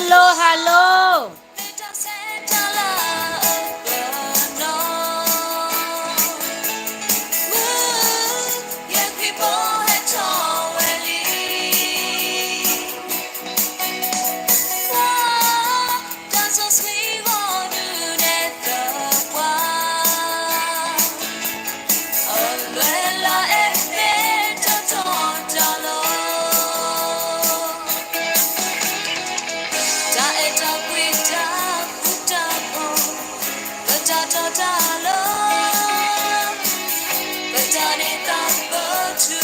Hello, hello. တၢ်အဲၣ်တၢ်ကွံတၢ်ဃူတၢ်ဖိး, ပတၢ်တီတၢ်လိၤ, ပတၢ်န့ၢ်သါပထူ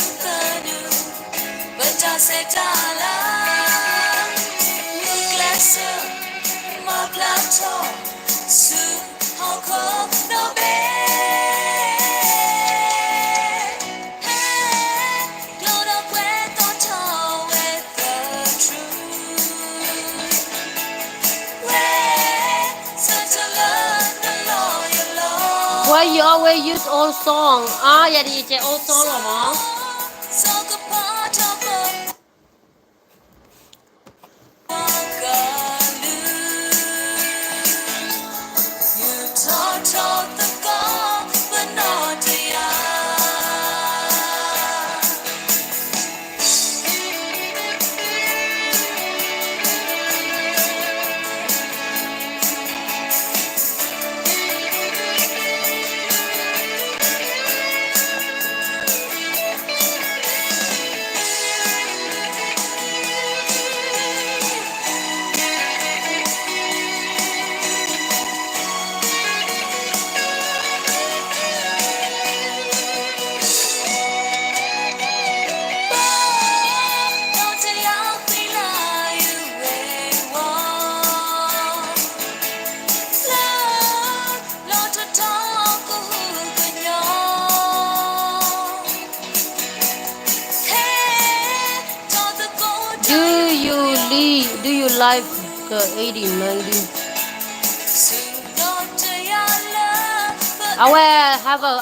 ပတၢ်ဆဲးတၢ်လၤ, မုၢ်ကျဲးစၢး မၤပျၢ်ထီၣ် ဆူဟီၣ်ခိၣ်ဒီဘ့ၣ်, ဟဲ ကျိဒီးပှဲၤသီၣ်ထီၣ်ဝဲသထြူး ဝဲ ဆၢထၢၣ်လၢနလီၢ်ယလီၢ်. Why you always use old song? အါ ယၤဒ်ယကဲ old song လီၤမး. စီၤကပီၤထီၣ်ပ Do you li- do you like the eighty ninety? အဝဲ have a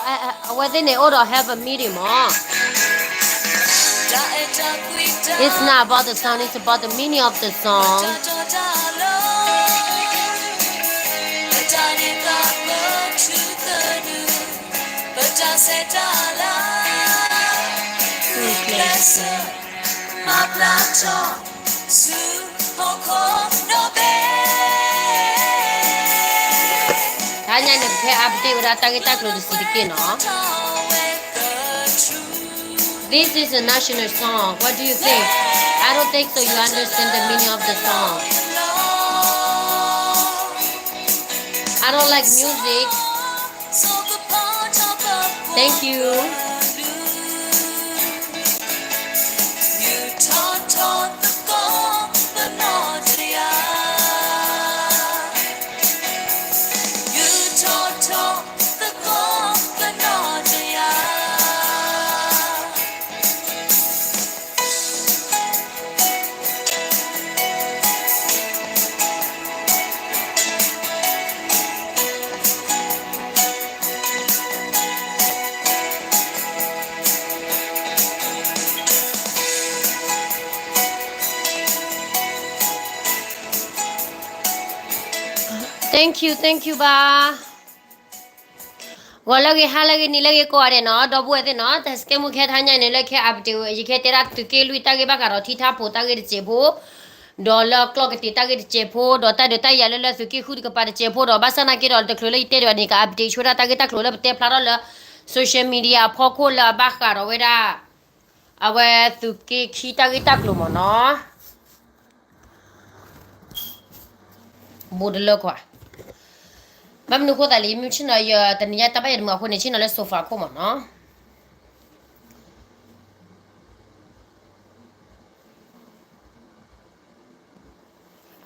အဝဲသ့ၣ်န့ၣ် အိၣ်ဒီး have a meeting မး. It's not about the song, it's about the meaning of the song. တဟါညါန့ၣ် ပကဟဲ update ဝဲဒၣ်တၢ်ဂ့ၢ်တၢ်ကျိၤတစဲးတက့ၢ်နီၤ. This is a national song. What do you think? I don't think so you understand the meaning of the song. I don't like music. Thank you. Thank you, thank you ဘၣ်. ဂီၤလၢအဂ့ၤ ဟါလၢအဂ့ၤ နံၤလၢအဂ့ၤကိးဂၤဒဲးနီၤ ဒီပုၢ်ဝဲၢ်သ့ၣ်နီၤ တၢ်စကဲမူခဲထါညါန့ၣ် လၢခဲ update ယကတဲဒၣ်သုးက့လွံၢ်တၢ်ဂ့ၢ်ဘၣ်ဃးဒီးထံထၣ်ဖိတၢ်ဂ့ၢ်တစဲးဖိ ဒီးလၢကျီၢ်ကတ့ၤတၢ်ဂ့ၢ်တစဲးဖိ ဒီးတၢ်ဒုးတၢ်ယၤလၢလၢသုးက့ဃုတကပၤတစဲးဖိ ဒီးဘၣ်ဆၣ်နာ်က့ဒီးတချုးလၢယတဲဒံးဘၣ်န့ၣ် က update ဆိဝဲဒၣ်တၢ်ဂ့ၢ်တၢ်ကျိၤလၢပတဲဖျါထီၣ်လၢ social media အဖီခိၣ်လၢအဘၣ်ဃးဒီးဝဲဒၣ် အဝဲသုးက့ခံတၢ်ဂ့ၢ်တၢ်ကျိၤမ့ၢ်နီၤ ဘူးတလၢကွၢ် ဘၣ်မနုၤအဃိသတးလဲၣ် ယမ့ၢ်ဆ့ၣ်နီၤ ယတနံၤညါတၢ်ဘၣ်ယဲတမုာ်အဃိန့ၣ် ဆ့ၣ်နီၤလၢ sofa ခိၣ်မ့ၢ်နီၤ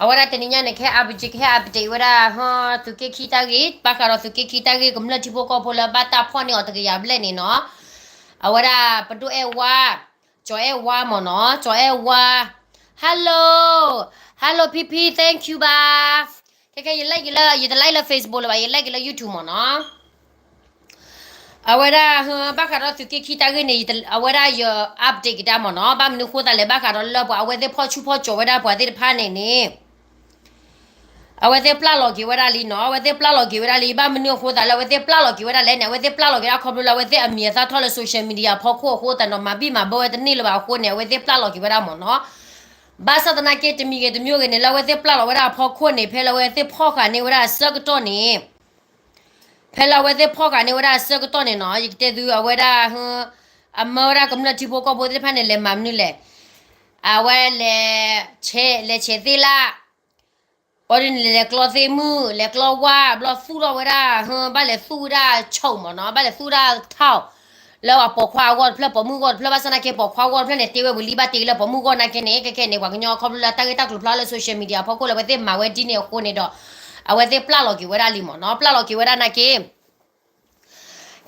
အဝဲဒၣ်တနံၤညါန့ၣ် ကဟဲ update ကဟဲ update ဝဲဒၣ် သုးက့ခံတၢ်ဂ့ၢ် ဘၣ်ဃးဒီးသုးက့ခံတၢ်ဂ့ၢ် ကမျၢၢ်ထံဖိကီၢ်ဖိလၢဘၣ်တၢ်ဖီၣ်န့ၢ်အီၤတကယၤဘျဲၣ်န့ၣ်နီၤ အဝဲဒၣ်ပဒိၣ်အဲၣ်ဝါ ကၠီၤအဲၣ်ဝါမ့ၢ်နီၤ ကၠီၤအဲၣ်ဝါ hello hello ဖံဖံ thank you ဘၣ် ခဲခဲယ like လၢ ယတ like လၢ Facebook လၢၤဘၣ် ယ like လၢ YouTube မ့ၢ်နီၤ အဝဲဒၣ် ဘၣ်ဃးဒီးသုးက့ခံတၢ်ဂ့ၢ်န့ၣ် အဝဲဒၣ်ယ update ကဒါမ့ၢ်နီၤ ဘၣ်မနုၤဃိသတးလဲၣ် ဘၣ်ဃးဒီးလၢပှၤအဝဲသ့ၣ်ဖီၣ်ဆူၣ်ဖီၣ်ကၠီၤဝဲဒၣ်ပှၤသ့ၣ်တဖၣ်န့ၣ်န့ၣ် အဝဲသ့ၣ်ပျၢ်လီၤက့ၤဝဲဒၣ်လံနီၤ, အဝဲသ့ၣ်ပျၢ်လီၤက့ၤဝဲဒၣ်လံ, ဘၣ်မနုၤအဃိသးလၢအဝဲသ့ၣ်ပျၢ်လီၤက့ၤဝဲဒၣ်လဲၣ်န့ၣ်, အဝဲသ့ၣ်ပျၢ်လီၤက့ၤဒၣ်ခီဖျိလၢအဝဲသ့ၣ်အမံၤအသၣ်ထီၣ်လၢ social media အဖီခိၣ်အဃိသတးဒီး မၤဘံၣ်မၤဘၢဝဲတန့ၢ်လၢၤဘၣ်အဃိန့ၣ် အဝဲသ့ၣ်ပျၢ်လီၤက့ၤဝဲဒၣ်မ့ၢ်နီၤ. ဘၣ်ဆၣ်သနာ်က့ တမံၤဂ့ၤတမံၤဂ့ၤန့ၣ် လၢအဝဲသ့ၣ်ပျၢ်လီၤဝဲဒၣ်အဖီခိၣ်န့ၣ် ဖဲလၢအဝဲသ့ၣ်ဖီၣ်ဃာ်န့ၢ်ဝဲဒၣ်အဆၢကတီၢ်န့ၣ် ဖဲလၢအဝဲသ့ၣ်ဖီၣ်ဃာ်န့ၢ်ဝဲဒၣ်အဆၢကတီၢ်န့ၣ်နီၤ, ယကတဲသုအဝဲဒၣ် အမၢဝဲဒၣ်ကမျၢၢ်ထံဖိကီၢ်ဖိသ့ၣ်တဖၣ်န့ၣ် လဲၤမၤမနုၤလဲၣ်. အဝဲလဲၤ လဲၤဆဲးသ့ၣ်လၣ်, အီဒ်န့ၣ် လဲၤကျီသ့ၣ်မုၣ် လဲၤကျီဝၣ် ဘျီသူၣ်ထီၣ်ဝဲဒၣ် ဘၣ်လဲၤသူၣ်ဝဲဒၣ်ဆိၣ်မ့ၢ်နီၤ, ဘၣ်လဲၤသူၣ်ဝဲဒၣ်ထီၣ် လၢအပိာ်ခွါအဂီၢ်တဖျၢၣ် ပိာ်မုၣ်အဂီၢ်တဖျၢၣ်, ဘၣ်ဆၣ်သနာ်က့ ပိာ်ခွါအဂီၢ်တဖျၢၣ်န့ၣ် တ့ဝဲဝံၤလံ, ဘၣ်တ့လၢပိာ်မုၣ်အဂီၢ်နာ်က့န့ၣ် ခဲခဲန့ၣ် ပှၤကညီခီဖျိလၢတၢ်ဂ့ၢ်တၢ်ကျိၤဖျါလၢ social media အဖီခိၣ်လၢအဝဲသ့ၣ်မၤဝဲဒ်န့ၣ်အဃိန့ၣ်ဒီး အဝဲသ့ၣ်ပျၢ်လီၤက့ၤဝဲဒၣ်လံမ့ၢ်နီၤ, ပျၢ်လီၤက့ၤဝဲဒၣ်နာ်က့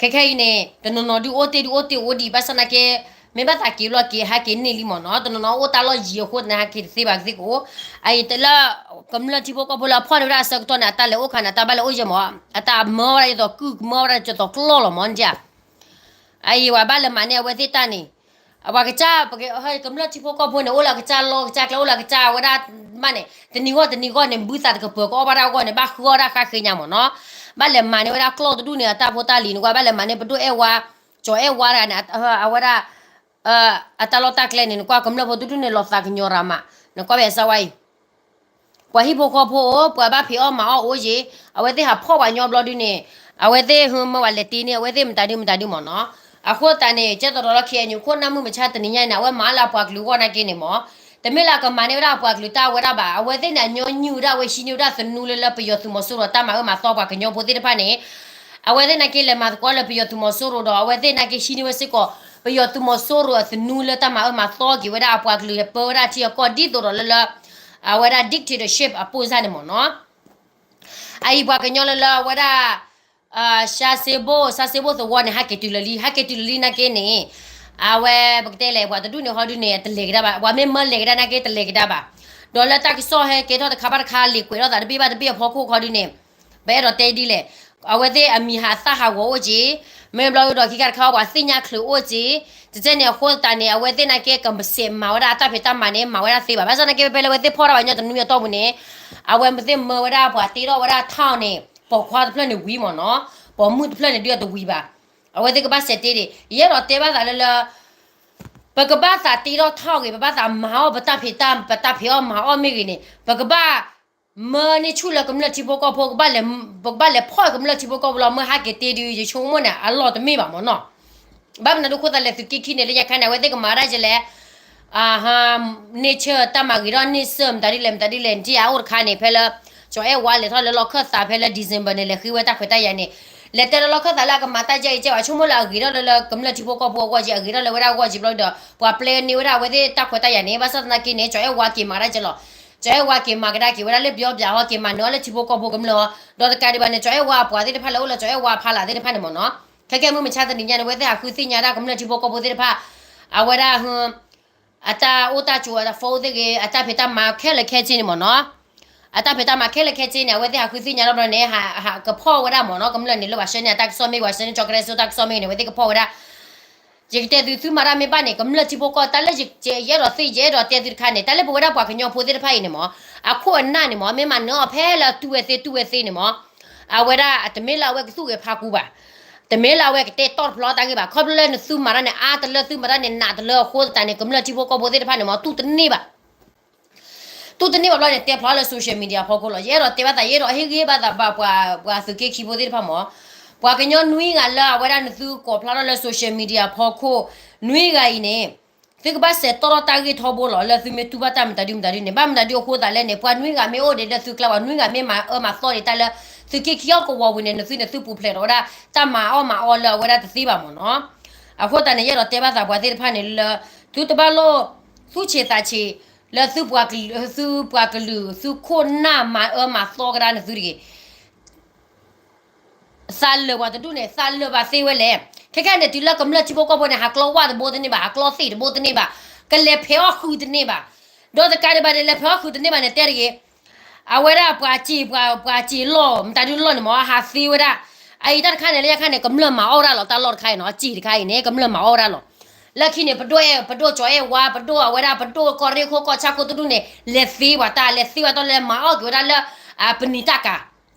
ခဲခဲအံၤန့ၣ် တနီၤနီၤဒုးအိၣ်တ့ၢ်ဒုးအိၣ်တ့ၢ်အိၣ်ဒံး, ဘၣ်ဆၣ်သနာ်က့ မ့ၢ်ဘၣ်သးက့ၤဘျီက့ၤဟဲက့ၤန့ၢ်လံမ့ၢ်နီၤ, တနီၤနီၤအိၣ်တၢ်လီၢ်ယံၤအဃိသတးန့ၣ် ဟဲက့ၤတသ့ဘၣ်ကသ့ၣ်ကအိၣ်. အအံၤတလၢ ကမျၢၢ်ထံဖိကီၢ်ဖိလၢအဖီၣ်န့ၢ်ဝဲဒၣ်အဆၢကတီၢ်န့ၣ် အတၢ်လဲၤအိၣ်ခါန့ၣ် အတၢ်ဘၣ်လဲၤအိၣ်ယဲၢ်မ့ၢ်, အတၢ်မၢဝဲဒၣ်ယသိးကုၢ် မၢဝဲဒၣ်ယသိးကျီၢ်လီၤမ့ၢ်ဒ် အအံၤပှၤဘၣ်လဲၤမၤန့ၢ်အဝဲသ့ၣ်တၢ်န့ၣ်, အပှၤကစၢ် ကမျၢၢ်ထံဖိကီၢ်ဖိန့ၣ် အိၣ်လၢအကစၢ်လီၢ်ကစၢ်ကျဲ အိၣ်လၢအကစၢ်ဝဲဒၣ်မးန့ၣ် တနံၤဂီၢ်တနံၤဂီၢ်န့ၣ် ဘုသးတကပၢၤ ကအီၣ်ဘၣ်တၢ်အဂီၢ်န့ၣ် ဘၣ်ဃုအီၣ်ဒၣ်ဃါဃ့ညါမ့ၢ်နီၤ, ဘၣ်လဲၤမၤန့ၢ်ဝဲဒၣ်ကျီၢ်တဒူၣ်န့ၣ် အတၢ်ဖိတၢ်လံၤနကွၢ် ဘၣ်လဲၤမၤန့ၢ်ပဒိၣ်အဲၣ်ဝါ ကၠီၤအဲၣ်ဝါတဂၤန့ၣ် အဝဲဒၣ် အတၢ်လီၢ်တၢ်ကျဲန့ၣ် နကွၢ်ကမျၢၢ်ဖိတဒူၣ်န့ၣ် လီၤသးကညီၤရၤမး, နကွၢ်ဖဲအစၢဝါအံၤ ပှၤဟံၣ်ဖိဃီဖိအိၣ် ပှၤဘၣ်ဖံးအီၣ်မၤအီၣ်အိၣ်ယ့ၣ်, အဝဲသ့ၣ်ဟးဖီၣ်ပှၤညီဘျီဒုန့ၣ်, အဝဲသ့ၣ်ဟဲမၢဝဲလဲၤတ့န့ၢ် အဝဲသ့ၣ်မတၤဒုမတၤဒုမ့ၢ်နီၤ. အဃိသတးန့ၣ် ကဲသိးဒီးလၢ ခ့ၣ်အဲၣ်ယူၣ် ခိၣ်နၢ်မုၢ်မဆါတနံၤညါအံၤန့ၣ် အဝဲမၤလၢအပှၤကလုာ်အဂီၢ်နာ်က့န့ၣ်မ့ၢ်, တမ့ၢ်လၢအကမၤန့ၢ်ဝဲဒၣ်အပှၤကလုာ်တၢ်ဝဲဒၣ်ဘၣ်, အဝဲသ့ၣ်န့ၣ် အညီနုၢ်ဝဲဒၣ် အဝဲဟံးန့ၢ်ဝဲဒၣ်သနူလၢလၢပယီၤသုးမီၤစိရိၤတၢ်မၤအၢမၤသီပှၤကညီဖိသ့ၣ်တဖၣ်န့ၣ်, အဝဲသ့ၣ်နာ်က့လဲၤမၤသကိးလၢပယီၤသုးမီၤစိရိၤဒီး အဝဲသ့ၣ်နာ်က့ဟံးန့ၢ်ဝဲစ့ၢ်ကီး ပယီၤသုးမီၤစိရိၤအသနူလၢတၢ်မၤအၢမၤသီက့ၤဝဲဒၣ်အပှၤကလုာ် ပၢဝဲဒၣ်ထံအကီၢ် ဒ်သိးဒီးလၢလၢ အဝဲဒၣ် dictatorship အပိၢ်စၢ်န့ၣ်မ့ၢ်နီၤ. အအံၤပှၤကညီလၢလၢအဝဲဒၣ် စါစ့ဘိၣ် စါစ့ဘိၣ်သဝီန့ၣ် ဟဲက့ၤတုၤလၢလံ ဟဲက့ၤတုၤလၢလံနာ်က့န့ၣ်, အဝဲပကတဲလဲၣ် ပှၤတဒူၣ်န့ၣ်ဟီဒုန့ၣ် တလဲၤကဒါဘၣ်, ပှၤမ့ၢ်မၢလဲၤကဒါနာ်က့ တလဲၤကဒါဘၣ်. ဒီးလၢတၢ်ကစီၣ်ဟဲကဲထီၣ်တခါဘၣ်တခါ လံာ်ကွဲးထီၣ်သးတဘ့ၣ်ဘၣ်တဘ့ၣ်အဖီခိၣ်ခီဒုန့ၣ် ပအဲၣ်ဒိးတဲဒ်လဲၣ်, အဝဲသ့ၣ်အမံၤဟးသၣ်ဟးဂီၤအိၣ်က့ၤ, မ့ၢ်ဘျီဒီးခံခါတခါ ပှၤသ့ၣ်ညါချုးအိၣ်က့ၤ, တကဲန့ၣ်အဃိသတးန့ၣ် အဝဲသ့ၣ်နာ်က့ ကမၤစဲးမၤဝဲဒၣ်အတၢ်ဖံးတၢ်မၤန့ၣ် မၤဝဲဒၣ်သ့ဘၣ်. ဘၣ်ဆၣ်နာ်က့ ဖဲလၢအဝဲသ့ၣ်ဖီၣ်တၢ်ပှၤကညီတနွံအတီၢ်ပူၤန့ၣ်, အဝဲသ့ၣ်မၢဝဲဒၣ်ပှၤတ့ထီၣ်ဝဲဒၣ်ထီၣ်န့ၣ် ပိာ်ခွါတဖျၢၣ်န့ၣ်ဝံၤမ့ၢ်နီၤ, ပိာ်မုၣ်တဖျၢၣ်န့ၣ်ဒုးအတဝံၤဘၣ်. အဝဲသ့ၣ်ကဘၣ်စဲးတ့ဒံး ယအဲၣ်ဒိးတဲဘၣ်သးလၢလၢ ပကဘၣ်သးတ့ထီၣ်ထီၣ်ဂ့ၤ ပဘၣ်သးမၤအီၣ်ပတၢ်ဖံးတၢ် ပတၢ်ဖံးအီၣ်မၤအီၣ်မ့ၢ်ဂ့ၤန့ၣ် ပကဘၣ်မၢန့ၢ်ဆူၣ်လၢကမျၢၢ်ထံဖိကီၢ်ဖိ ပကဘၣ်လဲၤဖီၣ်ကမျၢၢ်ထံဖိကီၢ်ဖိလီၤ. မၢဟးက့ၤတ့ဒုး ယဆိကမိၣ်န့ၣ် အလီၢ်တမ့ၢ်ဘၣ်မ့ၢ်နီၤ. ဘၣ်မနုၤဒုးအဃိသတးလဲၣ် သုးက့ခံန့ၣ် လၢညါခါန့ၣ် အဝဲသ့ၣ်ကမၤဒၣ်ယဲလဲၣ် န့ၢ်ဆၢတၢ်မၤဂ့ၤထီၣ်န့ၢ်စၢၢ် မတၤဒ်လဲၣ်မတၤဒ်လဲၣ် နထံၣ်အအိၣ်တခါန့ၣ် ဖဲလၢ ကၠီၤအဲၣ်ဝါလဲၤထီၣ်လၢလီၢ်ခၢၣ်သးဖဲလၢ December န့ၣ် လဲၤဃ့ဝဲတၢ်ခွဲးတၢ်ယာ်န့ၣ် လဲၤတဲလၢလီၢ်ခၢၣ်သးလၢအကမၤတၢ်ယဲအံၤကဲဘၣ် ဆိကမိၣ်လၢအဂ့ၤထီၣ်လၢလၢကမျၢၢ်ထံဖိကီၢ်ဖိအဂီၢ်က့ အဂ့ၤထီၣ်လၢဝဲဒၣ်အဂီၢ်က့ဘျီဒီး ပှၤပျဲန့ၢ်ဝဲဒၣ်အဝဲသ့ၣ်တၢ်ခွဲးတၢ်ယာ်န့ၣ် ဘၣ်ဆၣ်သနာ်က့န့ၣ် ကၠီၤအဲၣ်ဝါက့ၤမၤကဒါက့ၤလီၤ. ကၠီၤအဲၣ်ဝါက့ၤမၤကဒါက့ၤဝဲဒၣ်လၢပျီပျၢ်ဟီ က့ၤမၤနၢၤအီၤလၢထံဖိကီၢ်ဖိကမျၢၢ်ဟီ ဒီးတကးဒံးဘၣ်န့ၣ် ကၠီၤအဲၣ်ဝါအပှၤသ့ၣ်တဖၣ်လၢအိၣ်လၢကၠီၤအဲၣ်ဝါအဖီလာ်သ့ၣ်တဖၣ်န့ၣ်မ့ၢ်နီၤ ခဲကဲမုၢ်မဆါတနံၤညါန့ၣ် အဝဲသ့ၣ်ဟးဃုသ့ၣ်ညါဒၣ်ကမျၢၢ်ထံဖိကီၢ်ဖိသ့ၣ်တဖၣ် အဝဲဒၣ် အတၢ်အိၣ်တၢ်ကၠိ အတၢ် phone သ့ၣ်ဂ့ၤ အတၢ်ဖံးတၢ်မၤခဲလၢာ်ခဲဆ့န့ၣ်မ့ၢ်နီၤ အတၢ်ဖံးတၢ်မၤခဲလၢာ်ခဲဆ့န့ၣ် အဝဲသ့ၣ်ဟးဃုသ့ၣ်ညါထီၣ်ဘျီန့ၣ် ဟးကဖီၣ်ဝဲဒၣ်မ့ၢ်နီၤ ကမျၢၢ်န့ၣ် လၢပှၤဆှၢန့ၢ်အတၢ်ကစီၣ်မ့ၢ်ဂ့ၤ ပှၤဆှၢန့ၢ်ကၠီကရဲစိတၢ်ကစီၣ်မ့ၢ်ဂ့ၤန့ၣ် အဝဲသ့ၣ်ကဖီၣ်ဝဲဒၣ် ယကတဲသုသုမၤတၢ်မ့ၢ်ဘၣ်န့ၣ် ကမျၢၢ်ထံဖိကီၢ် တၢ်လၢယ ယအဲၣ်ဒိးသ့ ယအဲၣ်ဒိးတဲသုတခါန့ၣ် တၢ်လၢပဝဲဒၣ်ပှၤကညီဖိသ့ၣ်တဖၣ်အံၤန့ၣ်မ့ၢ် အခိၣ်အနၢ်န့ၣ်မ့ၢ် မ့ၢ်မၤနၢၤအီၤဖဲလၢအတူၢ်ဝဲသ့တူၢ်ဝဲသ့န့ၣ်မ့ၢ် အဝဲဒၣ်တမ့ၢ်လၢအဝဲကသူၣ်ဂဲၤဖးကူဘၣ် တမ့ၢ်လၢအဝဲကတဲတီၢ်တဖျီတၢ်ဂ့ၢ်ဘၣ် ခီဖျိလၢနသုမၤတၢ်န့ၣ် အါတလၢသုမၤတၢ်န့ၣ် နးတလၢအဃိသတးန့ၣ် ကမျၢၢ်ထံဖိကီၢ်ဖိသ့ၣ်တဖၣ်န့ၣ်မ့ၢ် တူၢ်တန့ၢ်ဘၣ် တူၢ်တန့ၢ်ဘၣ်ဘျီန့ၣ် တဲဖျါလၢ social media ဖီခိၣ်လီၤ. ယအဲၣ်ဒိးတဲဘၣ်သး ယအဲၣ်ဒိးဟ့ၣ်ဂံၢ်ဘၣ်သးဘၣ်ပှၤ ပှၤသုးက့ခံဖိသ့ၣ်တဖၣ်မ့ၢ် ပှၤကညီနွံဂၤလၢအဝဲဒၣ်နသုကိးဖျါထီၣ်လၢ social media ဖီခိၣ် နွံဂၤအံၤန့ၣ် သုကဘၣ်စဲးတီၢ်ထီၣ်တၢ်ဂ့ၢ်ထီဘိလီၤ လၢသုမ့ၢ်တူၢ်ဘၣ်တၢ်မတၤဒုမတၤဒုန့ၣ် ဘၣ်မနုၤဒုအဃိသတးလဲၣ်န့ၣ် ပှၤနွံဂၤမ့ၢ်အိၣ်ဒံးလၢသုကျါ ပှၤနွံဂၤမ့ၢ်မၤအၢမၤသီဒံးတၢ်လၢ သုးက့ခံဟီၣ်ကဝီၤပူၤန့ၣ် နသုန့ၣ်သုပူၤဖျဲးထီၣ်ဝဲဒၣ် တၢ်မၤအီၣ်မၤအီလၢအဝဲဒၣ်တသ့ဘၣ်မ့ၢ်နီၤ. အဃိသတးန့ၣ် ယအဲၣ်ဒိးတဲဘၣ်သးပှၤသ့ၣ်တဖၣ်န့ၣ်လၢ သုတဘၣ်လိၣ် သူၣ်ဆံးသးဆံး လၢသုပှၤကလုာ် သုပှၤကလုာ် သုခိၣ်နၢ်မၤအၢမၤသီကဒါနသုတဂ့ၤ သးလၢာ်ပှၤတဒူၣ်န့ၣ် သးလၢာ်ဘၣ်သ့ဝဲလဲၣ်. ခဲခဲန့ၣ် တုၤလၢကမျၢၢ်ထံဖိကီၢ်ဖိန့ၣ် ဟးကျီဝၣ်တဘိတန့ၢ်ဘၣ်, ဟးကျီသ့ၣ်တဘိတန့ၢ်ဘၣ်, ကလဲၤဖဲးအီၣ်ဃုာ်တန့ၢ်ဘၣ်, ဒီးတကးဒံးဘၣ်န့ၣ် လဲၤဖဲးအီၣ်ဃုာ်တန့ၢ်ဘၣ်န့ၣ် တဲတဂ့ၤ, အဝဲဒၣ်ပှၤစံာ် ပှၤ ပှၤစံာ်လီၢ် မတၤဒုလီၢ်န့ၣ်မ့ၢ် ဟးသ့ဝဲဒၣ်. အအံၤတၢ်တခါန့ၣ် လၢညါခါန့ၣ် ကမျၢၢ်မၤအီၣ်ဝဲဒၣ်လီၤ. တၢ်လီၢ်တခါအံၤနီၤ စံာ်တခါအံၤန့ၣ် ကမျၢၢ်မၤအီၣ်ဝဲဒၣ်လီၤ. လၢခံန့ၣ် ပဒိၣ်အဲၣ် ပဒိၣ်ကၠီၤအဲၣ်ဝါ ပဒိၣ်အဝဲဒၣ် ပဒိၣ်ကီၢ်ရ့ၣ်ခိၣ် ကီၢ်ဆၣ်ခိၣ်တဒူၣ်န့ၣ် လဲၤသ့ပှၤတၢ် လဲၤသ့ပှၤတၢ်လၢမၤအီၣ်က့ၤဝဲဒၣ်လၢ ပနံာ်တၢ်ကၤ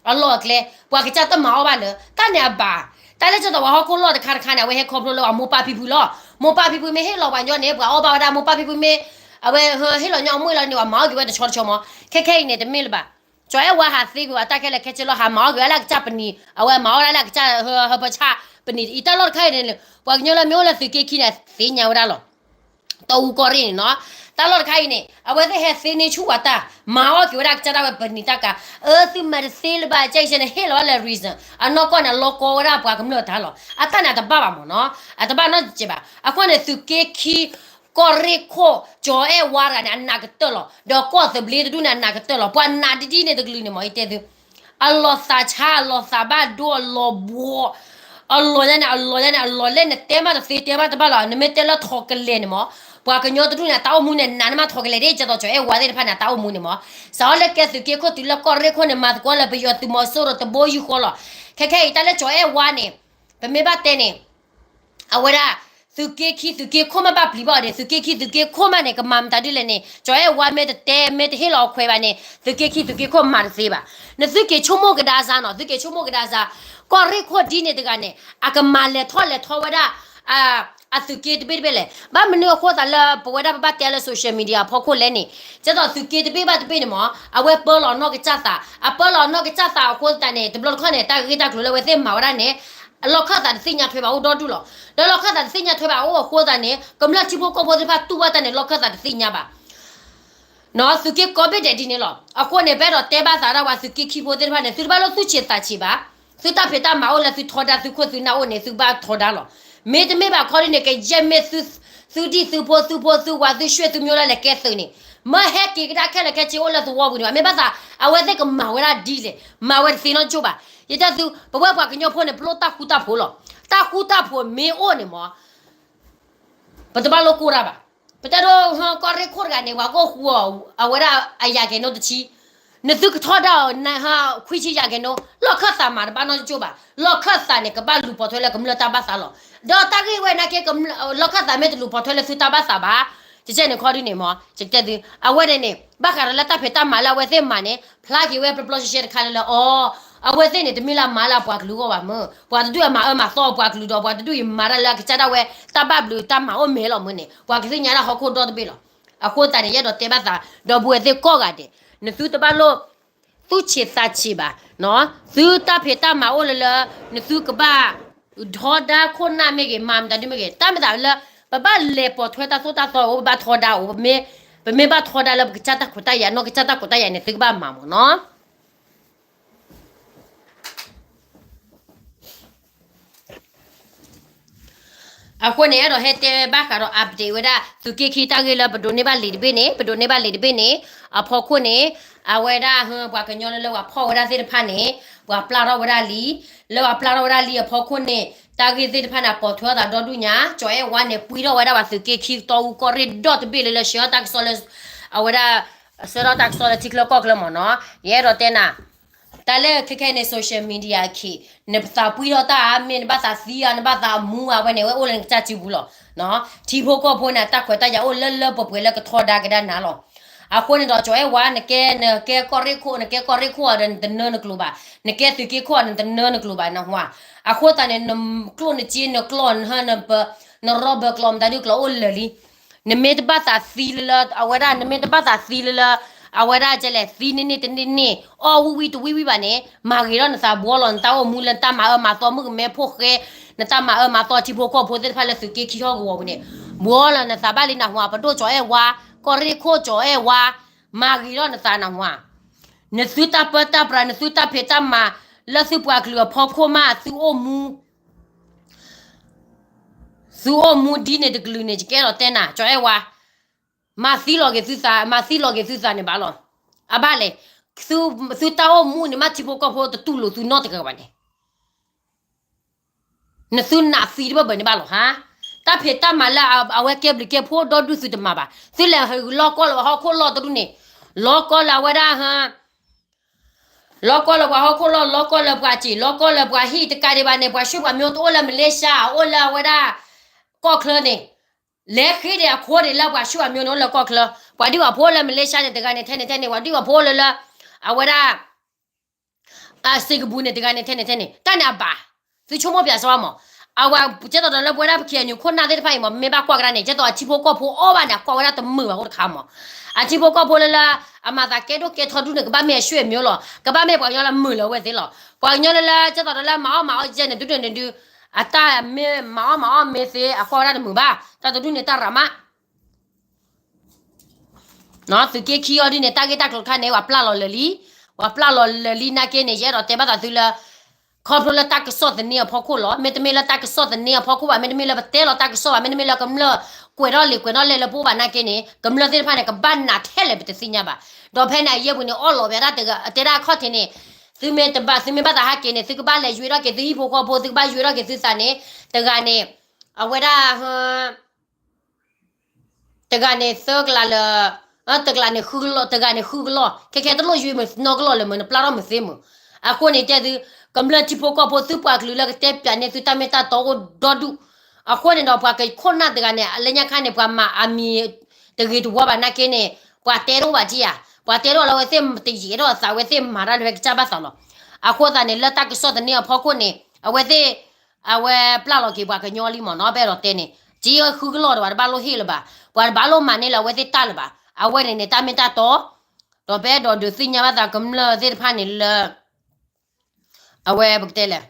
အလီၢ်အကျဲ ပှၤကစၢ်တမၤအီၣ်ဘၣ်လၢၤ တၢ်န့ၣ်အဘၣ်. တၢ်လၢကၠီၤတဝးဟီၣ်ခိၣ်လီၢ်တခါတခါန့ၣ် အဝဲဟဲခီဖျိလၢအမိၢ်ပၢ်ဖံဖုလီၤ. မိၢ်ပၢ်ဖံဖုမ့ၢ်ဟ့ၣ်လီၤပှၤကညီန့ၣ် ပှၤအီၣ်ဘၣ်ဝဲဒၣ် မိၢ်ပၢ်ဖံဖုမ့ၢ် အဝဲဟ့ၣ်လီၤညီအမိၢ်လီၤန့ၣ် ပှၤမၤအီၣ်က့ၤဝဲတဆီတဆီမး. ခဲခဲအံၤန့ၣ် တမ့ၢ်လၢၤဘၣ်. ကၠီၤအဲၣ်ဝါဟးသ့ကွံာ်ဝဲတၢ်ခဲလၢာ်ခဲဆ့လီၤ ဟးမၤအီၣ်က့ၤဝဲလၢအကစၢ်ပနံာ် အဝဲမၤအီၣ်ဒၣ်လၢအကစၢ်ဟၢဖၢဆၣ်ပနံာ်အံၤ တၢ်လီၢ်တခါအံၤန့ၣ် ပှၤကညီလၢမ့ၢ်အိၣ်လၢသုးက့ခံန့ၣ် သ့ၣ်ညါဝဲဒၣ်လီၤ. တီအူကီၢ်ရ့ၣ်န့ၣ်နီၤ တၢ်လီၢ်တခါအံၤန့ၣ် အဝဲသ့ၣ်ဟဲသ့န့ၢ်ဆူၣ်ပှၤတၢ် မၤအီၣ်က့ၤဝဲဒၣ်ကစၢ်ဒၣ်ဝဲပနံာ်တၢ်ကၤ အၢ သုမၤတသ့လၢၤဘၣ် ကၠဲကဆဲန့ၣ် ဟ့ၣ်လီၤဝဲလၢ reason အနီၢ်ကီၢ်န့ၣ် အလီၤကီဝဲဒၣ်ပှၤကမျၢၢ်တၢ်လီၤ. အတၢ်န့ၣ်အတဘၣ်ဘၣ်မးနီၤ အတဘၣ်နီတစဲးဘၣ်. အဃိန့ၣ် သုးက့ခံ ကီၢ်ရ့ၣ်ခိၣ် ကၠီၤအဲၣ်ဝါတဂၤန့ၣ် အနးကတၢၢ်လီၤ. ဒီးကီၢ်သဘျ့တဒူၣ်န့ၣ် အနးကတၢၢ်လီၤ. ပှၤနးဒ်ဒ်န့ၣ်တကလုာ်န့ၣ်မး ယတဲသု အလီၤသးဆါ အလီၤသးဘၣ်ဒိ အလီၤဘှီ အလီၤညါန့ၣ် အလီၤညါန့ၣ် အလီၤလဲၣ် နတဲမးတသ့ တဲမးတဘၣ်လီၤ. နမ့ၢ်တဲလၢထီကလဲၤန့ၣ်မး ပှၤကညီတဒူၣ်န့ၣ် အတၢ်အိၣ်မူန့ၣ် နးန့ၢ်မးထီကလဲၤဒ် ကၠီၤတဝး ကၠီၤအဲၣ်ဝါသ့ၣ်တဖၣ်န့ၣ် အတၢ်အိၣ်မူန့ၣ်မး စးထီၣ်လၢကဲသုးက့ခိၣ်တုၤလၢကီၢ်ရ့ၣ်ခိၣ်န့ၣ် မၤသကိးလၢပယီၤသုးမီၤစိရိၤတဘိယူၢ်ဃီလီၤ. ခဲခဲအံၤ တၢ်လၢကၠီၤအဲၣ်ဝါန့ၣ် ပမ့ၢ်ဘၣ်တဲန့ၣ် အဝဲဒၣ် သုးက့ခံ သုးက့ခိၣ်မးဘၣ်ပျံၤဘၣ်အီၤန့ၣ် သုးက့ခံ သုးက့ခိၣ်မးန့ၣ် ကမၤမတၤဒ်လဲၣ်န့ၣ် ကၠီၤအဲၣ်ဝါမ့ၢ်တတဲ မ့ၢ်တဟ့ၣ်လီၤအခွဲးဘၣ်န့ၣ် သုးက့ခံ သုးက့ခိၣ်မၤတသ့ဘၣ်. နသုက့ၤဆိကမိၣ်ကဒါစါနီၤ သုက့ၤဆိကမိၣ်ကဒါစါ ကီၢ်ရ့ၣ်ခိၣ်ဒ်န့ၣ်တဂၤန့ၣ် အကမၤလဲၤထီၣ်လဲၤထီဝဲဒၣ် အသုးက့တဘ့ၣ်တဘ့ၣ်လဲၣ်. ဘၣ်မနုၤအဃိသးလၢပဝဲဒၣ်ပဘၣ်တဲလၢ social media အဖီခိၣ်လဲၣ်န့ၣ် ကဲသိးသုးက့တဘ့ၣ်ဘၣ်တဘ့ၣ်န့ၣ်မး အဝဲပၢလီၤနီၢ်ကစၢ်သး အပၢလီၤနီၢ်ကစၢ်သးအဃိသတးန့ၣ် တဘျီတခီၣ်န့ၣ် တၢ်ဂ့ၢ်တၢ်ကျိၤလၢအဝဲသ့ၣ်မၤဝဲဒၣ်န့ၣ် လီၢ်ခၢၣ်သးတသ့ၣ်ညါထွဲဘၣ်အိၣ်ဒီဒူၣ်လီၤ. ဒီးလီၢ်ခၢၣ်သးတသ့ၣ်ညါထွဲဘၣ်အိၣ်အဃိသတးန့ၣ် ကမျၢၢ်ထံဖိကီၢ်ဖိသ့ၣ်တဖၣ်တူၢ်ဘၣ်တၢ်န့ၣ် လီၢ်ခၢၣ်သးတသ့ၣ်ညါဘၣ် သုးက့ကိးဘ့ၣ်ဒဲးဒ်န့ၣ်လီၤ. အဃိန့ၣ် ပအဲၣ်ဒိးတဲဘၣ်သးဒၣ်ပှၤသုးက့ခံဖိသ့ၣ်တဖၣ်န့ၣ် သုတဘၣ်လိၣ်သူၣ်ဆံးသးဆံးဘၣ်. သုတၢ်ဖံးတၢ်မၤအိၣ်လၢသုထီဒါသုခိၣ်သုနၢ်အိၣ်န့ၣ် သုကဘၣ်ထီဒါလီၤ. မ့တမ့ၢ်ဘၣ်ခီဒ်န့ၣ် ကယဲၢ်မ့ၢ်သုဒံၣ်သုဖိသုဖိသုဝၤသုရွှ့ၣ်သုမံၤလၢလဲၤကဲသုးန့ၣ် မ့ၢ်ဟဲက့ၤကဒါခဲလၢာ်ခဲဆ့အိၣ်လၢသဝီပူၤန့ၣ်ဘၣ်. မ့ၢ်ဘၣ်သး အဝဲသ့ၣ်ကမၤဝဲဒၣ်ဒ်လဲၣ် မၤဝဲတသ့နီတကၠိၢ်ဘၣ်. ယတဲသု ပဝဲပှၤကညီဖိန့ၣ် ပလိၣ်တၢ်ဃူတၢ်ဖိးလီၤ. တၢ်ဃူတၢ်ဖိးမ့ၢ်အိၣ်န့ၣ်မး ပတဘၣ်လိၣ်ကိၢ်တၢ်ဘၣ်. ပတဲဒိ ကီၢ်ရ့ၣ်ခိၣ်တဂၤန့ၣ် ပှၤကအိၣ်ဃူအီၤ အဝဲဒၣ်အယၤကဲၤနိတဆံ, နသုကထီဒါအီၤ ခွံဆံယၤကဲၤနိ, လီၢ်ခၢၣ်သးမၤတဘၣ်နီတကၠိၢ်ဘၣ်. လီၢ်ခၢၣ်သးန့ၣ် ကဘၣ်လူၤပိာ်ထွဲလၢကမျၢၢ်တၢ်ဘၣ်သးလီၤ. ဒီးတၢ်ဂ့ၢ်ဝဲနာ်က့ လီၢ်ခၢၣ်သးမ့ၢ်တလူၤပိာ်ထွဲလၢသုတၢ်ဘၣ်သးဘၣ်, ကကဲန့ၣ်ခီဒ်န့ၣ်မး ယကတဲသု အဝဲန့ၣ်န့ၣ် ဘၣ်ဃးဒီးလၢတၢ်ဖံးတၢ်မၤလၢအဝဲသ့ၣ်မၤန့ၣ် ဖျါက့ၤဝဲပျီပျီရှဲရှဲတခါလၢလၢအီၤ, အဝဲသ့ၣ်န့ၣ် တမ့ၢ်လၢအမၤလၢအပှၤကလုာ်အဂီၢ်ဘၣ်မ့ၢ်, ပှၤတဒူၣ်အမၤအၢမၤသီပှၤကလုာ်ဒီး ပှၤတဒူၣ်အံၤမၤတၢ်လၢအကစၢ်ဒၣ်ဝဲ တၢ်ဘၣ်ဘျုးတၢ်မၤအိၣ်မဲာ်လီၤမ့ၢ်န့ၣ် ပှၤကသ့ၣ်ညါဒၣ်ဟီၣ်ခိၣ်ဒီတဘ့ၣ်လီၤ. အဃိသတးန့ၣ် ယအဲၣ်ဒိးတဲဘၣ်သး ဒီပုၢ်ဝဲၢ်သ့ၣ်ကိးဂၤဒဲး, နသုတဘၣ်လိၣ် သူၣ်ဆံးသးဆံးဘၣ်, သုတၢ်ဖံးတၢ်မၤအိၣ်လၢလၢ နသုကဘၣ် ထီဒါခိၣ်နၢ်မ့ၢ်ဂ့ၤ မၤမတၤဒုမ့ၢ်ဂ့ၤ တၢ်မ့ၢ်သးလၢ ပဘၣ်လဲၤပိာ်ထွဲတၢ်သိၣ်တၢ်သီအိၣ် ပဘၣ်ထီဒါအိၣ်, ပမ့ၢ်ဘၣ်ထီဒါလၢပကစၢ်တၢ်ခွဲးတၢ်ယာ် နီၢ်ကစၢ်တၢ်ခွဲးတၢ်ယာ်န့ၣ် သုကဘၣ်မၤမ့ၢ်နီၤ. အဃိန့ၣ် အဲၣ်ဒိးဟဲတဲဘၣ်ဃးဒီး update ဝဲဒၣ် သုးက့ခံတၢ်ဂ့ၢ်လၢပဒိးန့ၢ်ဘၣ်လံာ်တဘ့ၣ်န့ၣ် ပဒိးန့ၢ်ဘၣ်လံာ်တဘ့ၣ်န့ၣ် အဖီခိၣ်န့ၣ် အဝဲဒၣ် ပှၤကညီလၢလၢပှၤဖီၣ်ဝဲဒၣ်သ့ၣ်တဖၣ်န့ၣ် ပှၤပျၢ်ထီၣ်ဝဲဒၣ်လံ, လၢပှၤပျၢ်ထီၣ်ဝဲဒၣ်လံအဖီခိၣ်န့ၣ် တၢ်ဂ့ၢ်သ့ၣ်တဖၣ်န့ၣ် ပိာ်ထွဲအသးဒီဒူၣ်ညါ ကၠီၤအဲၣ်ဝါန့ၣ် ပှံထီၣ်ဝဲဒၣ်ပှၤသုးက့ခံတီအူကီၢ်ရ့ၣ်ဒီတဘ့ၣ်လၢလၢ ဆှၢတၢ်ကစီၣ်လၢ အဝဲဒၣ် ဆှၢထီၣ်တၢ်ကစီၣ်လၢထံချၢကီၢ်ချၢမ့ၢ်နီၤ. ယအဲၣ်ဒိးတဲနၤ တၢ်လၢခဲခဲန့ၣ် social media အခံ နပသးပှံထီၣ်တၢ်ဧါ မ့ၢ်နဘၣ်သးသံဧါ နဘၣ်သးအမူဧါ ဝဲန့ၣ် ဝဲအိၣ်လၢနကစၢ်စုပူၤလီၤ. ထံဖိကီၢ်ဖိန့ၣ် တၢ်ခွဲးတၢ်ယာ်အိၣ်လၢလၢပှဲၤပှဲၤလၢကထီဒါကဒါနၤလီၤ. အဃိန့ၣ်ဒီး ကၠီၤအဲၣ်ဝါ နကဲ နကဲကီၢ်ရ့ၣ်ခိၣ် နကဲကီၢ်ရ့ၣ်ခိၣ်အီၤဒီး နတနၢနကျိၤဘၣ်, နကဲသုးက့ခိၣ်အီၤ နတနၢနကျိၤဘၣ် နဟူဧါ. အဃိသတးန့ၣ် နကျိၣ်နစ့ နကျီၢ်နဟၢ န နရီဘၢၣ်ကျိာ်မတၤဒုကျိာ်အိၣ်လၢာ်လံ. နမ့ၢ်တဘၣ်သးသံလၢလၢ အဝဲဒၣ် နမ့ၢ်တဘၣ်သးသံလၢလၢ အဝဲဒၣ်ကလဲၣ် သံန့ၢ်န့ၢ်တန့ၢ်န့ၢ် အီၣ်ဝံၣ်ဝံၣ်တဝံၣ်ဝံၣ်ဘၣ်န့ၣ် မၤဂ့ၤထီၣ်နသး ဘှီလီၤနတၢ်အိၣ်မူလၢနတၢ်မၤအၢမၤသီမုၣ်ကမဲဖိဃဲ နတၢ်မၤအၢမၤသီထံဖိကီၢ်ဖိသ့ၣ်တဖၣ်လၢသုးက့ခံဟီၣ်ကဝီၤပူၤန့ၣ် ဘှီလီၤနသးဘၣ်လံနဟူဧါ. ပဒိၣ်ကၠီၤအဲၣ်ဝါ ကီၢ်ရ့ၣ်ခိၣ်ကၠီၤအဲၣ်ဝါ မၤဂ့ၤထီၣ်နသးနဟူဧါ. နသုတၢ်ပၢတၢ်ပြး နသုတၢ်ဖံးတၢ်မၤ လၢသုပှၤကလုာ်အဖီခိၣ်မး သုအိၣ်မူ သုအိၣ်မူဒ်န့ၣ်တကလုာ်န့ၣ် ယကအဲၣ်ဒိးတဲနၤ ကၠီၤအဲၣ်ဝါ, မၤသံလီၤက့ၤသုသး မၤသံလီၤက့ၤသုသးန့ၣ်ဘၣ်လီၤ. အဘၣ်လဲၣ်, သုတၢ်အိၣ်မူန့ၣ် မ့ၢ်ထံဖိကီၢ်ဖိတတူၢ်လိာ်သုနီတဂၤဘၣ်န့ၣ် နသုနာ်သံတဘၣ်ဘၣ်န့ၣ်ဘၣ်လီၤဟါ. တၢ်ဖံးတၢ်မၤလၢအဝဲကဲဘျုးကဲဖှိၣ်ဒီဒူၣ်သုတမၤဘၣ်. သုလဲၤလီကီလၢပှၤဟီၣ်ခိၣ်လီၢ်တဒူၣ်န့ၣ်, လီကီလၢအဝဲဒၣ် လီကီလၢပှၤဟီၣ်ခိၣ်လီၢ် လီကီလၢပှၤစံာ် လီကီလၢပှၤဟံၣ်တကးဒံးဘၣ်န့ၣ် ပှၤရွှေ့ပှၤမံၤတအိၣ်လၢ Malaysia အိၣ်လၢအဝဲဒၣ် ကီၢ်ချၢန့ၣ် လဲၤဃ့ဒံးအခိဒံးလၢပှၤဆူၣ်အမျိုးန့ၣ်အိၣ်လၢကီၢ်ချၢ, ပှၤဒုၣ်ပှၤဖိလၢမလ့ၡါန့ၣ် တဂၤန့ၣ်ထဲန့ၣ်ထဲန့ၣ်, ပှၤဒုၣ်ပှၤဖိလၢလၢ အဝဲဒၣ် စ့ကပူၤန့ၣ် တဂၤန့ၣ်ထဲန့ၣ်ထဲန့ၣ်, တၢ်န့ၣ်အဘၣ်, သုဆိကမိၣ်ပၠးစ့ၢ်မး, အဝဲကဲသိးဒီးလၢပဝဲဒၣ်ပ K N U ခိၣ်နၢ်သ့ၣ်တဖၣ်အံၤမး မ့ၢ်ဘၣ်ကွၢ်ကဒါန့ၣ် ကဲသိးအထံဖိကီၢ်ဖိအီၣ်ဘၣ်န့ၣ် အကွၢ်ဝဲဒၣ်တမုာ်ဘၣ်အိၣ်တခါမး, အထံဖိကီၢ်ဖိလၢလၢ အမၤသးကဲဒိၣ်ကဲထီဒူၣ်န့ၣ် ကဘၣ်မ့ၢ်အဆူၣ်အမျိုးလီၤ, ကဘၣ်မ့ၢ်ပှၤကညီလၢမုာ်လၢအဝဲသ့ၣ်လီၤ, ပှၤကညီလၢလၢကဲသိးဒီးလၢမၤအီၣ်မၤအီၣ်ယဲန့ၣ် ဒုဒုန့ၣ်ဒု အတၢ်မ့ၢ်မၤအီၣ်မၤအီၣ်မ့ၢ်သ့ အကွၢ်ဝဲဒၣ်တမုာ်ဘၣ်, တၢ်တဒူၣ်န့ၣ်တၢ်ရးမး သုးက့ခံအီၤဒ်န့ၣ် တၢ်ဂ့ၢ်တၢ်ကျိၤတခါန့ၣ် ပှၤပျၢ်လီၤလၢာ်လံ, ပှၤပျၢ်လီၤလၢာ်လံနာ်က့န့ၣ် ယအဲၣ်ဒိးတဲဘၣ်သးသုလၢ ခီဖျိလၢတၢ်ကစီၣ်သန့အဖီခိၣ်လီၤ, မ့တမ့ၢ်လၢတၢ်ကစီၣ်သန့အဖီခိၣ်ဘၣ်, မ့တမ့ၢ်လၢပတဲလီၤတၢ်ကစီၣ်ဘၣ်, မ့တမ့ၢ်လၢကမျၢၢ်ကွဲးထီၣ်လံာ်ကွဲးထီၣ်လဲၢ်လၢပအိၣ်ဘၣ်နာ်က့န့ၣ် ကမျၢၢ်သ့ၣ်တဖၣ်န့ၣ် ကဘၣ်နာ်ထဲလဲၣ်ပတသ့ၣ်ညါဘၣ်, ဒီးဖဲန့ၣ်အယဲၢ်ပူၤန့ၣ် အီၣ်လီၤဝဲဒၣ်တဂၤ တဲဒၣ်အခီၣ်ထံးန့ၣ်, သုမ့ၢ်တဘၣ် သုမ့ၢ်ဘၣ်သးဟးက့ၤန့ၣ် သုကဘၣ်လဲၤယွ့ထီၣ်က့ၤသုဟံၣ်ဖိဃီဖိ, သုကဘၣ်ယွ့ထီၣ်က့ၤသုသးန့ၣ်, တဂၤန့ၣ် အဝဲဒၣ် တဂၤန့ၣ်သၢကလးလၢ, တကလးန့ၣ်ဃုကလီၢ်, တဂၤန့ၣ်ဃုကလီၢ်, ခဲခဲတလိၣ်ယွ့မုာ်နီၢ်ကလီၢ်လၢမုာ် နပျၢ်ထီၣ်မုာ်သ့မုာ်, အဃိန့ၣ်တဲသု, ကမျၢၢ်ထံဖိကီၢ်ဖိ သုပှၤကလုာ်လၢကတဲပၠးန့ၢ်သုတၢ်မ့ၢ်တၢ်တီအိၣ်ဒီဒူၣ်, အဃိန့ၣ်ဒီးပှၤကခိၣ်နၢ်တဂၤန့ၣ် လၢညါခါန့ၣ် ပှၤမၤအမံၤတဂ့ၤတဝါဘၣ်နာ်က့န့ၣ် ပှၤတဲတအိၣ်ဘၣ်ထံဧါ, ပှၤတဲတအိၣ်လၢအဝဲသ့ၣ်တယံာ်ဒီးအသး အဝဲသ့ၣ်မၤတၢ်လၢဝဲကစၢ်ဘၣ်သးလီၤ, အဃိသတးန့ၣ် လၢတၢ်ကစီၣ်သန့အဖီခိၣ်န့ၣ် အဝဲသ့ၣ် အဝဲပျၢ်လီၤက့ၤပှၤကညီလံမ့ၢ်နီၤ, ပအဲၣ်ဒိးတဲန့ၣ် က့ဃုကလီၢ်ဒီးပှၤတဘၣ်လိၣ်ဟ့ၣ်လၢၤဘၣ်, ပှၤတဘၣ်လိၣ်မၤန့ၢ်လၢအဝဲသ့ၣ်တၢ်လၢၤဘၣ်, အဝဲန့ၣ်န့ၣ် တၢ်မ့ၢ်တၢ်တီ, ဒီးပအဲၣ်ဒိးဒုးသ့ၣ်ညါဘၣ်သးကမျၢၢ်သ့ၣ်တဖၣ်န့ၣ်လၢ အဝဲပကတဲလဲၣ်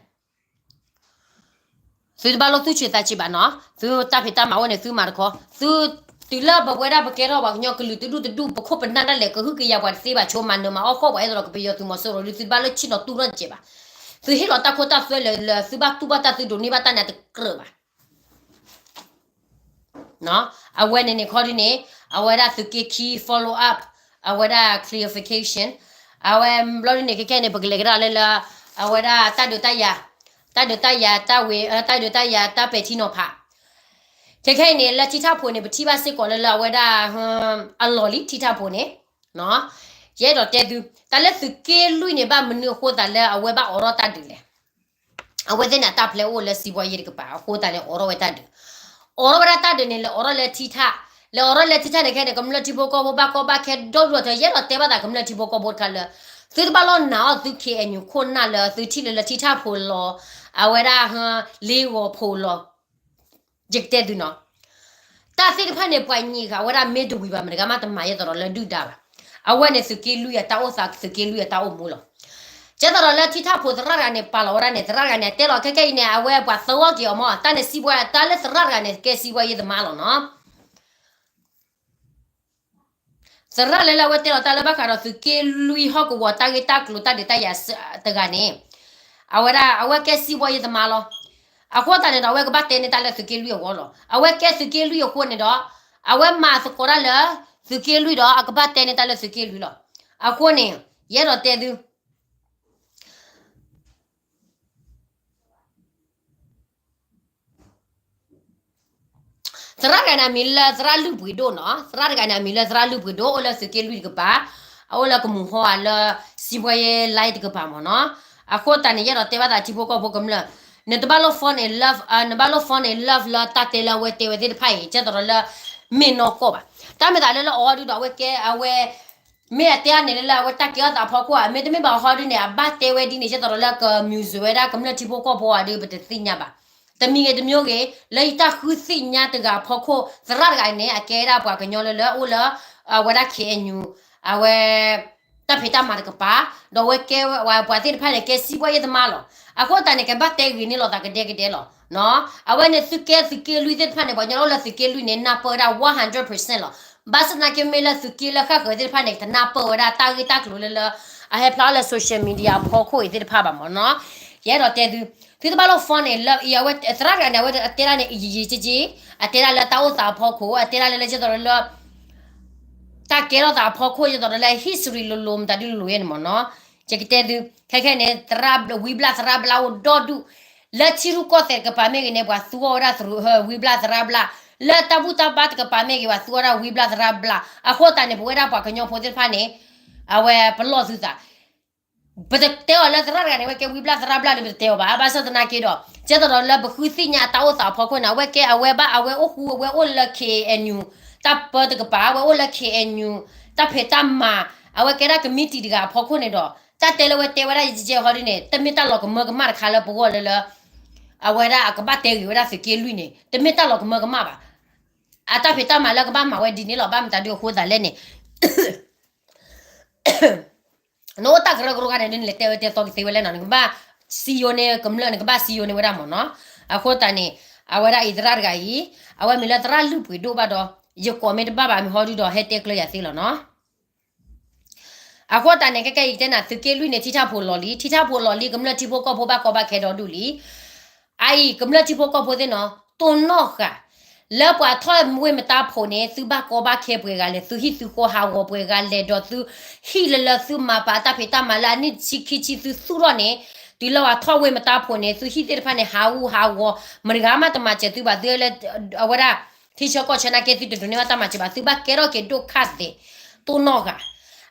သုတဘၣ်လိၣ်သူၣ်ဆံးသးဆံးဘၣ်နီၤ, သုတၢ်ဖံးတၢ်မၤအိၣ်န့ၣ် သုမၤတခီ, သု တုၤလၢပဝဲဒၣ်ပကဲထီၣ်ပှၤကညီကလုာ်တဒူၣ်တဒူၣ် ပခိၣ်ပနၢ်ဒၣ်လဲာ် ကဟုကယာ်ပှၤတသ့ဘၣ် ဆိမၤနၢၤမၤအီၣ်ဃီၣ်ပှၤ အဲၣ်ဒိးဒီးကပယီၤသုးမီၤစိရိၤဒုး သုတဘၣ်လၢဆ့ၣ်နီၤတူၢ်ထီၣ်တစဲးဘၣ်, သုဟ့ၣ်လီၤတၢ်ခိတၢ်သွဲလၢ သုဘၣ်တူၢ်ဘၣ်တၢ် သုဒိးန့ၢ်ဘၣ်တၢ်န့ၣ် တကြၢးဘၣ် အဝဲန့ၣ်န့ၣ်ခီဒုန့ၣ် အဝဲဒၣ်သုးက့ခံ follow up အဝဲဒၣ် clarification အဝဲဘျီဒုန့ၣ် ခဲခဲန့ၣ် ပကလဲၤကဒါလၢလၢ အဝဲဒၣ်တၢ်ဒုးတၢ်ယၤ, တၢ်ဒုးတၢ်ယၤတၢ်ဝ့ၤ တၢ်ဒုးတၢ်ယၤတၢ်ပဲာ်ထံနီၤဖး, ခဲခဲအံၤန့ၣ် လၢထံထၣ်ဖိန့ၣ် ပထံၣ်ဘၣ်စ့ၢ်ကီးလၢလၢအဝဲဒၣ် အလီၢ်လံထံထၣ်ဖိန့ၣ် ယအဲၣ်ဒိးတဲသု တၢ်လၢသုးက့လွံၢ်န့ၣ် ဘၣ်မနုၤအဃိသတးလၢအဝဲဘၣ်အိးထီၣ်တၢ်ဒုးလဲၣ်. အဝဲသ့ၣ်န့ၣ် အတၢ်ဖျဲးအိၣ်လၢစံးဘှီယ့ၢ်တကပၤ အဃိသတးန့ၣ် အိးထီၣ်ဝဲတၢ်ဒုး, အိးထီၣ်ဝဲဒၣ်တၢ်ဒုးန့ၣ် လဲၤအိးထီၣ်လၢထံထၣ်, လဲၤအိးထီၣ်လၢထံထၣ်န့ၣ် ခဲန့ၣ် ကမျၢၢ်ထံဖိကီၢ်ဖိဘၣ်ကီဘၣ်ခဲဒီဒူၣ်အထၢ ယအဲၣ်ဒိးတဲဘၣ်သးကမျၢၢ်ထံဖိကီၢ်ဖိတခါလၢ သုတဘၣ်လီၤနာ်အီၤသု K N U ခိၣ်နၢ်လၢသုထံၣ်လၢလၢထံထၣ်ဖိလီၤ, အဝဲဒၣ် လ့ဂီၤဖိလီၤ ယကတဲသုနီၤ, တၢ်သ့ၣ်တဖၣ်န့ၣ် ပှၤညံးဃာ်ဝဲဒၣ်မ့ၢ်တဝံၤဘၣ် မတၤတဂၤမးတမၤယဲသိးဒီးလၢဒုၣ်ဒါဘၣ်. အဝဲန့ၣ်သုးက့လွံၢ်အတၢ်အိၣ်သး သုးက့လွံၢ်အတၢ်အိၣ်မူလီၤ. ကဲသိးဒီးလၢထံထၣ်ဖိသရၣ်တဂၤန့ၣ် ပာ်လီၤဝဲဒၣ်န့ၣ် သရၣ်တဂၤန့ၣ် အတဲလီၤခဲကဲအံၤန့ၣ် အဝဲပှၤသၢဂီၢ်က့ၤအီၤမး တၢ်န့ၣ်စံးဘှီ တၢ်လၢသရၣ်တဂၤန့ၣ် ကဲစံးဘှီယ့ၢ်သမါလီၤနီၤ. သရၣ်လၢလၢအဝဲတဲလီၤတၢ်လၢဘၣ်ဃးဒီးသုးက့လွံၢ်ဟီၣ်ကဝီၤတၢ်ဂ့ၢ်တၢ်ကျိၤတၢ်ဒုးတၢ်ယၤတဂၤန့ၣ်, အဝဲဒၣ် အဝဲကဲစံးဘှီယ့ၢ်သမါလီၤ. အဃိသတးန့ၣ်ဒီး အဝဲကဘၣ်တဲန့ၢ်တၢ်လၢသုးက့လွံၢ်အဂီၢ်လီၤ. အဝဲကဲသုးက့လွံၢ်အဃိန့ၣ်ဒီး အဝဲမၤသကိးတၢ်လၢသုးက့လွံၢ်ဒီး အကဘၣ်တဲန့ၢ်တၢ်လၢသုးက့လွံၢ်လီၤ. အဃိန့ၣ် ယအဲၣ်ဒိးတဲသု သရၣ်တဂၤန့ၣ် အမံၤလၢသရၣ်လုၢ်ပှ့ၤဒိၣ်နီၤ. သရၣ်တဂၤန့ၣ် အမံၤလၢသရၣ်လုၢ်ပှ့ၤဒိၣ် အိၣ်လၢသုးက့လွံၢ်တကပၤ, အအိၣ်လၢကမူၤဟီဧါလၢစံးဘှီယ့ၢ်လါတကပၤမးနီၤ. အဃိသတးန့ၣ် ယအဲၣ်ဒိးတဲဘၣ်သးထံဖိကီၢ်ဖိကမျၢၢ်, နတဘၣ်လိၣ် fall in love, နဘၣ်လိၣ် fall in love လၢတၢ်တဲလၢအဝဲတဲဝဲသ့ၣ်တဖၣ်အံၤ ကဲသိးဒီးလၢ မ့ၢ်နီၢ်ကီၢ်ဘၣ်. တၢ်မ့ၢ်သးလၢလၢအီၤဒုဒီး အဝဲကဲ အဝဲ မ့ၢ်အတဲအန့ၣ်လၢလၢအဝဲတၢ်ကဲထီၣ်သးအဖီခိၣ်ဧါ, မ့တမ့ၢ်ဘၣ်အီၤဒုန့ၣ် အဘၣ်တဲဝဲဒ်န့ၣ် ကဲသိးဒီးလၢက မူၤစၢၤ ဝဲဒၣ်ကမျၢၢ်ထံဖိကီၢ်ဖိအီၤဒု ပတသ့ၣ်ညါဘၣ်. တမံၤဂ့ၤတမံၤဂ့ၤ လၢယတၢ်ဃုသ့ၣ်ညါတဂၤအဖီခိၣ် သရၣ်တဂၤအံၤန့ၣ် အကဲဒၣ်ပှၤကညီလၢလၢအိၣ်လၢ အဝဲဒၣ် ခ့ၣ်အဲၣ်ယူၣ် အဝဲ တၢ်ဖံးတၢ်မၤတကပၤ, ဒီးအဝဲကဲဝဲပှၤသ့ၣ်တဖၣ်န့ၣ် ကဲစံးဘှီယ့ၢ်သမါလီၤ. အဃိသတးန့ၣ် ကဘၣ်တဲဂ့ၤန့ၢ်လိာ်သးကဒဲကဒဲလီၤ. အဝဲန့ၣ်သုးက့သုးက့လွံၢ်သ့ၣ်တဖၣ်န့ၣ် ပှၤကညီလၢအိၣ်လၢသုးက့လွံၢ်န့ၣ် နၢ်ပၢၢ်ဝဲဒၣ် one hundred percent လီၤ. ဘၣ်ဆၣ်သနာ်က့မ့ၢ်လၢသုးက့လၢဃၣ်ဃၢၤသ့ၣ်တဖၣ်န့ၣ် တနၢ်ပၢၢ်ဝဲဒၣ်တၢ်ဂ့ၢ်တၢ်ကျိၤလၢလၢ အဟဲဖျါအီၤလၢ social media အဖီခိၣ်အံၤသ့ၣ်တဖၣ်ဘၣ်မးနီၤ. ယအဲၣ်ဒိးတဲသု, သုတဘၣ်လိၣ် fall in love အံၤ အဝဲသရၣ်တဂၤန့ၣ် အဝဲတဲဒၣ်န့ၣ် ယံာ်ယံာ်က့က့, အတဲဒၣ်လၢတၢ်အိၣ်သးအဖီခိၣ် အတဲဒၣ်လၢလၢကဲသိးလၢ တၢ်ကဲထီၣ်သးအဖီခိၣ် ယသိးဒီးလၢ history လိၤလိၤ မတၤဒုလိၤလိၤယဲန့ၣ်မးနီၤ. ယကတဲသု, ခဲခဲန့ၣ် သရၣ် ဝံဘျၣ်သရၣ်ဘျၣ်အိၣ်ဒီဒူၣ်, လၢထံရူၢ်ကီၢ်သဲးတကပၤမ့ၢ်ဂ့ၤန့ၣ် ပှၤသူအီၤဝဲဒၣ်သရူး ဝံဘျၣ်သရၣ်ဘျၣ်, လၢတၢ်ဘူၣ်တၢ်ဘါတကပၤမ့ၢ်ဂ့ၤ ပှၤသူအီၤဝဲဒၣ်ဝံဘျၣ်သရၣ်ဘျၣ်. အဃိသတးန့ၣ် ပဝဲဒၣ်ပှၤကညီဖိသ့ၣ်တဖၣ်န့ၣ် အဝဲပလီၢ်သုသး ပတတဲအီၤလၢသရၣ်တဂၤန့ၣ် အဝဲကဲဝံဘျၣ်သရၣ်ဘျၣ်ဒီး ပတတဲအီၤဘၣ်. ဘၣ်ဆၣ်သနာ်က့ဒီး ကဲသိးဒီးလၢပဃုသ့ၣ်ညါအတၢ်အိၣ်သးအဖီခိၣ်န့ၣ် အဝဲကဲအဝဲဘၣ် အဝဲအိၣ်ဃူ အဝဲအိၣ်လၢ K N U တၢ်ပၢတကပၤ အဝဲအိၣ်လၢ K N U တၢ်ဖံးတၢ်မၤ အဝဲကဲဒၣ်ကမံးတံာ်တဂၤအဖီခိၣ်န့ၣ်ဒီး တၢ်တဲလၢအဝဲတဲဝဲဒၣ်ယကဲဟီဒ်န့ၣ် တမ့ၢ်တၢ်လီၤကမၢကမၣ်တခါလၢပဂီၢ်လၢလၢ အဝဲဒၣ်အကဘၣ်တဲဂ့ၤဝဲဒၣ်သုးက့လွံၢ်န့ၣ် တမ့ၢ်တၢ်လီၤကမၢကမၣ်ဘၣ်. အတၢ်ဖံးတၢ်မၤလၢကဘၣ်မၤဝဲဒ်န့ၣ်လီၤ. ဘၣ်မတၤဒုအဃိသးလဲၣ်န့ၣ် နအိၣ်တၢ်ကရၢကရိခါန့ၣ် ဒ်နလဲၤတဲဝဲတဲသီကသ့ဝဲလဲၣ်နီၤ နကဘၣ်စံယိန့ၢ်ကမျၢၢ် နကဘၣ်စံယိန့ၢ်ဝဲဒၣ်မ့ၢ်နီၤ. အဃိသတးန့ၣ် အဝဲဒၣ်အံၤသရၣ်တဂၤအံၤ အဝဲမ့ၢ်လၢသရၣ်လုၢ်ပှ့ၤဒိၣ်ဘၣ်ဒီး ယကိးမ့ၢ်တဘၣ်ဘၣ်မ့ၢ်ဟီဒုဒီး ဟဲတဲကျၢၤယၤသ့လီၤနီၤ. အဃိသတးန့ၣ် ခဲကဲအံၤတဲနၤ သုးက့လွံၢ်န့ၣ် ထံထၣ်ဖိးလီၤလံ ထံထၣ်ဖိးလီၤလံ ကမျၢၢ်ထံဖိကီၢ်ဖိဘၣ်ကီဘၣ်ခဲဒီဒူၣ်လံ. အအံၤ ကမျၢၢ်ထံဖိကီၢ်ဖိသ့ၣ်နီၤ တိၢ်နီၣ်ဃာ် လၢပှၤထီၣ်ဝ့ၢ်မတါဖိးန့ၣ် သုဘၣ်ကီဘၣ်ခဲပှဲၤဂၤလဲၣ် သုဟံၣ်သုဃီဟးဂီၤပှဲၤဂၤလဲၣ် ဒီးသုဟံၣ်လၢလၢသုမၤပာ်တၢ်ဖံးတၢ်မၤလၢအနံၣ်ဆံခံဆံသုသူၣ်ထီၣ်န့ၣ် တုၤလၢပှၤထီၣ်ဝ့ၢ်မတါဖိးန့ၣ် သုဟံၣ်သ့ၣ်တဖၣ်န့ၣ် ဟးဂူာ်ဟးဂီၤ မတဂၤမးတမၤစၢၤသုဘၣ် သုလၢ အဝဲဒၣ် ထံဆၢကီၢ်ဆၢနာ်က့ သုတဒိးန့ၢ်ဘၣ်တၢ်မၤစၢၤဘၣ် သုဘၣ်ကဲထီၣ်က့ၤဒိၣ်ခါသ့ တိၢ်နီၣ်ဃာ်.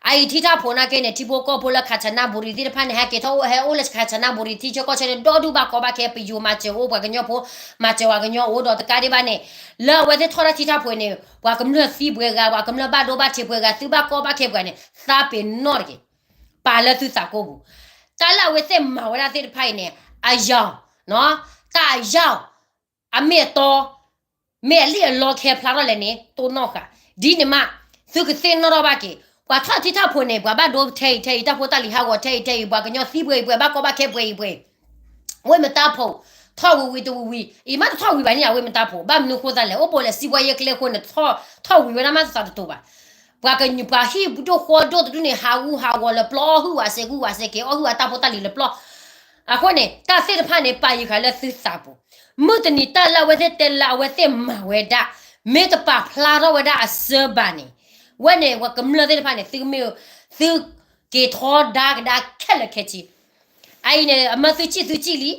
အအံၤထံထၣ်ဖိးနာ်က့န့ၣ် ထံဖိကီၢ်ဖိလၢ ခါဆနၣ်ဘူရံ သ့ၣ်တဖၣ်န့ၣ် ဟဲက့ၤထီၣ်အိၣ် ဟဲအိၣ်လၢ ခါဆနၣ်ဘူရံ ထံဆၢကီၢ်ဆၢန့ၣ် ဒီဒူၣ်ဘၣ်ကီဘၣ်ခဲ ပယိၤမၤစၢၤအိၣ် ပှၤကညီဖိ မၤစၢၤပှၤကညီအိၣ်ဒီးတကးဒံးဘၣ်န့ၣ် လၢအဝဲသ့ၣ်ထီၣ်တၢ်ထံထၣ်ဖိးန့ၣ် ပှၤကမျၢၢ်သံပှဲၤဂၤ ပှၤကမျၢၢ်ဘၣ်ဒိဘၣ်ထံးပှဲၤဂၤ သုဘၣ်ကီဘၣ်ခဲပှဲၤန့ၣ် သးပ့ၤနီၣ်တက့ၢ် ပာ်လၢသုသးကိးပူၤ တၢ်လၢအဝဲသ့ၣ်မၤဝဲဒၣ်သ့ၣ်တဖၣ်အံၤန့ၣ် အယီၤ တၢ်အယီၤ အမ့ၢ်အတီ မ့ၢ်အလံၣ်အလီခဲဖျါထီၣ်လဲၣ်န့ၣ် တိၢ်နီၣ်ဃာ် ဒ်န့ၣ်မး သုကသ့ၣ်နီၣ်ထီၣ်ဘၣ်က့ၤ ပှၤထီၣ်ထံထၣ်ဖိးန့ၣ် ပှၤဘၣ်ဒိထဲအံၤထဲအံၤ တၢ်ဖိတၢ်လံၤဟးဂီၤထဲအံၤထဲအံၤ ပှၤကညီသံပှဲၤအံၤပှဲၤ ဘၣ်ကီဘၣ်ခဲပှဲၤအံၤပှဲၤ ဝ့ၢ်မတါဖိး ထီၣ်ဝံၤဝံၤတဝံၤဝံၤ အံၤမးတထီၣ်ဝံၤဘၣ်န့ၣ် အဝ့ၢ်မတါဖိး ဘၣ်မနုၤအဃိသတးလဲၣ် အိၣ်ပိာ်လဲၣ်စံးဘှါယဲကျဲအဃိန့ၣ် ထီၣ်ဝံၤဝဲဒၣ်မးတသးတတိၤဘၣ် ပှၤကညီ ပှၤဟံၣ်ဒိၣ်ဃီဒိၣ်တဒူၣ်န့ၣ် ဟးဂူာ်ဟးဂီၤလၢပျီ အီၣ်ဟုၣ်ဝးစဲးကူဝးစဲးက့ၤ အီၣ်ဟုၣ်အတၢ်ဖိတၢ်လံၤလၢပျီ အဃိန့ၣ် တၢ်သ့ၣ်တဖၣ်န့ၣ် ပာ်ယံၤဃာ်လၢသုသးပူၤ မုၢ်တနံၤတၢ်လၢအဝဲသ့ၣ်တဲလၢအဝဲသ့ၣ်မၤဝဲဒၣ် မ့ၢ်တပာ်ဖျါထီၣ်ဝဲဒၣ်အစၢဘၣ်န့ၣ် ဝဲန့ၣ် ပှၤကမျၢၢ်သ့ၣ်တဖၣ်န့ၣ် သုမ့ၢ် သုက့ၤထီဒါကဒါခဲလၢာ်ခဲဆ့ အအံၤန့ၣ် အမၢသုစံၣ်သုစံၣ်လံ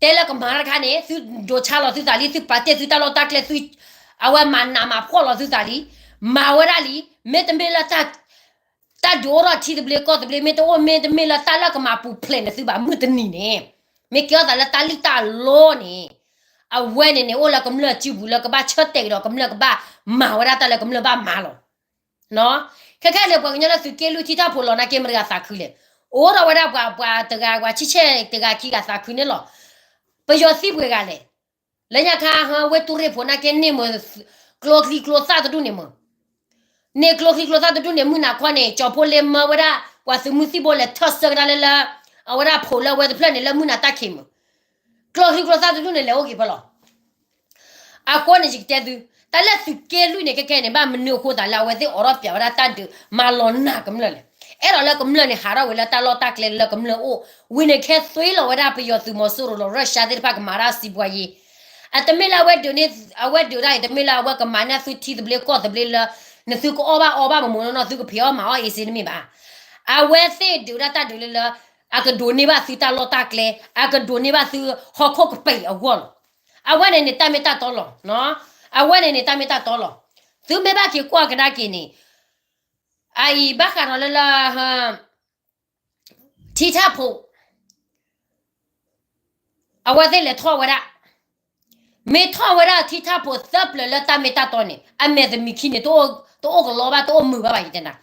တဲလၢကမၤတၢ်တခါန့ၣ် သုဒိးဆါလီၤသုသးလံ သုပာ်တ့ၢ်သုတၢ်လီၢ်တၢ်ကျဲ သု အဝဲမၤနးမၤဖှီၣ်လီၤသုသးလံ မၤဝဲဒၣ်လံ မ့တမ့ၢ်လၢ တၢ်ဒုးအိၣ်ထီၣ်ထံသဘျ့ကီၢ်သဘျ့ မ့ၢ်တအိၣ် မ့တမ့ၢ်လၢတၢ်လၢကမၤပူၤဖျဲးန့ၢ်သုဘၣ် မုၢ်တနံၤန့ၣ် မ့ၢ်ကဲထီၣ်သးလၢတၢ်လံၣ်တၢ်လီန့ၣ် အဝဲန့ၣ်န့ၣ် အိၣ်လၢကမျၢၢ်စုပူၤလၢကဘၣ်ဆၢတဲာ်ကဒီး ကမျၢၢ်ကဘၣ်မၤဝဲဒၣ်တၢ်လၢကမျၢၢ်ဘၣ်မၤလီၤ. ခဲခဲန့ၣ် ပှၤကညီလၢသုးက့လွံၢ်ထံထၣ်ဖိးလီၤနာ်က့ မတၤတဂၤသးခုလဲၣ်. အိၣ်ဒီးဝဲဒၣ်ပှၤ ပှၤတဂၤ ပှၤဆံဆဲၣ်တဂၤခံဂၤသးခုန့ၣ်လီၤ. ပယီၤသံပှဲၤဂၤလဲၣ်. လၢညါခါ ဝ့ၢ်တူၢ်ရ့ၣ်ဖိနာ်က့ န့ၢ်မ့ၢ် ကျိချံကျိသၣ်တဒူၣ်န့ၣ်မ့ၢ် န့ၢ်ကျိချံကျိသၣ်တဒူၣ်န့ၣ် မုၢ်နၤခီန့ၣ် ကၠီၤဖိလ့မၢဝဲဒၣ် ပှၤသုးမုၢ်သံၣ်ဘိလဲၤထၢၣ်ဆၢကဒါလၢလၢ အဝဲဒၣ်ဖိးလၢအဝဲတဖျၢၣ်န့ၣ် လၢမုၢ်နၤတၢ်ခံးမ့ၢ် ကျိချံကျိသၣ်တဒူၣ်န့ၣ် လဲၤအိၣ်က့ၤဖဲလဲၣ်. အဃိန့ၣ် ယကတဲသု တၢ်လၢသုးက့လွံၢ်န့ၣ် ခဲခဲန့ၣ် ဘၣ်မနုၤအဃိသးလၢအဝဲသ့ၣ်အိးထီၣ်ပျးဝဲဒၣ်တၢ်ဒုး မၤလီၤနာ်ကမျၢၢ်လဲၣ်. အဲၣ်ဒိးလၢကမျၢၢ်န့ၣ် ဟးထီၣ်ဝဲလၢတၢ်လီၢ်တၢ်ကျဲလၢကမျၢၢ်အိၣ် ဝံၤန့ၣ်ခဲသွံလီၤဝဲဒၣ်ပယီၤသုးမီၤစိရိၤဒီး Russia သ့ၣ်တဖၣ်ကမၤတၢ်စံးဘှါယ့ အတမ့ၢ်လၢအဝဲဒုးန့ၢ် အဝဲဒုးဒၣ်အံၤ တမ့ၢ်လၢအဝဲကမၤန့ၢ်သုထံသဘျ့ကီၢ်သဘျ့လၢ နသုကအီၣ်ဘၣ်အီဘၣ်မ့ၢ်မ့ၢ်နီၢ်နီၢ် သုကဖံးအီၣ်မၤအီၣ်အ့စ့တမ့ၢ်ဘၣ်. အဝဲသ့ၣ်ဒုးဒၣ်တၢ်ဒုးလၢလၢ အကဒိးန့ၢ်ဘၣ်သုတၢ်လီၢ်တၢ်ကျဲ အကဒိးန့ၢ်ဘၣ်သုဟီၣ်ခိၣ်ကပံာ်အဂီၢ်လီၤ. အဝဲန့ၣ်န့ၣ်တၢ်မ့ၢ်တၢ်တီလီၤ. အဝဲန့ၣ်န့ၣ်တၢ်မ့ၢ်တၢ်တီလီၤ. သုမ့ၢ်ဘၣ်က့ၤကွၢ်ကဒါက့ၤန့ၣ် အအံၤဘၣ်ဃးဒီးလၢလၢ ထံထၣ်ဖိး အဝဲသ့ၣ်လဲၤထီၣ်ဝဲဒၣ် မ့ၢ်ထီၣ်ဝဲဒၣ်ထံထၣ်ဖိးသၢပျၢၤလၢတၢ်မ့ၢ်တၢ်တီန့ၣ် အမဲာ်သမံးခံန့ၣ် တအိၣ်ကလီဘၣ် တအိၣ်မုာ်ဘၣ်ဘၣ် ယတဲနၤ.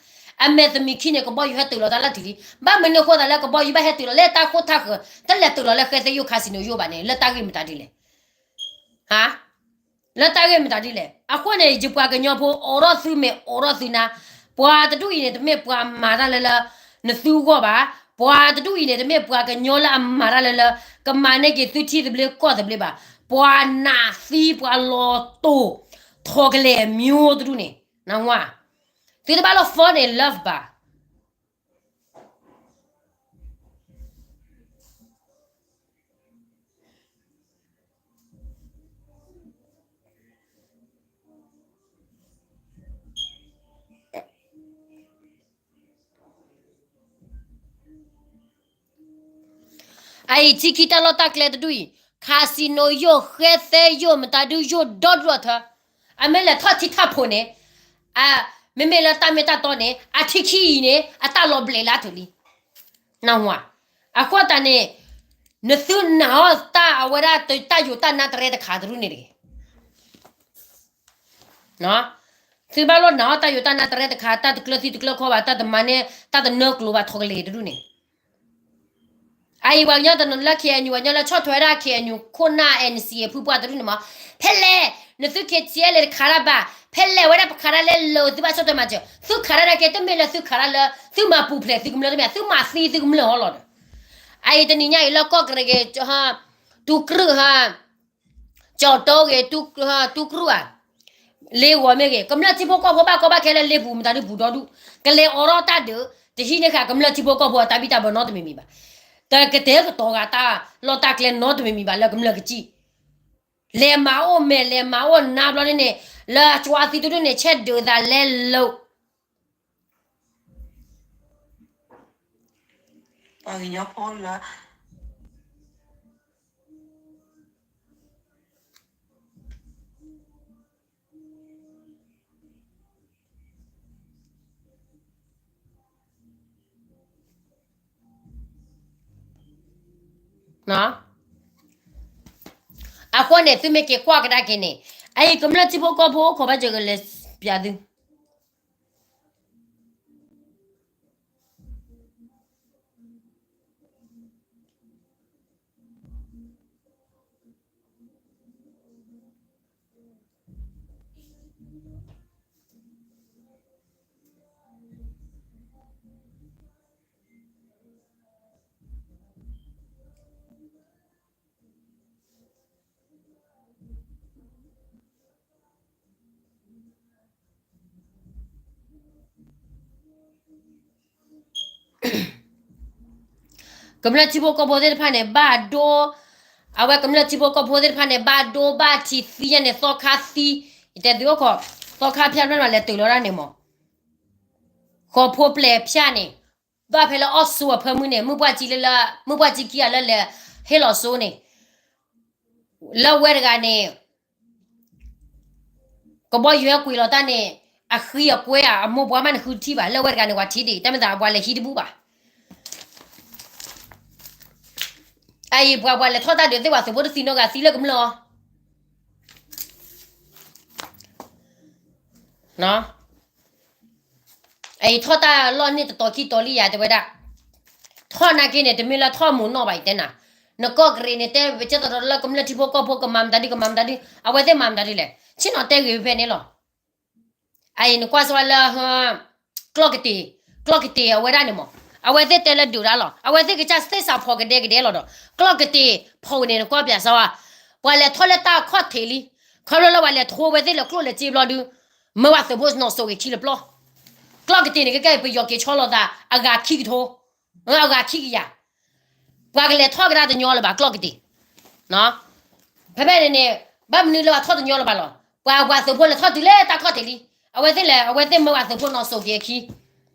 အမဲာ်သမံးခံန့ၣ် ကဘီယူၤဟဲတုၤလီၤတၢ်လၢထံးလံ. ဘၣ်မနုၤအဃိသးလၢကဘီယူၤဘၣ်ဟဲတုၤလီၤလၢတၢ်ဃိၣ်တၢ်ဃၢၤ တလဲၤတုၤလီၤလၢဃဲသ့ယိၣ် casino ယိၣ်ဘၣ်န့ၣ် လၢတၢ်ဂ့ၢ်မတၤဒ်လဲၣ်. ဟါ လၢတၢ်ဂ့ၢ်မတၤဒ်လဲၣ်. အဃိန့ၣ် ယပှၤကညီဖိ အိးထီၣ်သုမ့ၢ်အိးထီၣ်သုနၤ, ပှၤတဒူၣ်အံၤန့ၣ် တမ့ၢ်ပှၤမၤတၢ်လၢလၢ နသုဂီၢ်ဘၣ်. ပှၤတဒူၣ်အံၤန့ၣ် တမ့ၢ်ပှၤကညီလၢအမၤတၢ်လၢလၢ ကမၤန့ၢ်က့ၤသုထံသဘျ့ကီၢ်သဘျ့ဘၣ်. ပှၤနးသံ ပှၤလီၤတိၢ် ထိးကလဲာ်မံၤတဒူၣ်န့ၣ် နဝၤ သုတဘၣ်လီၤ fall in love ဘၣ်. အအံၤ ထံခံတၢ်လီၢ်တၢ်ကျဲတဒူၣ်အံၤ casino ယိၣ် ဃဲသဲယိၣ် မတၤဒုယိၣ်ဒီဒူၣ်အထၢ အမ့ၢ်လဲၤထီၣ်ထံထၣ်ဖိးန့ၣ် မ့မ့ၢ်လၢတၢ်မ့ၢ်တၢ်တီန့ၣ် အထံခံအံၤန့ၣ် အတၢ်လီၤဘျဲးလၢအထူးလံ. နၢ်ဟူဧါ. အဃိသတးန့ၣ် နသုနာ်အီၤတၢ်အဝဲဒၣ်တၢ်ယိာ်တၢ်နါတရဲတခါတရူၢ်န့ၣ်တဂ့ၤ. သုဘၣ်လိၣ်နာ်အီၤတၢ်ယိာ်တၢ်နါတရဲတခါ, တၢ်တကျၢၤသံတကျၢၤခီဘၣ်, တၢ်တမၤန့ၢ်, တၢ်တနၢကျိၤဘၣ်ထီကလ့ၤတရူၢ်န့ၣ်. အအံၤပှၤကညီတနီၤလၢ ခ့ၣ်အဲၣ်ယူၣ် ပှၤကညီလၢဆီၣ်ထွဲဝဲဒၣ် ခ့ၣ်အဲၣ်ယူၣ် ခိၣ်နၢ် အဲၣ်အၣ်စံၣ် အဖုပှၢ်တရူၢ်န့ၣ်မး, ဖဲလဲၣ် နသု ခ့ၣ်အဲၣ်ယူၣ် လဲၤတခးတၢ်ဘၣ်, ဖဲလဲၣ်ဝဲဒၣ်ပခးတၢ်လဲၤလိာ် သုဘၣ်ဆီၣ်ထွဲမၤစၢၤ, သုခးတၢ်နာ်က့ တမ့ၢ်လၢသုခးတၢ်လၢ သုမၤပူၤဖျဲးသုကမျၢၢ်တမ့ၢ်, သုမၤသံသုကမျၢၢ်ဟီလီၤဒီး. အအံၤတနံၤညါအံၤလၢကီၢ်ကရ့ၣ်ဂ့ၤ, တူၢ်ကြူၢ်ဧါ, ကၠီၣ်တိဂ့ၤ, တူၢ်ကြူၢ်ဧါ, လ့ဂီၤမ့ၢ်ဂ့ၤ, ကမျၢၢ်ထံဖိကီၢ်ဖိဘၣ်ကီဘၣ်ခဲလၢာ် လ့ပူၤမတၤဒုပူၤဒီဒူၣ်, ကလဲၤအိးထီၣ်တၢ်ဒုး, တဟံးန့ၢ်ဃာ်ကမျၢၢ်ထံဖိကီၢ်ဖိအတၢ်ဘံၣ်တၢ်ဘၢနီတမံၤမံၤဘၣ်. တကတဲာ်ကတီၤဂၤတၢ်လီၢ်တၢ်ကျဲနီတမံၤမံၤဘၣ် လၢကမျၢၢ်ကစံၣ်, လဲၤမၤအိၣ်မဲာ် လဲၤမၤအိၣ်နါဘျီဒ်န့ၣ်, လၢကၠွါသံတဒူၣ်န့ၣ် ဆဲးဒုးသးလဲၤလိာ် ပှၤကညီဖိလၢ အဃိန့ၣ် သုမ့ၢ်က့ၤကွၢ်ကဒါက့ၤန့ၣ်, အအံၤကမျၢၢ်ထံဖိကီၢ်ဖိအိၣ်ခိးဘၣ်စၢၤကလဲၤပျးသု ကမျၢၢ်ထံဖိကီၢ်ဖိသ့ၣ်တဖၣ်န့ၣ် ဘၣ်ဒိ, အဝဲကမျၢၢ်ထံဖိကီၢ်ဖိသ့ၣ်တဖၣ်န့ၣ် ဘၣ်ဒိဘၣ်ထံးသံညါန့ၣ် သီခါသံ, ယတဲသုအိၣ်ခိး, သီခါဖၠၣ်ဖျၢၣ်မးလဲၤတုၤလီၤဒၣ်န့ၣ်မး, ဃီၤဖိပျဲၢ်ဖၠၣ်န့ၣ်, ဘၣ်ဖဲလၢအီၣ်ဆိအဖၢမုၢ်န့ၣ် မုၢ်ပှၢ်ကံလၢ, မုၢ်ပှၢ်ကံခံဂၤလၢလဲၤဟ့ၣ်လီၤစိန့ၣ်, လၢဝဲတဂၤန့ၣ် ကဘီယူၤဟဲကွံာ်လီၤတၢ်န့ၣ်, အဃံအကွဲဧါ အမိၢ်ပှၢ်မးနဃုထံၣ်ဘၣ်, လၢဝဲတဂၤန့ၣ် ပှၤထံၣ်ဒံး တၢ်မ့ၢ်သးပှၤလဲၤဟံးတဘူၣ်ဘၣ်. အအံၤပှၤပှၤလဲၤထီၣ်တၢ်ဒုးသ့ၣ် ပှၤသုးဖိတသံနီတဂၤ သံလၢကမျၢၢ်အီၤ အအံၤထီၣ်တၢ်လီၢ်န့ၣ်တတီၤခံတီၤလံယၤတဲဝဲဒၣ်, ထီၣ်နာ်က့န့ၣ် တမ့ၢ်လၢထီၣ်မုာ်နီၢ်ဘၣ် ယတဲနၤ, နကီၢ်ကရ့ၣ်န့ၣ် တဲဝဲကဲသရီလၢကမျၢၢ်ထံဖိကီၢ်ဖိကမၤမတၤဒု ကမၤမတၤဒု, အဝဲသ့ၣ်မၤမတၤဒုလဲၣ်, ဆ့ၣ်နီၤတဲဂ့ၤဖဲန့ၣ်လီၤ. အအံၤနကွၢ်စ့ၢ်ဝဲလၢ ကျီၢ်ကတ့ၢ်, ကျီၢ်ကတ့ၢ်အဝဲဒၣ်န့ၣ်မး, အဝဲသ့ၣ်တဲလၢဒုးဒၣ်လီၤ, အဝဲသ့ၣ်ကစၢ်သ့ၣ်စးဖီၣ်ကဒဲကဒဲလီၤဒီး ကျီၢ်ကတ့ၢ်ဖီၣ်န့ၣ် နကွၢ်ပၠးစ့ၢ်ဝဲ, ပှၤလဲၤထီၣ်လၢတၢ်ခီၣ်ထံးလံ, ခီဖျိလၢပှၤလဲၤထိဝဲသ့ၣ်လၢကျိၣ်လၢစ့ဘျီဒု, မ့ၢ်ပှၤသုးဖိနီၣ်စိၤဂ့ၤခံလၢပျီ, ကျီၢ်ကတ့ၢ်န့ၣ် ကဲကဲပယီၤက့ၤဆီလီၤသး အဂၤခံကထိ, အဂၤခံကယၤ, ပှၤကလဲၤထီၣ်ကဒါတညီလၢၤဘၣ် ကျီၢ်ကတ့ၢ် ဖဲဖဲန့ၣ်န့ၣ်, ဘၣ်မနုၤလၢပှၤထီၣ်တညီလၢၤဘၣ်လီၤ, ပှၤပှၤသုးဖိလဲၤထီၣ်တုၤလၢတၢ်ခီၣ်ထံးလံ, အဝဲသ့ၣ်လဲၤ အဝဲသ့ၣ်မ့ၢ်ပှၤသုးဖိနီၣ်စိၤက့ၤအခံ,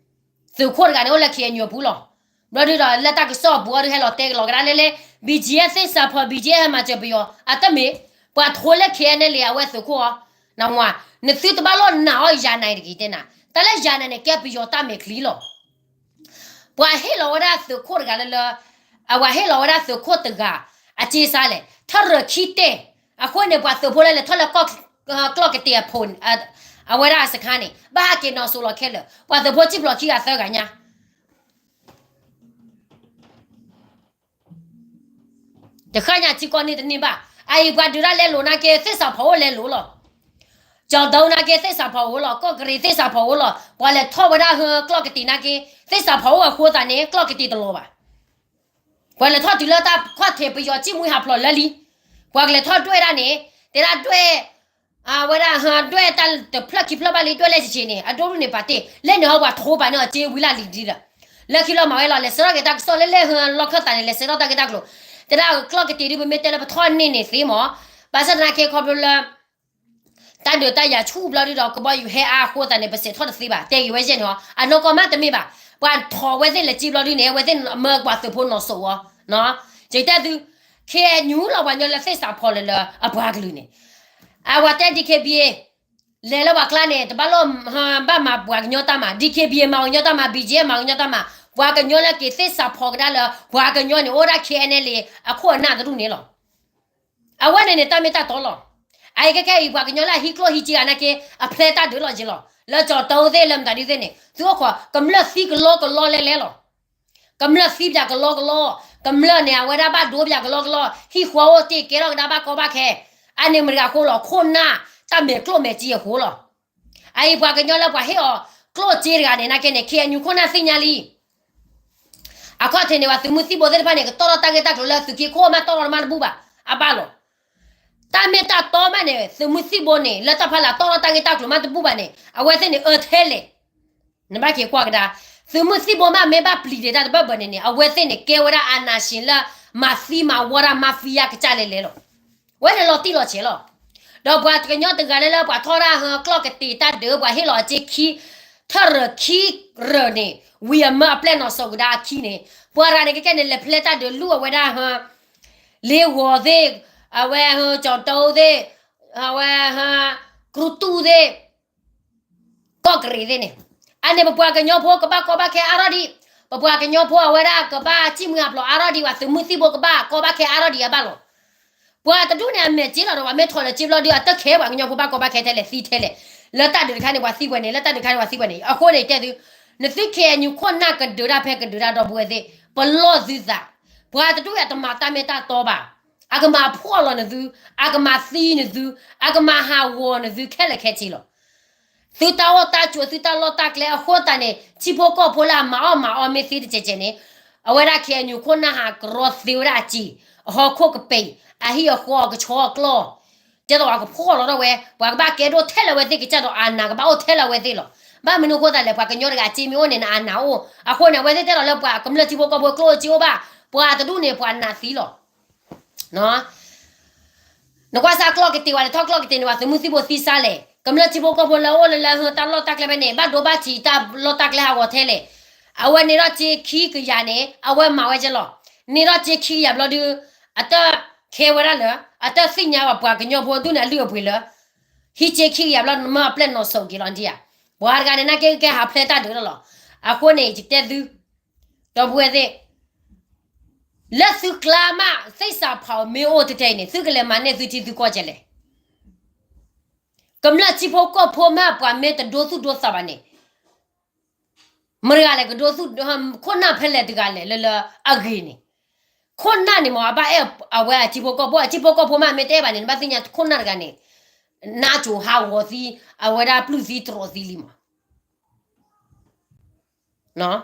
သုးခိၣ်တဂၤန့ၣ်အိၣ်လၢ ခ့ၣ်အဲၣ်ယူၣ် အပူၤလီၤ, ဘျီဒုဒီးလၢတၢ်ကစီၣ်အပူၤအီၤဒုဟဲလီၤတဲကလီၤကဒါလဲလဲ, ဘံၣ်ကၠံၣ်အဲၣ်သ့ၣ်စးဖီၣ် ဘံၣ်ကၠံၣ်အဲၣ်ဟဲမၤစၢၤပယီၤ အတမ့ၢ်, ပှၤထိလၢ ခ့ၣ်အဲၣ်ယူၣ် အဝဲသုးခိၣ်အီၤ, နဝၤ, နသုတဘၣ်လိၣ်နာ်အီၤယၤနၤတဂ့ၤတဲနၤ, တၢ်လၢယၤနၤန့ၣ် ကဲပယီၤတၢ်မဲာ်ချံလီၤ ပှၤဟ့ၣ်လီၤဝဲဒၣ်သုးခိၣ်တဂၤလၢလၢ, အဝဲဟ့ၣ်လီၤဝဲဒၣ်သုးခိၣ်တဂၤ, အက့စါလဲၣ် ထၢၣ်ရၢၢ်ခံတဲာ်, အဃိန့ၣ် ပှၤသုးဖိလၢလဲၤထီၣ်လၢ ကျီၢ်ကတ့ၢ်အဖီၣ်, အဝဲဒၣ်အစခါန့ၣ် ဘၣ်ဟးက့ၤနီၣ်စိၤလီၤခဲလၢာ် ပှၤသုးဖိစံၣ်ဖျိးခံဂၤသၢဂၤညါ တဃၣ်ညါထံကီၢ်န့ၣ်တန့ၢ်ဘၣ်, အအံၤပှၤဒုးတၢ်လဲလိာ်နာ်က့ သ့ၣ်စးဖီၣ်အိၣ်လဲလိာ်လီၤ, ကၠီၣ်ဒိနာ်က့ သ့ၣ်စးဖီၣ်အိၣ်လီၤ, ကီၢ်ကရ့ၣ်သ့ၣ်စးဖီၣ်အိၣ်လီၤ, ပှၤလဲၤထီၣ်ဝဲဒၣ်ဟၢကျီၢ်ကတ့ၢ်နာ်က့, သ့ၣ်စးဖီၣ်အိၣ်အဃိသတးန့ၣ် ကျီၢ်ကတ့ၢ်တလီၤဘၣ်, ပှၤလဲၤထီၣ်တုၤလၢတၢ်ခီၣ်ထံးပယီၤစံၣ်မှံဟးဖျိးလၢလံ, ပှၤကလဲၤထီၣ်ဒွဲၣ်ဒၣ်န့ၣ်, တဲဒၣ်ဒွဲၣ် အဝဲဒၣ်ဟၢဒွဲၣ်တၢ်တဖျၢၣ်ခံဖျၢၣ်ဘၣ်လံ ဒွဲၣ်လဲၣ်ဆံးဆံးန့ၣ် အဒိၣ်ဒူၣ်န့ၣ်ပာ်တ့ၢ် လဲၣ်န့ၣ်ဟီပှၤထိပာ်န့ၢ်အီၤစ့ဝံၤလၢလံၤဒံးဒီး, လၢခံလီၤမၤဝဲလီၤ လဲၤဆှၢထီၣ်က့ၤတၢ်ကစီၣ်လၢလဲၣ်ဟၢလီၢ်ခၢၣ်သးန့ၣ် လဲၤဆှၢထီၣ်တၢ်ဂ့ၢ်တၢ်ကျိၤ, တဲဒၣ်ကျီၢ်ကတ့ၢ်ဒုး ပမ့ၢ်တဲလၢပထီၣ်န့ၢ်န့ၣ်သ့မး, ဘၣ်ဆၣ်သနာ်က့ခီဖျိလၢ တၢ်ဒုးတၢ်ယၤဆူၣ်ဘျီဒုဒီး ကဘီယူၤဟဲအါအဃိသတးန့ၣ် ပစဲးထီၣ်တသ့ဘၣ် တဲဂ့ၤဝဲယဲၢ်န့ၣ်ဟီ, အနီၢ်ကီၢ်မးတမ့ၢ်ဘၣ်, ပှၤထိးဝဲသ့ၣ်လဲၤစ့ဘျီဒုန့ၣ် အဝဲသ့ၣ်မၢပှၤသုးဖိနီၣ်စိၤအီၤ, ယတဲသု, ခ့ၣ်အဲၣ်ယူၣ်လီၤ ပှၤကညီလၢသ့ၣ်စးဖီၣ်လၢလၢအပှၤကလုာ်န့ၣ်, အဝဲတဲ DKBA လဲၤလၢပှၤကျါန့ၣ် တဘၣ်လိၣ်ဘၣ်မၤပှၤကညီတၢ်မၤ, DKBA မၤပှၤကညီတၢ်မၤ, BGF မၤပှၤကညီတၢ်မၤ, ပှၤကညီလၢက့ၤသ့ၣ်စးဖီကဒါလၢ ပှၤကညီန့ၣ်အိၣ်ဒၣ် K N L A အခိၣ်အနၢ်တဒူၣ်န့ၣ်လီၤ. အဝဲန့ၣ်န့ၣ် တၢ်မ့ၢ်တၢ်တီလီၤ. အအံၤခဲခဲအံၤ ပှၤကညီလၢအဟံးကျိၣ်ဟံးစ့အနာ်က့ အဖျဲတၢ်ဒုးလီၤက့ၤလီၤ. လၢကၠီၤတိသ့ၣ် လၢမတၤဒုသ့ၣ်န့ၣ် သုအိၣ်ခိး ကမျၢၢ်သံကလီကလီလဲလဲလီၤ. ကမျၢၢ်သံပၠးကလီကလီ, ကမျၢၢ်န့ၣ် အဝဲဒၣ်ဘၣ်ဒိပၠးကလီကလီ, ဟံၣ်ဃီအိၣ်တ့ၢ်ကဲထီၣ်ကဒါဘၣ်ကီဘၣ်ခဲ, အန့ၣ်မတၤတဂၤအဃိလီၤ, ခိၣ်နၢ်တၢ်မဲာ်ကျိၣ်မဲာ်စ့အဃိလီၤ. အအံၤပှၤကညီလၢပှၤဟ့ၣ်အီၤကျိၣ်စ့တဂၤန့ၣ် နာ်က့န့ၣ် K N U ခိၣ်နၢ်သ့ၣ်ညါလံ. အခီၣ်ထံးန့ၣ် ပှၤသုးမုၢ်သံၣ်ဘိသ့ၣ်တဖၣ်န့ၣ် ကတီၢ်ထီၣ်တၢ်ဂ့ၢ်တၢ်ကျိၤလၢသုးက့ခိၣ်မး တီၢ်ထီၣ်တမးတဘူၣ်ဘၣ်, အဘၣ်လီၤ. တၢ်မ့ၢ်တၢ်တီမးန့ၣ် သုးမုၢ်သံၣ်ဘိန့ၣ် လၢတၢ်ဖီလာ်တီၢ်ထီၣ်တၢ်ဂ့ၢ်တၢ်ကျိၤမးတဘူၣ်ဘၣ်န့ၣ် အဝဲသ့ၣ်န့ၣ်အၢထဲလဲၣ်. နဘၣ်က့ၤကွၢ်ကဒါ, သုးမုၢ်သံၣ်ဘိမးမ့ၢ်ဘၣ်ပျံၤဒံးတၢ်တဘၢၣ်ဘၢၣ်န့ၣ်န့ၣ် အဝဲသ့ၣ်န့ၣ် ကဲဝဲဒၣ်အာဏာရှင်လၢ မၤသံမၤဝီတၢ် mafia ကစၢ်လဲၤလဲၤလီၤ. ဝဲန့ၣ်လီၤတံၢ်လီၤဆဲးလီၤ. ဒီးပှၤကညီတဂၤလၢလၢပှၤထီၣ်တၢ်ဟၢကျီၢ်ကတ့ၤတၢ်ဒုး ပှၤဟ့ၣ်လီၤအစ့ခံ ထၢၣ်ရၢၣ်ခံရၢၣ်န့ၣ် ဝံၤအမၢအပျဲၢ်နီၣ်စိးကဒါအခံန့ၣ် ပှၤတဂၤန့ၣ် ကဲကဲန့ၣ် လဲၤဖျဲတၢ်ဒုးလူၢ်အဝဲဒၣ်ဟၢ လ့ဂီၤသ့ၣ်, အဝဲဟၢကၠီၤတိသ့ၣ်, အဝဲဟၢ ကြူတူၢ်သ့ၣ် ကီၢ်ကရ့ၣ်သ့ၣ်န့ၣ်, အန့ၣ်ပပှၤကညီဖိကဘၣ်ကီဘၣ်ခဲအါထီၣ်ဒံး, ပပှၤကညီဖိအဝဲဒၣ်ကဘၣ်စံၣ်မှံဟးဖျိးအါထီၣ်ဒံး ပှၤသုးမုၢ်သံၣ်ဘိကဘၣ်ကီဘၣ်ခဲအါထီၣ်ဒံးအဘၣ်လီၤ. ပှၤတဒူၣ်န့ၣ် အမဲာ်က့လီၤဒီး ပှၤမ့ၢ်ထီၣ်လၢက့ဘျီဒုး အတၢ်ခဲပှၤကညီဖိဘၣ်ကီဘၣ်ခဲထဲလဲၣ် သံထဲလဲၣ်, လၢတၢ်ဒုးတခါန့ၣ် ပှၤသံပှဲၤန့ၣ် လၢတၢ်ဒုးတခါန့ၣ် ပှၤသံပှဲၤန့ၣ် အဃိန့ၣ်တဲသု, နသု K N U ခိၣ်နၢ်ကဒုးတၢ်ဖဲကဒုးတၢ်ဒီပုၢ်ဝဲၢ်သ့ၣ်, ပလီၢ်သုသး, ပှၤတဒူၣ်အတမၤတၢ်မ့ၢ်တၢ်တီဘၣ်, အကမၤဖှီၣ်လီၤနသု, အကမၤသံနသု, အကမၤဟးဂီၤနသုခဲလၢာ်ခဲဆ့လီၤ. သုတၢ်အိၣ်တၢ်ဆိး သုတၢ်လီၢ်တၢ်ကျဲအဃိသတးန့ၣ် ထံဖိကီၢ်ဖိလၢအမၤအီၣ်မၤအီမ့ၢ်သ့တစဲးစဲးန့ၣ်, အဝဲဒၣ် K N U ခိၣ်နၢ်ဟးကရီသ့ဝဲဒၣ်အစ့, အဟီၣ်ခိၣ်ကပ့ၤ, အဟံၣ်အဃီအကဆီအကျီၢ်, ကဲသိးပှၤကဖှီၣ်လီၤထီၣ်ဝဲ, ပှၤကဘၣ်ကဲဒိၣ်ထဲလၢအဝဲသ့ၣ်ကစၢ်ဒီး အာဏာ ကဘၣ်အိၣ်ထဲလၢအဝဲသ့ၣ်လီၤ. ဘၣ်မနုၤအဃိသတးလဲၣ်, ပှၤကညီတဂၤအစ့မ့ၢ်အိၣ်န့ၣ် နအာဏာအိၣ်, အဃိန့ၣ် အဝဲသ့ၣ်တဲလီၤလၢပှၤကမျၢၢ်ထံဖိကီၢ်ဖိကျိၣ်စ့အိၣ်ဘၣ်, ပှၤတဒူၣ်န့ၣ် ပှၤနာ်သံလီၤ. နကွၢ်စၢ်ကျီၢ်ကတ့ၤဝဲလဲၤထီၣ်ကျီၢ်ကတ့ၤန့ၣ် ပှၤသုးမုၢ်သံၣ်ဘိသံစါလဲၣ်, ကမျၢၢ်ထံဖိကီၢ်ဖိလၢအိၣ်လၢလၢဟၢတၢ်လီၢ်တၢ်ကျဲဖဲန့ၣ် ဘၣ်ဒိဘၣ်ထံးတၢ်လီၢ်တၢ်ကျဲဟးဂီၤထဲလဲၣ်. အဝဲန့ၢ်ထီၣ်စ့ခံကယၤန့ၣ် အဝဲမၤဝဲကဲလီၤ. န့ၢ်ထီၣ်စ့ခံကယၤဘျီဒုး အတၢ်ခဲဝဲဒၣ်လၢ အတၢ်သ့ၣ်ညါဘၣ်ပှၤကညီဖိဒူၣ်န့ၣ်အလုၢ်အပှ့ၤလၢ ဟံးစ့ခံကယၤဘျီ မၢအပျဲၢ်နီၣ်စိးက့ၤလီၤဒံးဧါ. ပှၤတဂၤန့ၣ် နာ်က့ကဲဟးဖျဲတၢ်ဒုးလီၤလီၤ. အဃိန့ၣ် ယတဲသု ဒီပုၢ်ဝဲၢ်သ့ၣ်, လၢသုကျါမး သ့ၣ်စးဖးအီၤမ့ၢ်အိၣ်တတဲအံၤန့ၣ် သုကလဲၤမၤန့ၢ်သုထံသုကီၢ်ကဲလဲၣ်. ကမျၢၢ်ထံဖိကီၢ်ဖိမ့ၢ်ပှၤမ့ၢ်တဒိသူၣ်ဒိသးဘၣ်န့ၣ် မတၤတဂၤလဲၣ်ကဒိသူၣ်, ခိၣ်နၢ်ဖဲလဲၣ်တဂၤလဲၣ်လၢလၢအဂ့ၤန့ၣ်, ခိၣ်နၢ်န့ၣ်မ့ၢ် အဘၣ်အဲၣ်အဝဲအထံဖိကီၢ်ဖိ, အထံဖိကီၢ်ဖိမ့ၢ်မ့ၢ်တအဲၣ်ဘၣ်န့ၣ် နဘၣ်သ့ၣ်ညါခိၣ်နၢ်တဂၤန့ၣ် နါစိၤဟးဂီၤသံ, အဝဲဒၣ်ပျုၢ်သံတြီၤသံလံမး.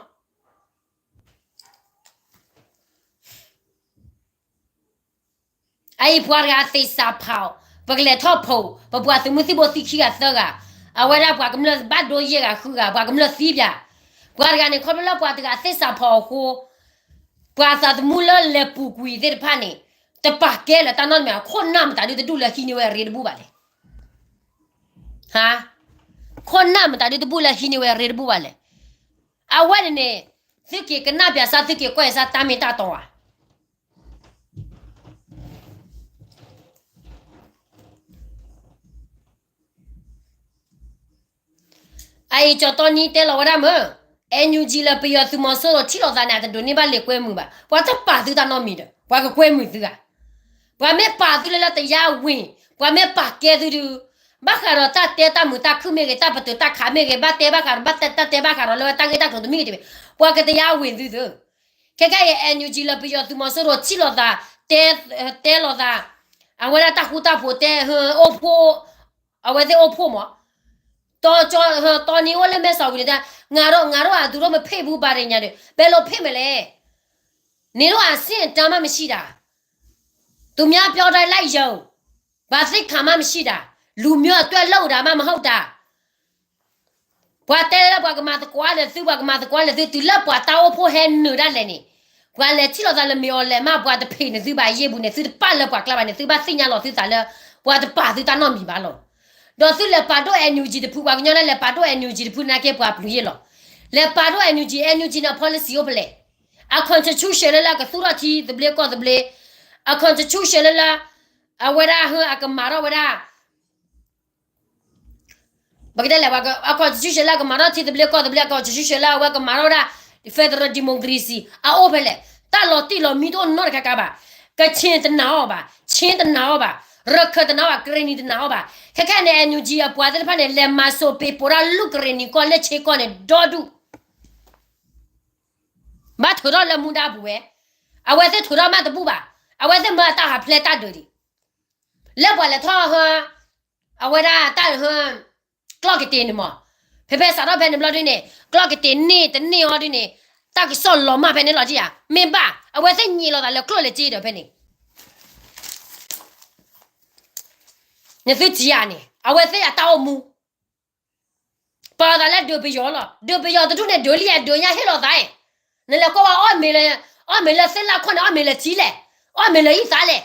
အအံၤပှၤတဂၤသ့ၣ်စးဖးအီၤ, ပကလဲၤထီၣ်ဖီၣ်, ပပှၤသုးမုၢ်သံၣ်ဘိသံခံဂၤသၢဂၤ, အဝဲဒၣ်ပှၤကမျၢၢ်ဘၣ်ဒိယဲၢ်ဂၤဃုဂၤ, ပှၤကမျၢၢ်သံပၠး, ပှၤတဂၤန့ၣ် ခီဖျိလၢပှၤတဂၤသ့ၣ်စးဖးအီၤအဃိ, ပှၤသးသမူလၢလဲၤပူၤကွံာ်သ့ၣ်တဖၣ်န့ၣ် တပာ်ကဲလၢတၢ်နီတမံၤ, ခိၣ်နၢ်မတၤဒုတဒူၣ်လၢဟံးန့ၢ်ဝဲအရ့တဘူၣ်ဘၣ်လဲၣ်. ခိၣ်နၢ်မတၤဒုတဘူၣ်လၢဟံးန့ၢ်ဝဲအရ့တဘူၣ်ဘၣ်လဲၣ်. အဝဲန့ၣ်န့ၣ် သုက့ၤကနၣ်ပၠးစၢ် သုက့ၤကွၢ်စၢ်တၢ်မ့ၢ်တၢ်တီဧါ. အအံၤကၠီၤတီနံတဲလီၤဝဲဒၣ်မ့ၢ် NUG လၢပယီၤသုးမီၤစိရိၤထံၣ်လိာ်သးန့ၣ် အတဒိးန့ၢ်ဘၣ်လံာ်ကွဲမုာ်ဘၣ်. ပှၤတပာ်သုတၢ်နီတမံၤဒီး ပှၤကကွဲမုာ်သုဂၤ. ပှၤမ့ၢ်ပာ်သုလၢလၢတယါဝ့ၤ, ပှၤမ့ၢ်ပာ်ကဲသုဒုး, ဘၣ်ဃးဒီးတၢ်တဲတၢ်မုာ်တၢ်ခုၣ်မ့ၢ်ဂ့ၤ, တၢ်ပတုာ်တၢ်ခးမ့ၢ်ဂ့ၤ, ဘၣ်တဲဘၣ်ဃးဒီး ဘၣ်တဲတၢ်တဲဘၣ်ဃးဒီးလၢတၢ်ဂ့ၢ်တၢ်ကျိၤတမံၤဂ့ၤတမံၤ, ပှၤကတယါဝ့ၤသုသု. ခဲကဲအံၤ NUG လၢပယီၤသုးမီၤစိရိၤထံၣ်လိာ်သး, တဲ, တဲလိာ်သး, အဝဲဒၣ်တၢ်ဃူတၢ်ဖိးတဲ, အိၣ်ဖှိၣ်, အဝဲသ့ၣ်အိၣ်ဖှိၣ်မး, တီနံၤအိၣ်လၢမဲၢ်စီၤဝံၤန့ၣ်တဲ, ငါတို့, ငါတို့အသူတို့မဖ့ၣ်ဘူးဘၣ်ရညါဒီး, ဘယ်လိုဖ့ၣ်မလဲၣ်. နေလို့အဆင့်အတန်းမှမရှိတာ, သူများပြောတိုင်းလိုက်ယုံ, ဘာသိက္ခာမှမရှိတာ, လူမျိုးအတွက်လုပ်တာမှမဟုတ်တာ. ပှၤတဲလၢပှၤကမၤသကိးလၢသု, ပှၤကမၤသကိးလၢသု, တုၤလၢပှၤတၢ်အိၣ်ဖှိၣ်ဟဲနုာ်ဒၣ်လဲာ်န့ၣ်, ပှၤလဲၤထံၣ်လိာ်သးလၢမ့ၢ်အီၤလဲၣ်မး, ပှၤတဖံးန့ၢ်သုဘၣ်ယ့ၢ်ဘူးန့ၣ်, သုတပာ်လၢပှၤကျါဘၣ်န့ၣ်, သုဘၣ်သ့ၣ်ညါလီၤသုသးလၢ ပှၤတပာ်သုတၢ်နီတမံၤဘၣ်လီၤ. ဒီးသုလဲၤပာ်ဒိၣ် NUG တဖု, ပှၤကညီလၢလဲၤပာ်ဒိၣ် NUG တဖုနာ်က့ ပှၤပျုၤယ့ၢ်လီၤ. လဲၤပာ်ဒိၣ် NUG, NUG န့ၣ် အ policy အိၣ်ဖဲလဲၣ်. အ constitution လၢလၢကသူၣ်ထီၣ်ထံသဘျ့ကီၢ်သဘျ့, အ constitution လၢလၢ အဝဲဒၣ်ဟၢအကမၤထီၣ်ဝဲဒၣ် ပကတဲလဲၣ်, အ constitution လၢအကမၤထီၣ်ထံသဘျ့ကီၢ်သဘျ့, အ constitution လၢအဝဲကမၤထီၣ်ဝဲဒၣ် federal democracy အအိၣ်ဖဲလဲၣ်. တၢ်လီၤတံၢ်လီၤမံတအိၣ်နီတခါခါဘၣ်. ကခ့ၣ်တနာ်အီၤဘၣ်, ခ့ၣ်တနာ်အီၤဘၣ်, ရခၢၣ်တနာ်အီၤဘၣ်, ကရ့ၣ်နံၤတနာ်အီၤဘၣ်. ခဲခဲန့ၣ် NUG အပှၤသ့ၣ်တဖၣ်န့ၣ် လဲၤမၤစိာ်ပ့ၤပိာ်တၢ်လၢကရ့ၣ်နံၤကီၢ်လၢခ့ၣ်ကီၢ်န့ၣ် ဒီဒူၣ် ဘၣ်ထုးထီၣ်လၢမူဒါပူၤဝဲ. အဝဲသ့ၣ်ထုးထီၣ်မးတဘူၣ်ဘၣ်. အဝဲသ့ၣ်မၢအတၢ်ဟးဖျဲးတၢ်ဒုးဒံး လၢပှၤလဲၤထီၣ်ဟၢ အဝဲဒၣ်တၢ်ဟၢ ကျီၢ်ကတ့ၤန့ၣ်မး, ဖဲဖဲစးထီၣ်ဖဲန့ၣ်ဘျီဒုန့ၣ် ကျီၢ်ကတ့ၤန့ၢ်တန့ၢ်အီၤဒုန့ၣ် တၢ်ကစီၣ်လီၤမၢ်ဖဲန့ၣ်လီၤတံၢ်ဧါ. မ့ၢ်ဘၣ် အဝဲသ့ၣ်ညံးလိာ်သးလၢကျိၣ်လၢစ့ဒီးဖဲန့ၣ် နသုထံၣ်ဧါန့ၣ် အဝဲသ့ၣ် အတၢ်အိၣ်မူ ပာ်လီၤသးလၢဒုးပယီၤလီၤ. ဒုးပယီၤတဒူၣ်န့ၣ် ဒုးလံယဲ ဒုးညါဟ့ၣ်လီၤသးအံၤ, နလဲၤကွၢ်ဝဲအီၣ်မ့ၤလၢ အီၣ်မ့ၤလၢသ့ၣ်လၣ်ခီၣ်န့ၣ် အီၣ်မ့ၤလၢထံလဲၣ်, အီၣ်မ့ၤလၢအံသးလဲၣ်.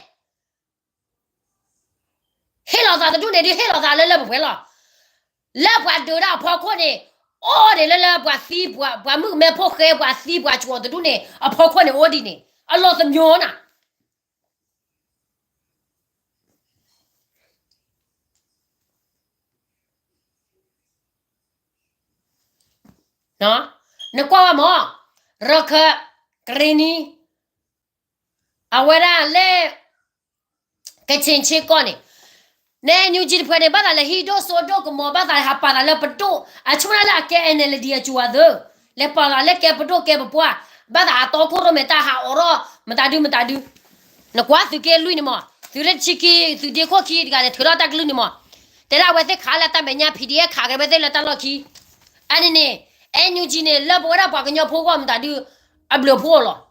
ဟ့ၣ်လီၤသးတဒူၣ်န့ၣ် ဒုးဟ့ၣ်လီၤသးလၢလၢပှဲၤပှဲၤလီၤ. လၢပှၤဒုးတၢ်အဖီခိၣ်န့ၣ် အီၣ်ဒံးလၢလၢပှၤသံ ပှၤမုၣ်ကမဲဖိဃဲ ပှၤသံပှၤကၠီၤတဒူၣ်န့ၣ် အဖီခိၣ်န့ၣ် အိၣ်ဒံးန့ၣ် အလီၢ်သမညီနၤ နကွၢ်ဝဲမး ရခၢၣ် ကရ့ၣ်နံၤ အဝဲဒၣ်လၢ ကခ့ၣ်ခ့ၣ်ကီၢ်န့ၣ် နဲ NUG တဖုန့ၣ် ဘၣ်သးလဲၤဟံးဒိၣ်စိဒိၣ်ကမီၤ ဘၣ်သးဟးပာ်သးလၢပဒိၣ် အဆိကတၢၢ်လၢအကဲ NLD အကၠိၤအသု လဲၤပာ်သးလၢကဲပဒိၣ်ကဲပပှၢ် ဘၣ်သးအတီခိၣ်ရိၣ်မဲာ်တၢ်ဟးအိးထီၣ် မတၤဒုမတၤဒု နကွၢ်သုးက့လွံၢ်န့ၣ်မး သုးရ့ၣ်တဆံခံ သုးဒ့ခိၣ်ခံတဂၤန့ၣ် ထုးထီၣ်တၢ်ကလုၢ်န့ၣ်မး တဲဒၣ်အဝဲသ့ၣ်ခးလၢတၢ်မဲာ်ညါ PDF ခးက့ၤဝဲသ့ၣ်လၢတၢ်လီၢ်ခံ အန့ၣ်န့ၣ် NUG န့ၣ် လၢပဝဲဒၣ်ပှၤကညီဖိဂီၢ်မတၤဒု အဘျုးအဖှိၣ်လီၤ.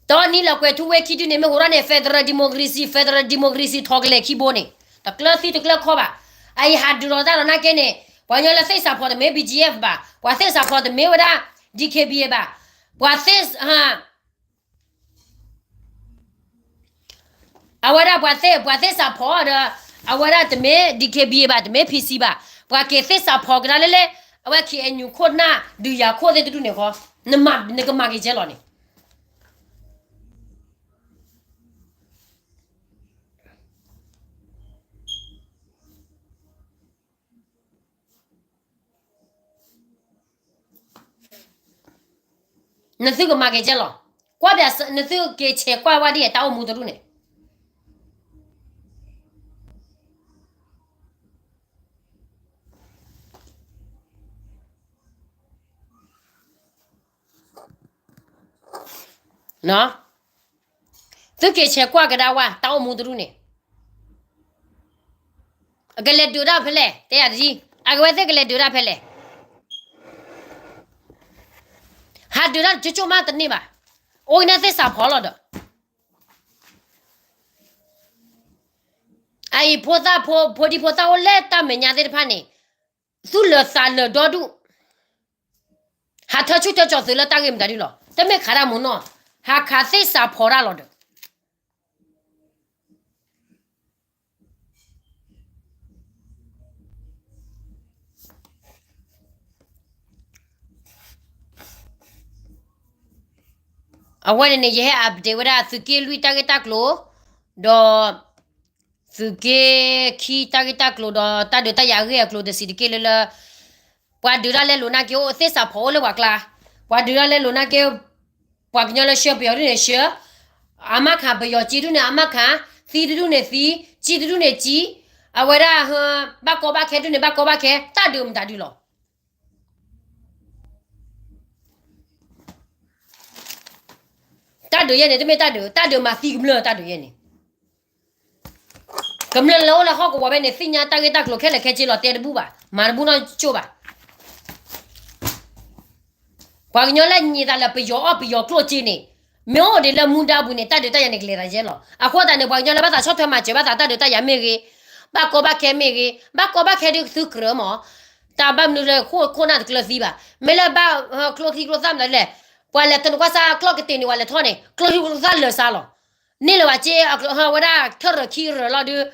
ဒီးနံၣ်လၢကွဲၤထူဝ့ခံဒုန့ၣ် မ့ၢ်ဟိးထီၣ်န့ၣ် federal democracy federal democracy ထီၣ်ကလဲာ်ခံဘိန့ၣ် တကျၢၤသံတကျၢၤခီဘၣ်. အအံၤဟးဒုးလီၤတၢ်ဒီးနာ်က့န့ၣ် ပှၤကညီလၢသ့ၣ်စးဖီၣ်တမ့ၢ် BGF ဘၣ်, ပှၤသ့ၣ်စးဖီၣ်တမ့ၢ်ဝဲဒၣ် DKBA ဘၣ်, ပှၤသ့ၣ် အဝဲဒၣ်ပှၤသ့ၣ် ပှၤသ့ၣ်စးဖီၣ်ဒီး အဝဲဒၣ်တမ့ၢ် DKBA ဘၣ်, တမ့ၢ် PC ဘၣ်, ပှၤက့ၤသ့ၣ်စးဖီၣ်ကဒါလၢလဲၣ်, အဝဲ KNU ခိၣ်နၢ် ဒုးယၤခိၣ်သ့ၣ်တဒူၣ်န့ၣ်ဃီ, နကမၤက့ၤကဲလီၤန့ၣ် နသုကမၤက့ၤကဲလီၤ, ကွၢ်ပၠး နသုက့ၤဆဲးကွၢ်ဝဲဒ်အတၢ်အိၣ်မူတဒူၣ်န့ၣ် သုက့ၤဆဲးကွၢ်ကဒါဝဲ တၢ်အိၣ်မူတဒူၣ်န့ၣ် အကလဲၤဒုးတၢ်ဖဲလဲၣ်, တဲယၤတထံၣ်, အကဝဲသ့ၣ်ကလဲၤဒုးတၢ်ဖဲလဲၣ်, ဟးဒုးတၢ်တကၠိၣ်ကၠိၣ်မးတန့ၢ်ဘၣ်, အိၣ်ကနဲသ့ၣ်စးဖီၣ်လီၤဒီး အအံၤဖိသၣ်ဖိ ဖိဒံဖိသၣ်အိၣ်လၢတၢ်မဲာ်ညါသ့ၣ်တဖၣ်န့ၣ် သူၣ်လၢာ်သးလၢာ်ဒီဒူၣ်, ဟးထၢဆူၣ်ထၢကၠီၤသုးလၢတၢ်ဂ့ၢ်မတၤဒုလီၤ, တမ့ၢ်ခးတၢ်မူနီၢ်, ဟးခးသ့ၣ်စးဖီၣ်တၢ်လီၤဒီး အဝဲန့ၣ်န့ၣ် ယဟဲ update ဝဲဒၣ်သုးက့လွံၢ်တၢ်ဂ့ၢ်တၢ်ကျိၤ, ဒီး သုးက့ခံတၢ်ဂ့ၢ်တၢ်ကျိၤ ဒီးတၢ်ဒုးတၢ်ယၤအဂ့ၢ်အကျိၤတဆံးတက့ၢ်လၢလၢ, ပှၤဒုးတၢ်လဲလိာ်နာ်က့အိၣ်သ့ၣ်စးဖီၣ်အိၣ်လၢပှၤကျါ, ပှၤဒုးတၢ်လဲလိာ်နာ်က့, ပှၤကညီလၢဆှၢပယီၤဒ်န့ၣ်ဆှၢ, အမါခးပယီၤက့ဒ်န့ၣ် အမါခး, သံတဒူၣ်န့ၣ်သံ, ကံတဒူၣ်န့ၣ်ကံ, အဝဲဒၣ် ဘၣ်ကီဘၣ်ခဲဒ်န့ၣ် ဘၣ်ကီဘၣ်ခဲ, တၢ်ဒုးမတၤဒုလီၤ တၢ်ဒုးယဲန့ၣ် တမ့ၢ်တၢ်ဒုး, တၢ်ဒုးမၤသံကမျၢၢ်တၢ်ဒုးယဲန့ၣ်, ကမျၢၢ်လၢအိၣ်လၢဟီၣ်ကဝီၤဖဲန့ၣ် သ့ၣ်ညါတၢ်ဂ့ၢ်တၢ်ကျိၤခဲလၢာ်ခဲဆ့လီၤ တဲတဘူၣ်ဘၣ်, မၤတဘူၣ်နီတကၠိၣ်ဘၣ်. ပှၤကညီလၢညံၤသးလၢပယီၤအီၣ်ပယီၤကျိၣ်စ့န့ၣ်, မ့ၢ်အိၣ်ဒံးလၢမူဒါပူၤန့ၣ် တၢ်ဒုးတၢ်ယၤန့ၣ်ကလဲၤသးယဲလီၤ. အဃိသတးန့ၣ် ပှၤကညီလၢဘၣ်သးဆီၣ်ထွဲမၤစၢၤဘၣ်သးတၢ်ဒုးတၢ်ယၤမ့ၢ်ဂ့ၤ, ဘၣ်ကီဘၣ်ခဲမ့ၢ်ဂ့ၤ, ဘၣ်ကီဘၣ်ခဲဒ်သုကြၢးမး, တၢ်ဘၣ်မနုၤလၢခိၣ်ခိၣ်နၢ်တကျၢၤသံဘၣ်, မ့ၢ်လၢဘၣ် ကျိချံကျိသၣ်မတၤလဲၣ်, ပှၤလဲၤတနကွၢ်စၢ်ကျီၢ်ကတ့ၤန့ၣ် ပှၤလဲၤထီၣ်န့ၣ် ကျိချံကျိသၣ်လၢာ်စၢ်လီၤ. န့ၢ်လၢၤဘၣ်စ့ ဝဲဒၣ်ထၢၣ်ရၢၣ်ခံရၢၣ်လီၤဒုး,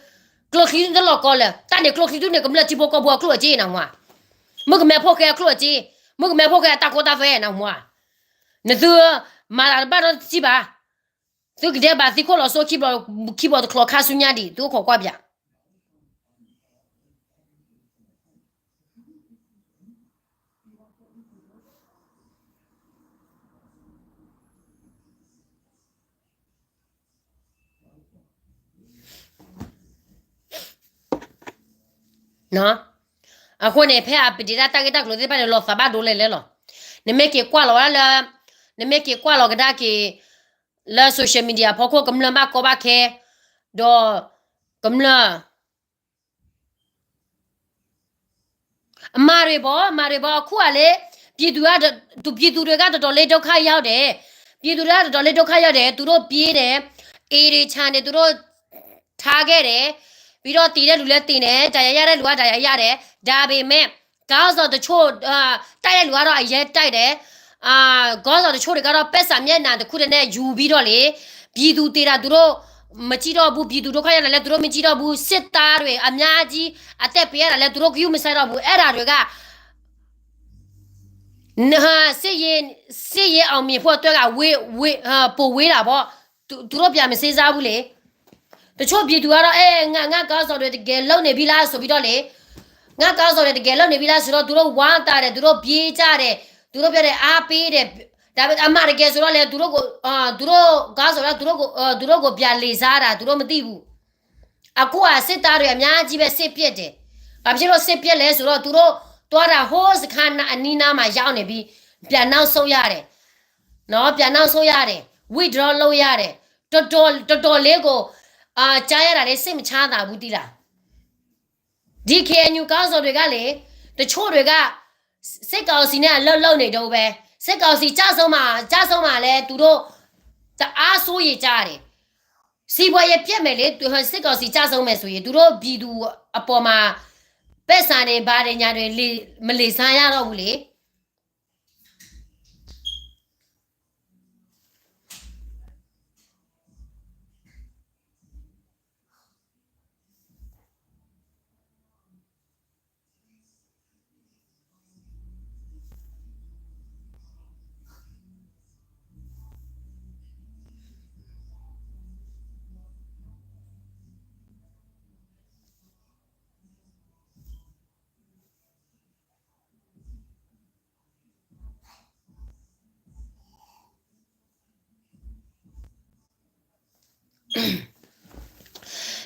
ကျိချံတလီၤကီလၢာ်, တၢ်န့ၣ်ကျိချံဒုန့ၣ် ကမျၢၢ်ထံဖိကီၢ်ဖိအကျိၣ်အစ့နမါ, မုၣ်ကမဲဖိဃဲအကျိၣ်အစ့, မုၣ်ကမဲဖိဃဲအတၢ်ခိတၢ်သွဲနမါ, နသု မၤသးတဘၣ်ဒီးတစံးဘၣ်, သုကဒဲးဘးသံခိၣ်လီၤစိခံဘျီ, ခံဘျီတချီခါဆူညါဒံး သုအိၣ်ခိးကွၢ်ပၠး. အဃိန့ၣ် ဖဲအပဒ့းဒၣ်တၢ်ဂ့ၢ်တၢ်ကျိၤသ့ၣ်တဖၣ်န့ၣ် လီၤသးဘၣ်ဒိလဲၣ်လဲၣ်လီၤ. နမ့ၢ်က့ၤကွၢ်လီၤဝဲဒၣ်လၢ နမ့ၢ်က့ၤကွၢ်လီၤကဒါက့ၤ လၢ social media အဖီခိၣ် ကမျၢၢ်ဘၣ်ကီဘၣ်ခဲ ဒီး ကမျၢၢ် အမၤရ့ၣ်ဘီ မၤရ့ၣ်ဘီ အခိၣ်အလ့ ပြည်သူက ပြည်သူတွေက တော်တော်လေး ဒုက္ခရောက်တယ်, ပြည်သူတွေက တော်တော်လေး ဒုက္ခရောက်တယ်, သူတို့ပြေးတယ်, အိမ်တွေချတယ်, သူတို့ ထားခဲ့တယ်, ပြီးတော့ သေတဲ့လူလည်းသေတယ်, ဒဏ်ရာရတဲ့လူက ဒဏ်ရာရတယ်, ဒါပေမဲ့ ခေါင်းဆောင်တချို့ အာ တိုက်တဲ့လူကတော့ အရမ်းတိုက်တယ်, အာ ခေါင်းဆောင်တချို့တွေကတော့ ပက်ဆာမျက်နှာတစ်ခုတည်းနဲ့ ယူပြီးတော့လေ ပြည်သူသေတာ သူတို့မကြည့်တော့ဘူး, ပြည်သူဒုက္ခရောက်တာလည်း သူတို့မကြည့်တော့ဘူး, စစ်သားတွေအများကြီး အသက်ပေးရတာလည်း သူတို့ဂရုမစိုက်တော့ဘူး, အဲ့ဒါတွေက စစ်ရေး စစ်ရေးအောင်မြင်ဖို့အတွက်က ဝေး ဝေး အာ ပိုဝေးတာပေါ့, သူ သူတို့ပြန်မစဉ်းစားဘူးလေ. တချို့ပြည်သူကတော့ အဲ ငါ ငါ့ခေါင်းဆောင်တွေ တကယ်လုပ်နေပြီလား ဆိုပြီးတော့လေ, ငါ့ခေါင်းဆောင်တွေ တကယ်လုပ်နေပြီလား ဆိုတော့ သူတို့ဝမ်းသာတယ်, သူတို့ပြေးကြတယ်, သူတို့ပြောတယ် အားပေးတယ်, ဒါပေမဲ့ အမှန်တကယ်ဆိုတော့လည်း သူတို့ကို အာ သူတို့ခေါင်းဆောင်က သူတို့ကို အာ သူတို့ကို ပြန်လှည့်စားတာ သူတို့မသိဘူး. အခုက စစ်သားတွေ အများကြီးပဲ စစ်ပစ်တယ်. ဘာဖြစ်လို့ စစ်ပစ်လဲဆိုတော့ သူတို့သွားတာ ဟိုးစခန်းအနီးနားမှာ ရောက်နေပြီ, ပြန်နောက်ဆုတ်ရတယ်, နော်, ပြန်နောက်ဆုတ်ရတယ်, withdraw လုပ်ရတယ်, တော်တော် တော်တော်လေးကို အာ ကြားရတာလေး စိတ်မချမ်းသာဘူး သိလား. ဒီ KNU ခေါင်းဆောင်တွေကလေ, တချို့တွေက စစ်ကောင်စီနဲ့ အလုပ်လုပ်နေတုန်းပဲ, စစ်ကောင်စီကျဆုံးမှာ ကျဆုံးမှာလဲ သူတို့ တအားစိုးရိမ်ကြတယ်. စီးပွားရေးပျက်မယ်လေ, သူ စစ်ကောင်စီကျဆုံးမယ်ဆိုရင် သူတို့ပြည်သူအပေါ်မှာ ပိုက်ဆံတွေ ဘာတွေညာတွေ လေ မလှည့်စားရတော့ဘူးလေ.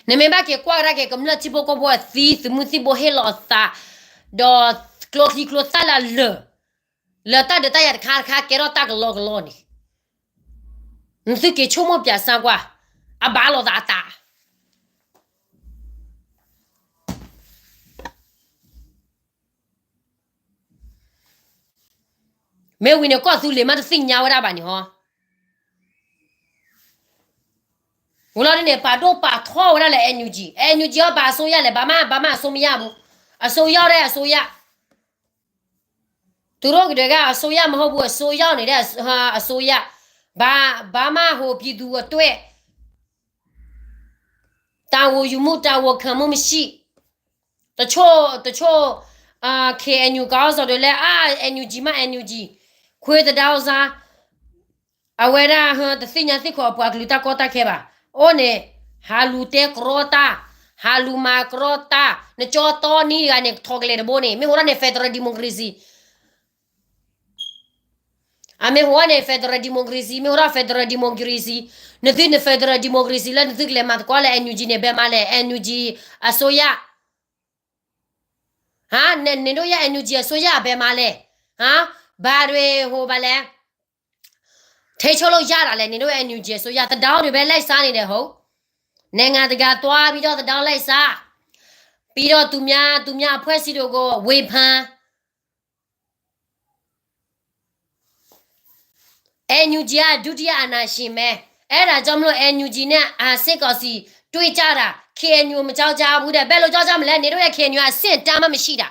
နမ့ၢ်ဘၣ်က့ၤကွၢ်ကဒါက့ၤ ကမျၢၢ်ထံဖိကီၢ်ဖိအသံ သုးမုၢ်သံၣ်ဘိဟ့ၣ်လီၤအသး, ဒီးကျိချံကျိသၣ်လၢလၢာ်, လၢတၢ်ဒုးတၢ်ယၤတခါတခါ ကဲထီၣ်တၢ်ကလီကလီန့ၣ်, နသုက့ၤဆိကမိၣ်ပၠးစၢ်ကွၢ်, အဘၣ်လိာ်သးအသး မ့ၢ်ဝံၤန့ၣ် ကီၢ်သူလ့ၤမးတသ့ၣ်ညါဝဲဒၣ်ဘၣ်န့ၣ်ဟီ. ဝံၤလီၤဒ်န့ၣ် ပာ်ဒိၣ်ပာ်ထီဝဲဒၣ်လၢ NUG, NUG အီၤ ဘာအစိုးရလဲၣ်, ဘာမှ ဘာမှ အစိုးမရဘူး, အစိုးရတဲ့ အစိုးရ, သူတို့ကတည်းက အစိုးရမဟုတ်ဘူး, အစိုးရနေတဲ့ အစိုးရ, ဘာ ဘာမှ ဟို ပြည်သူအတွက် တာဝန်ယူမှု တာဝန်ခံမှုမရှိ, တချို့ တချို့ အာ KNU ခေါင်းဆောင်တွေလည်း အာ NUG မှ NUG, ခွေးသဒါဝစား, အဝဲဒၣ် တသ့ၣ်ညါသ့ၣ်ခီအပှၤကလုာ်တၢ်ကီတၢ်ခဲဘၣ်, အိၣ်န့ၣ် ဟးလူၤတဲကရီတၢ်, ဟးလူၤမၤကရီတၢ်, နကၠီတီနံၤတဂၤန့ၣ် ထီၣ်ကလဲာ်တဘိန့ၣ် မ့ၢ်ဟိးထီၣ်န့ၣ် federal democracy, အမ့ၢ်ဟိးန့ၣ် federal democracy, မ့ၢ်ဟိးထီၣ် federal democracy, နသုန့ၣ် federal democracy လၢနသုကလဲၤမၤသကိးလၢ NUG န့ၣ် ဘယ်မှာလဲ, NUG အစိုးရ, ဟါ, နင်တို့ရဲ့ NUG အစိုးရ ဘယ်မှာလဲ, ဟါ, ဘာတွေ ဟို ဘာလဲ, ထိန်းချုပ်လို့ရတာလဲ, နင်တို့ NUG အစိုးရ သဒါတွေပဲ လိုက်စားနေတယ် ဟုတ်, နိုင်ငံတကာသွားပြီးတော့ သဒါလိုက်စား, ပြီးတော့ သူများ သူများအဖွဲ့အစည်းတွေကို ဝေဖန် NUG က ဒုတိယအာဏာရှင်ပဲ, အဲ့ဒါကြောင့်မလို့ NUG နဲ့ အာ စစ်ကောင်စီ တွေ့ကြတာ, KNU မကြောက်ကြဘူးတဲ့, ဘယ်လိုကြောက်ကြမလဲ, နင်တို့ရဲ့ KNU အဆင့်အတန်းမှမရှိတာ,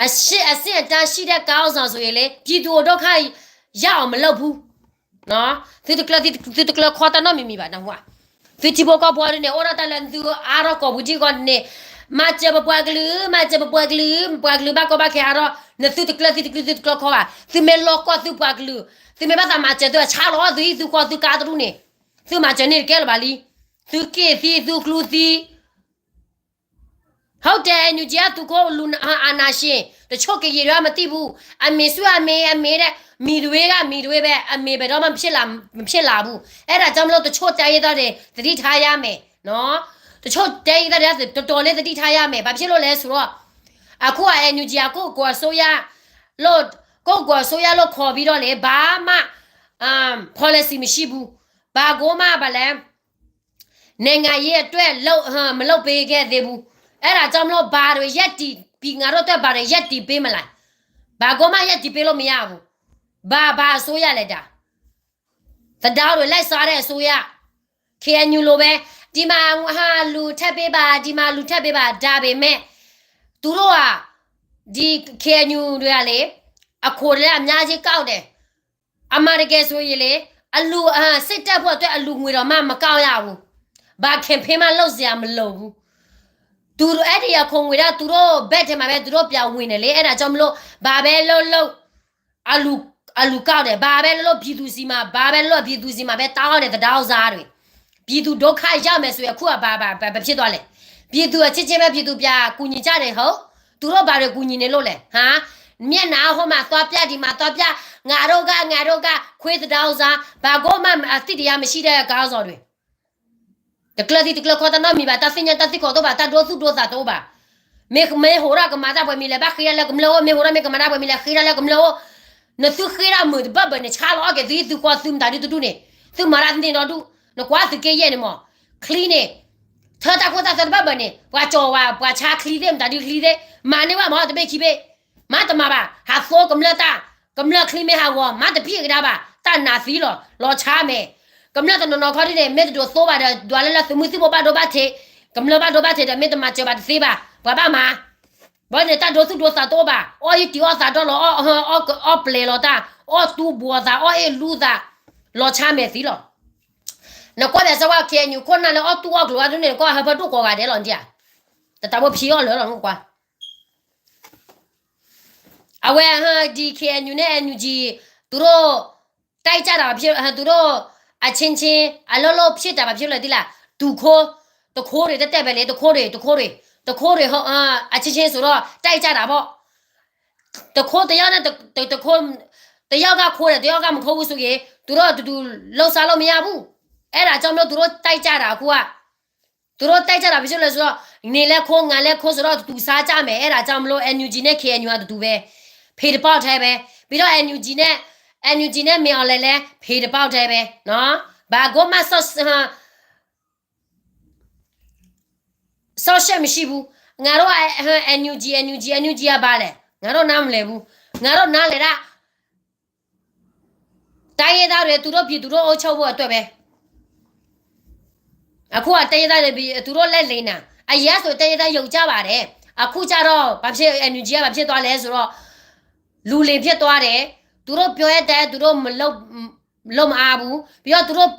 အဆင့် အဆင့်အတန်းရှိတဲ့ ခေါင်းဆောင်ဆိုရင်လေ ပြည်သူကို ဒုက္ခရောက်အောင် မလုပ်ဘူး, နော်, သုတကျၢ သုတကျၢခီတၢ်နီတမံၤမံၤဘၣ်, နၢ်ဟူဧါ, သုထံဖိကီၢ်ဖိန့ၣ် အိၣ်ဒၣ်တၢ်လၢသုအါထီၣ် ကိာ်ပူၤထံကီၢ်န့ၣ်, မၤစၢၤပပှၤကလုာ်, မၤစၢၤပပှၤကလုာ်, ပပှၤကလုာ်ဘၣ်ကီဘၣ်ခဲအါထီၣ်, နသုတကျၢ သုတကျၢ သုတကျၢခီဘၣ်, သုမ့ၢ်လီၢ်ကီၢ်သုပှၤကလုာ်, သုမ့ၢ်ဘၣ်သးမၤစၢၤသုအဆါလီၤ သုဟံၣ်သုဃီ သုကါတရူၢ်န့ၣ်, သုမၤစၢၤန့ၢ်တကဲလၢၤဘၣ်လံ, သုက့ၢ်သံ သုကျူသံ ဟုတ်တယ်, NUG က သူကို လူ အာဏာရှင်, တချို့ကရင်တွေက မသိဘူး, အမေစု အမေ အမေတဲ့, မီဒဝ့က မီဒဝ့ပဲ, အမေဘယ်တော့မှ မဖြစ်လာ မဖြစ်လာဘူး, အဲ့ဒါကြောင့်မလို့ တချို့တိုင်းရင်းသားတွေ သတိထားရမယ်နော်, တဆိၣ်တဲယသးဒ်တတီၤလၢသဒံးထါယါမဲာ် ဘၣ်ဖဲလိၣ်လဲၣ်ဆိဒီး အခိၣ်အ NUG အကိၢ်ကိးအစိယါ လိၣ် ကိၢ်ကိးအစိယါလိၣ်ခီဘံဒီးန့ၣ် ဘၣ်မး policy မရှိဘူး, ဘၣ်ကိးမးဘၣ်လဲၣ် နိုင်ငံရေးအတွက် လုပ် မလုပ်ပေးခဲ့သေးဘူး, အဲဒါကြောင့်မလို့ ဘာတွေရပ်တည်ပြီး ငါတို့အတွက် ဘာတွေရပ်တည်ပေးမလဲ, ဘာကိုမှ ရပ်တည်ပေးလို့မရဘူး, ဘာ ဘာအစိုးရလဲဒါ သဒါတွေလိုက်စားတဲ့အစိုးရ KNU လိုပဲ ဒီမှာလူထပ်ပေးပါ ဒီမှာလူထပ်ပေးပါ ဒါပေမဲ့ သူတို့က ဒီ KNU တွေကလေ အခွန်လည်းအများကြီးကောက်တယ်, အမှန်တကယ်ဆိုရင်လေ အလူ စစ်တပ်ဖို့အတွက် အလူငွေတော်မှ မကောက်ရဘူး, ဘာ campaign မှ လုပ်စရာမလိုဘူး, သူတို့ အဲဒီအခွန်ငွေတော့ သူတို့ဘက်ထဲမှာပဲ သူတို့ပြန်ဝင်တယ်လေ, အဲဒါကြောင့်မလို့ ဘာပဲလုပ်လုပ် အလူ အလူကောက်တယ်, ဘာပဲလုပ်လုပ် ပြည်သူဆီမှာ ဘာပဲလုပ်လုပ် ပြည်သူဆီမှာပဲ တောင်းတယ် သဒါဥစားတွေ, ပြည်သူဒုက္ခရောက်မယ်ဆိုရင် အခုက ဘာ ဘာ ဘာ ဘာဖြစ်သွားလဲ, ပြည်သူအချင်းချင်းပဲ ပြည်သူပြန်ကူညီကြတယ် ဟုတ်, သူတို့ဘာတွေကူညီနေလို့လဲ ဟမ်, မျက်နှာဟိုမှာသွားပြ ဒီမှာသွားပြ ငါတို့က ငါတို့က ခွေးသဒါဥစား ဘာကိုမှ အသိတရားမရှိတဲ့ ခေါင်းဆောင်တွေ တကျၢၤသံတကျၢၤခီတၢ်နီတမံၤဘၣ်, တၢ်သ့ၣ်ညါတၢ်သံကွၢ်တအိၣ်ဘၣ်, တၢ်ဒိသူၣ်ဒိသးတအိၣ်ဘၣ်, မ့ၢ် မ့ၢ်ဟိးရၣ်ကမၤတၢ်ပှဲၤမံၤလဲၣ်, ဘၣ်ဃ့တၢ်လၢကမျၢၢ်အိၣ်, မ့ၢ်ဟိးရၣ်မ့ၢ်ကမၤတၢ်ပှဲၤမံၤလဲၣ် ဃ့တၢ်လၢကမျၢၢ်အိၣ်, နသုဃ့တၢ်မုာ်တဘၢၣ်ဘၢၣ်န့ၣ် ဆါလီၤအီၣ်က့ၤသု သုကွၢ်သုမတၤဒုတဒူၣ်န့ၣ်, သုမၤတၢ်သန့ၤဒီဒူၣ်, နကွၢ်သုးက့ယဲၢ်န့ၣ်မး, ချံန့ၣ် ထၢတၢ်ခိၣ်တၢ်သၢတဘၢၣ်ဘၢၣ်န့ၣ် ပှၤကၠီၤဝဲ ပှၤဆါချံသ့ၣ် မတၤဒုချံသ့ၣ်, မၤန့ၢ်ဝဲမး တဘ့ၣ်ခံဘ့ၣ်, မၤတမၤဘၣ်, ဟးသိကမျၢၢ်တၢ်, ကမျၢၢ်ချံမ့ၢ်ဟးဂီၤ မၤတပံၣ်ကဒါဘၣ်, တၢ်နးသံလီၤ, လီၤဆါမဲာ်, ကမျၢၢ်တနီၤနီၤခီဒ်န့ၣ် မ့ၢ်တဒိးသိဘၣ်ဒီး ဒွးလၢလၢသုးမုၢ်သံၣ်ဘိဘၣ်ဒိဘၣ်ထံး, ကမျၢၢ်ဘၣ်ဒိဘၣ်ထံးဒီး မ့ၢ်တမၤစၢၤဘၣ်တသ့ဘၣ်, ပှၤဘၣ်မၤ ဘၣ်န့ၣ် တၢ်ဒိသူၣ်ဒိသးတအိၣ်ဘၣ်, အီၣ်အ့ၣ်တံၤအီၣ်သးဒီလီၤ, အီၣ် အီၣ်ပျဲၤလီၤတၢ်, အီၣ်တူၢ်ဘှီးသး, အီၣ်အ့ၣ်လူသး, လီၤဆါမဲာ်သံလီၤ. နကွၢ်ဒီးစၢၤဝဲ KNU ခိၣ်နၢ်လၢအီၣ်တူၢ်အီၣ်ကျိၤအါဒ်န့ၣ် နကွၢ်ဟၢဖၢဒိၣ်ကိးဂၤဒဲးလီၤဒ်ဧါ, တတၢ်ဖိဖံးအီၣ်လၢာ်လီၤ နကွၢ် အဝဲ ဒီး KNU န့ၣ် NUG သူတို့ တိုက်ကြတာ သူတို့ အချင်းချင်း အလုပ်လုပ်ဖြစ်တာ ဘာဖြစ်လို့လဲသိလား, တူခိုး, တခိုးတွေ တတဲပဲလေ တခိုးတွေ တခိုးတွေ တခိုးတွေ အချင်းချင်းဆိုတော့ တိုက်ကြတာပေါ့, တခိုးတယောက်နဲ့ တ တ တခိုး, တယောက်ကခိုးတယ် တယောက်ကမခိုးဘူးဆိုရင် သူတို့အတူတူလုပ်စားလို့မရဘူး, အဲဒါကြောင့်မလို့ သူတို့တိုက်ကြတာ အခုက သူတို့တိုက်ကြတာ ဘာဖြစ်လို့လဲဆိုတော့ နင်လည်းခိုး ငါလည်းခိုးဆိုတော့ တူတူစားကြမယ်, အဲဒါကြောင့်မလို့ NUG နဲ့ KNU က တူတူပဲ, ဖေတပေါက်ထဲပဲ, ပြီးတော့ NUG နဲ့ NUG နဲ့ မင်းအောင်လှိုင်လည်း ဖေတပေါက်ထဲပဲနော်, ဘာကိုမှ စောင့်ရှက်မရှိဘူး, ငါတို့က NUG NUG NUG က ဘာလဲ, ငါတို့နားမလည်ဘူး, ငါတို့နားလည်တာ တိုင်းရင်းသားတွေ သူတို့ပြည်သူတို့အုပ်ချုပ်ဖို့အတွက်ပဲ, အခုက တိုင်းရင်းသားတွေ သူတို့လက်လိမ်တာ, အရင်ကဆို တိုင်းရင်းသား ယုံကြပါတယ်, အခုကျတော့ ဘာဖြစ် NUG က ဘာဖြစ်သွားလဲဆိုတော့ လူလိမ်ဖြစ်သွားတယ်, သူတို့ပြောတဲ့အတိုင်း သူတို့မလုပ် လုပ်မအားဘူး, ပြီးတော့ သူတို့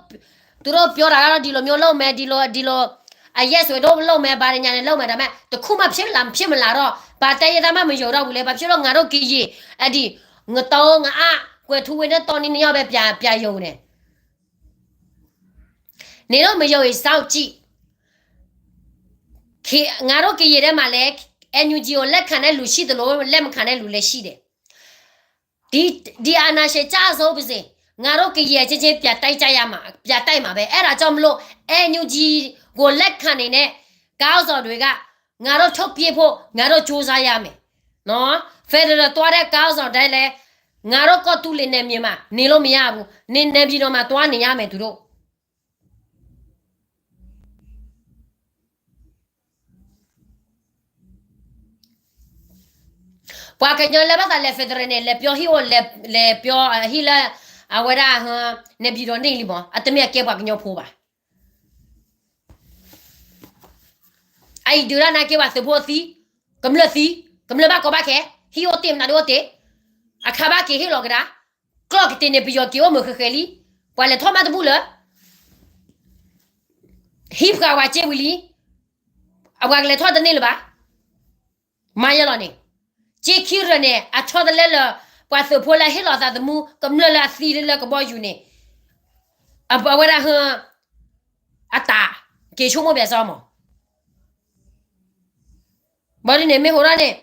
သူတို့ပြောတာကတော့ ဒီလိုမျိုးလုပ်မယ်, ဒီလို ဒီလို အရက်ဆိုတော့လုပ်မယ်, ဘာညာနဲ့လုပ်မယ်, ဒါပေမဲ့ တစ်ခုမှဖြစ်လာ ဖြစ်မလာတော့ ဘာတိုင်းရင်းသားမှမယုံတော့ဘူးလေ, ဘာဖြစ်လို့ ငါတို့ကရင် အဲ့ဒီ ငတောင်းငအါ ကွယ်ထူးဝင်းနဲ့ တောင်းနင်းနှစ်ယောက်ပဲ ပြန် ပြန်ယုံတယ်, နင်တို့မယုံရင်စောင့်ကြည့်, ငါတို့ကရင်ထဲမှာလည်း NUG ကိုလက်ခံတဲ့လူရှိသလို လက်မခံတဲ့လူလည်းရှိတယ်, ဒီ ဒီအာဏာရှင်ကျဆုံးပါစေ, ငါတို့ကရင်အချင်းချင်း ပြန်တိုက်ကြရမှာ, ပြန်တိုက်မှာပဲ, အဲ့ဒါကြောင့်မလို့ NUG ကိုလက်ခံနေတဲ့ ခေါင်းဆောင်တွေက ငါတို့ထုတ်ပစ်ဖို့ ငါတို့ကြိုးစားရမယ်နော်, Federal သွားတဲ့ ခေါင်းဆောင်တိုင်းလည်း ငါတို့ကီၢ်သူလ့ၤနယ်မြေမှာ နေလို့မရဘူး, နေ နေပြည်တော်မှာ သွားနေရမယ် သူတို့ ပှၤကညီလၢဘၣ်သးလဲၤ federal န့ၣ် လဲၤပြောဟံၣ်အိၣ် လဲၤ လဲၤပြောဟံၣ်လၢ အဝဲဒၣ် နေပြည်တော် န့ၣ်လံမး, အတမ့ၢ်အကဲပှၤကညီဖိဘၣ်, အအံၤဒုးတၢ်နာ်က့ ပှၤသုးဖိသံ, ကမျၢၢ်သံ, ကမျၢၢ်ဘၣ်ကီဘၣ်ခဲ, ဟံၣ်အိၣ်တ့ၢ်မတၤဒုအိၣ်တ့ၢ်, အခါဘၣ်က့ၤဟ့ၣ်လီၤကဒါ, ကျီၢ်ကတ့ၤန့ၣ် ပယီၤက့ၤအိၣ်မုာ်ဃဲၤဃဲၤလံ, ပှၤလဲၤထီၣ်မးတဘူၣ်လၢ ဟံၣ်ပှၤဝဲစ့ဝံၤလံ, အပှၤကလဲၤထီၣ်တန့ၢ်လၢၤဘၣ်, မၤယဲလီၤန့ၣ်, က့ခံရၢၢ်န့ၣ် အထီတလဲလၢ ပှၤသုးဖိလၢဟ့ၣ်လီၤသးသမူ ကမျၢၢ်လၢအသံလၢကဘီယူၤန့ၣ်, အဝဲဒၣ်ဟၢ အတၢ် က့ၤဆိကမိၣ်ဘၣ်စီမး, ဘၣ်ဒ်န့ၣ် မ့ၢ်ဟိးထီၣ်န့ၣ်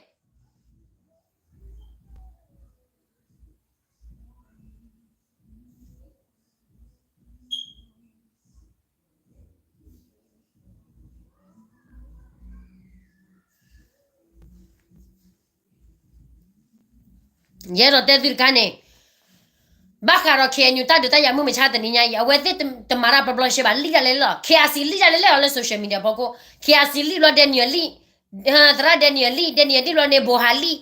ယအဲၣ်ဒိးတဲသုတခါန့ၣ်, ဘၣ်ဃးဒီး K N U တၢ်ဒုးတၢ်ယၤမုၢ်မဆါတနံၤညါအံၤ အဝဲသ့ၣ်တမၤတၢ်ပျီပျီရှဲဘၣ်, လံၣ်တၢ်လဲၤလဲၤလီၤ. K I C လံၣ်တၢ်လဲၤလဲၤလီၤလၢ social media ဖီခိၣ်, K I C လံၣ်ဘျီ Daniel လံၣ်, သရၣ် Daniel လံၣ်, Daniel လံၣ်ဘျီန့ၣ် ဘိဟးလံၣ်,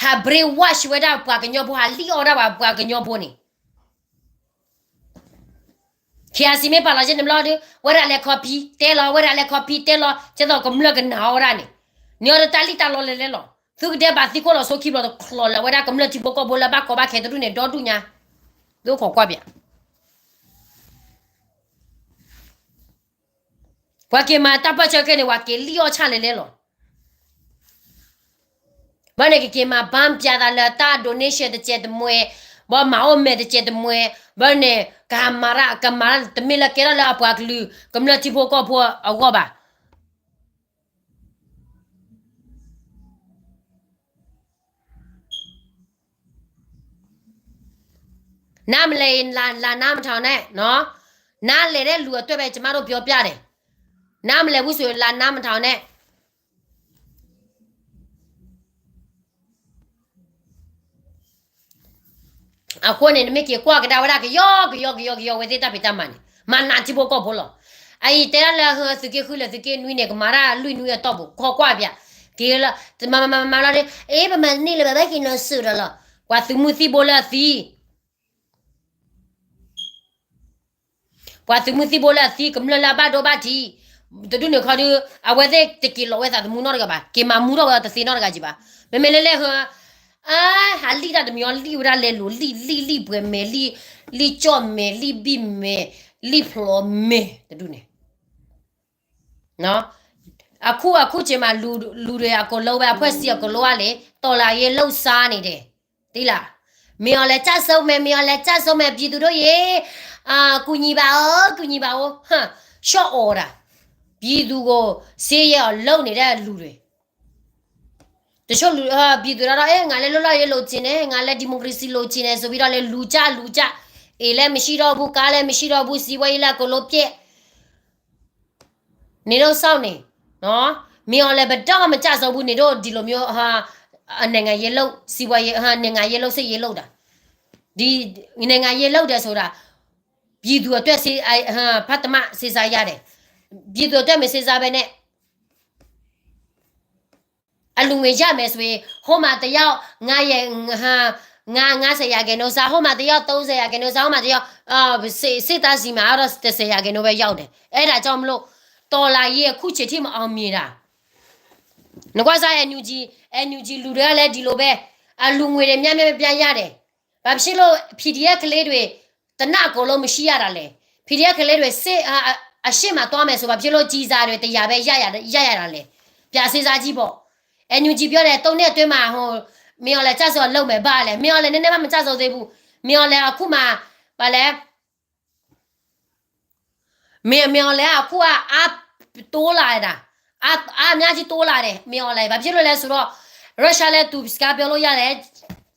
ဟး brainwash ဝဲဒၣ်ပှၤကညီဖိ, ဟးလံၣ်အီၣ်ဒၣ်ပှၤကညီဖိန့ၣ် K I C မ့ၢ်ပာ်လီၤကဲန့ၣ်ဘျီဒီး ဝဲဒၣ်လဲၤ copy တဲလီၤ, ဝဲဒၣ်လဲၤ copy တဲလီၤ, ကဲသိးကမျၢၢ်ကနာ်အီၣ်ဝဲဒၣ်န့ၣ်, န့ၢ်အီၤဒီးတၢ်လံၣ်တၢ်လီလဲၤလဲၤလီၤ. သုကဒဲးဘးသံကွၢ်လီၤဆိခံဘျီ တချီလၢဝဲဒၣ်ကမျၢၢ်ထံဖိကီၢ်ဖိလၢဘၣ်ကီဘၣ်ခဲတဒူၣ်န့ၣ် ဒီဒူၣ်ညါ, ဒိခိးကွၢ်ပၠး ပှၤက့ၤမၤတၢ်ပၢၢ်ဆၢခဲန့ၣ် ပှၤက့ၤလံၣ်အီၣ်ဆၣ်လဲၤလဲၤလီၤ. ဘၣ်န့ၣ်ကက့ၤမၤဘၣ်ပၠးသးလၢတၢ် donation တစဲးတမှဲ, ဘၣ်မၤအိၣ်မဲာ်တစဲးတမှဲ, ဘၣ်န့ၣ် ကမၤရၣ် ကမၤရၣ်တမ့ၢ်လၢကဲထီၣ်လၢအပှၤကလုာ် ကမျၢၢ်ထံဖိကီၢ်ဖိအဂီၢ်ဘၣ်. နမလဲၤ လၤနါမထီန့ၣ်, နလဲၤဒၣ်လူၤအတွဲၣ်ဖဲ ကမၣ်ဒိၣ်ပျီပျၢ်န့ၣ်, နမလဲၤဝံစိၤ လၤနါမထီန့ၣ်. အဃိန့ၣ် နမ့ၢ်က့ၤကွၢ်ကဒါဝဲဒၣ် ကယီကယီကယီကယီ အဝဲသ့ၣ်တၢ်ဖံးတၢ်မၤန့ၣ် မၤနးထံဖိကီၢ်ဖိလီၤ. အအံၤတဲဒၣ်လၢသုးက့ဃုလၢသုးက့နွံန့ၣ် ကမၤတၢ်လွံၢ်နွံအတီၢ်ပူၤ ခီကွၢ်ပၠး, က့ၤလၢ တမၤမၤမၤမၤလီၤဒီး အ့ ပမၤန့ၢ်လၢၤဘၣ် ဘၣ်က့ၤနီၤစၢၤဒီးလီၤ. ပှၤသုးမုၢ်သံၣ်ဘိလၢအသံ ပှၤသုးမုၢ်သံၣ်ဘိလၢအသံ ကမျၢၢ်လၢအဘၣ်ဒိဘၣ်ထံး တဒူၣ်န့ၣ်ခီဒီး အဝဲသ့ၣ်တက့ၤလီၤဝဲသးသမူနီတဂၤဘၣ်, က့ၤမၤမူထီၣ်ဝဲတသ့နီတဂၤကံဘၣ်. မ့မ့ၢ်လၢလဲၣ်ဟၢ အဟးလံၣ်တၢ်တမံၤအီၤ လံၣ်ဝဲဒၣ်လဲၤလိၤ လံၣ်လံၣ်လံၣ်ပှဲၤမဲာ် လံၣ် လံၣ်ကၠီၣ်မဲာ် လံၣ်ဘံၣ်မဲာ် လံၣ်ဖျိးမဲာ်တဒူၣ်န့ၣ် အခု အခုက့ၤမး လူတွေအကုန်လုံးပဲ အဖွဲ့အစည်းအကုန်လုံးကလေ တော်လှန်ရေးလှုပ်ရှားနေတယ် သိလား. မင်းအောင်လှိုင်ကျဆုံးမယ် မင်းအောင်လှိုင်ကျဆုံးမယ် ပြည်သူတို့ရေ ကူညီပါဦး ကူညီပါဦး ဟမ် ရှော့အော်တာ ပြည်သူကို စင်းရဲအောင်လုပ်နေတဲ့လူတွေ တချို့လူ ပြည်သူတွေတော့ အဲ ငါလည်းလွတ်လပ်ရေးလိုချင်တယ် ငါလည်း democracy လိုချင်တယ်ဆိုပြီးတော့လည်း လူကြ လူကြ အိမ်လည်းမရှိတော့ဘူး ကားလည်းမရှိတော့ဘူး စီးပွားရေးလည်းအကုန်လုံးပျက် နေတော့စောင့်နေနော် မင်းအောင်လှိုင်ဘယ်တော့မှမကျဆုံးဘူး နေတော့ဒီလိုမျိုးဟာ နိုင်ငံရေးလုပ် စီးပွားရေးဟာ နိုင်ငံရေးလုပ် စစ်ရေးလုပ်တာ ဒီနိုင်ငံရေးလုပ်တယ်ဆိုတာ ပြည်သူအတွက်စေ ဟာ ဖတ်တမစေစားရတယ် ပြည်သူအတွက်မစေစားဘဲနဲ့ အလူငွေရမယ်ဆိုရင် ဟိုမှာတစ်ယောက်ငါးရယ်ငါးငါးဆယ်ရာခိုင်နှုန်းစား ဟိုမှာတစ်ယောက်သုံးဆယ်ရာခိုင်နှုန်းစား ဟိုမှာတစ်ယောက်အာစစ်စစ်သားဆီမှာတော့တစ်ဆယ်ရာခိုင်နှုန်းပဲရောက်တယ်အဲ့ဒါကြောင့်မလို့တော်လှန်ရေးအခုချိန်ထိမအောင်မြင်တာနကွာစား NUG NUG လူတွေကလည်းဒီလိုပဲအလူငွေတွေများများပြရတယ်ဘာဖြစ်လို့ PDF ကလေးတွေတနတ်အကုန်လုံးမရှိရတာလဲ PDF ကလေးတွေစစ်အအရှေ့မှာသွားမယ်ဆိုဘာဖြစ်လို့ကြီးစားတွေတရားပဲရရရရတာလဲပြစေစားကြီးပေါ့ NUG ပြောတယ်သုံးနှစ်အတွင်းမှာဟိုမင်းအောင်လှိုင်ကျဆုံးလုပ်မယ်ဘာလဲမင်းအောင်လှိုင်နည်းနည်းမှမကျဆုံးသေးဘူးမင်းအောင်လှိုင်အခုမှဘာလဲမင်းမင်းအောင်လှိုင်အခုကအတိုးလာတာအအများကြီးတိုးလာတယ်မင်းအောင်လှိုင်ဘာဖြစ်လို့လဲဆိုတော့ရုရှားလည်းသူစကားပြောလို့ရတယ်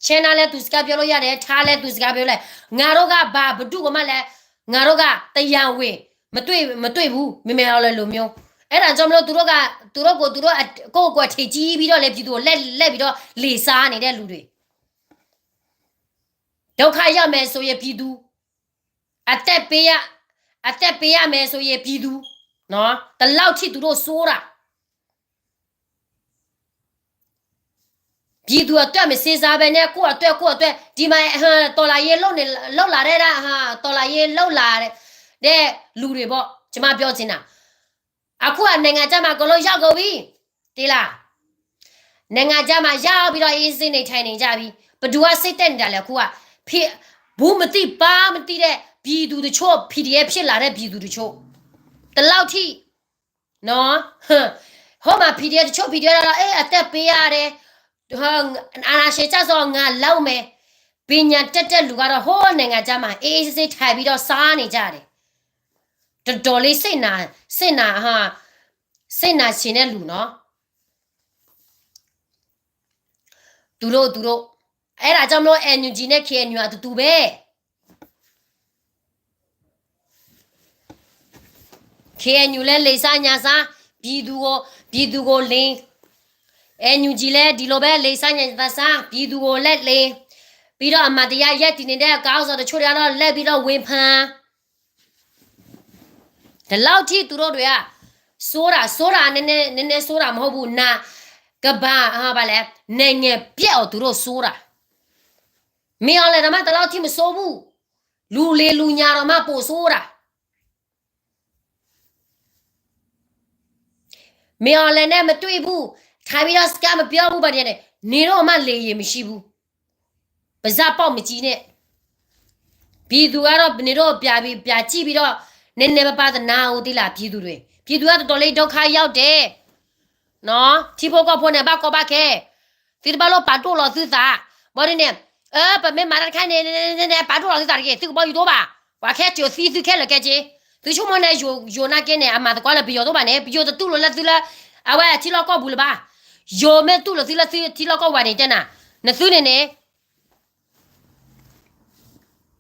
China လည်းသူစကားပြောလို့ရတယ် Thai လည်းသူစကားပြောလဲငါတို့ကဘာဘဒုကမလည်းငါတို့ကတရားဝင်မတွေ့မတွေ့ဘူးမင်းမင်းအောင်လှိုင်လိုမျိုးအဲ့ဒါကြောင့်မလို့သူတို့ကသူတို့ကိုသူတို့ကိုယ့်ကိုယ်ထင်ကြီးပြီးတော့လေပြည်သူကိုလက်လက်ပြီးတော့လေစားနေတဲ့လူတွေဒုက္ခရောက်မယ်ဆိုရင်ပြည်သူအသက်ပေးရအသက်ပေးရမယ်ဆိုရင်ပြည်သူနော်တလောက်ထိသူတို့စိုးတာပြည်သူအတွက်မစေစားပဲနဲ့ကိုယ့်အတွက်ကိုယ့်အတွက်ဒီမှာဟမ်တော်လာရေးလုပ်နေလောက်လာတဲ့ဒါဟမ်တော်လာရေးလောက်လာတဲ့လူတွေပေါ့ကျမပြောချင်တာအခုကနိုင်ငံခြားမှာအကုန်လုံးရောက်ကုန်ပြီတေးလားနိုင်ငံခြားမှာရောက်ပြီးတော့အေးစစ်နေထိုင်နေကြပြီဘယ်သူကစိတ်တက်နေတာလဲအခုကဖြစ်ဘူးမသိပါမသိတဲ့ပြည်သူတချို့ PDF ဖြစ်လာတဲ့ပြည်သူတချို့တလောက်ထိနော်ဟိုမှာ PDF တချို့ PDF တော့အေးအသက်ပေးရတယ်အာဏာရှင်ကျဆုံးငါလုံးမယ်ပညာတက်တဲ့လူကတော့ဟိုနိုင်ငံခြားမှာအေးအေးဆေးဆေးထိုင်ပြီးတော့စားနေကြတယ်တော်တော်လေးစိတ်နာစိတ်နာဟာစိတ်နာရှင်တဲ့လူနော်သူတို့သူတို့အဲ့ဒါကြောင့်မလို့ NUG နဲ့ KNU အတူတူပဲ KNU လည်းလိမ်စားညံစားပြည်သူကိုပြည်သူကိုလိမ် NUG လည်းဒီလိုပဲလိမ်စားညံစားပြည်သူကိုလည်းလိမ် ပြီးတော့အမတရားရပ်တည်နေတဲ့ခေါင်းဆောင်တချို့တွေကတော့ လိုက်ပြီးတော့ဝေဖန် ဒီလောက်ထိသူတို့တွေက ဆိုတာဆိုတာ နည်းနည်း နည်းနည်း ဆိုတာ မဟုတ်ဘူး နာ ကမ္ဘာ ဘာလဲ နိုင်ငံပျက်အောင်သူတို့ဆိုတာ မင်းအောင်လှိုင်တောင်မှဒီလောက်ထိမဆိုးဘူး လူလီၤလူလီၤတော့မှပိုဆိုးတာ မင်းအောင်လှိုင်နဲ့မတွေ့ဘူး ထိုင်ပြီးတော့စကားမပြောဘူး ဘာညာနဲ့ နေတော့မှလေယာဉ်မရှိဘူး ပါးစပ်ပေါက်မကြီးနဲ့ ပြည်သူကတော့ နေတော့ ပြာကြည့်ပြီးတော့ နည်းနည်းပါးပါးသနားဦးသီးလီၤ ပြည်သူတွေ ပြည်သူကတော်တော်လေးဒုက္ခရောက်တယ် နော် ထံဖိကီၢ်ဖိန့ၣ် ဘၣ်ကီဘၣ်ခဲ သုတဘၣ်လိၣ်ပာ်ဒိၣ်လီၤသုသး ဘၣ်ဒ်န့ၣ် အၢ ပမ့ၢ်မၤတၢ်တခါန့ၣ် ပာ်ဒိၣ်လီၤသုသးတက့ၢ် သုကဘီယူၤတအိၣ်ဘၣ် ပှၤခဲစၢၤသံသုခဲလၢာ်ကဲက့ၤ သုဆိကမိၣ်န့ၣ် ယိၤနာ်က့န့ၣ် အမၤသကိးလၢပယီၤတအိၣ်ဘၣ်န့ၣ် ပယီၤတတူၢ်လိာ်လၢသုလၢ အဝဲထံလီၢ်ကီၢ်ပူၤလၢၤဘၣ် ယိၤမ့ၢ်တူၢ်လိာ်သုလၢသုထံလီၢ်ကီၢ်ပူၤဘၣ်န့ၣ် တဲနၤ နသုန့ၣ်န့ၣ်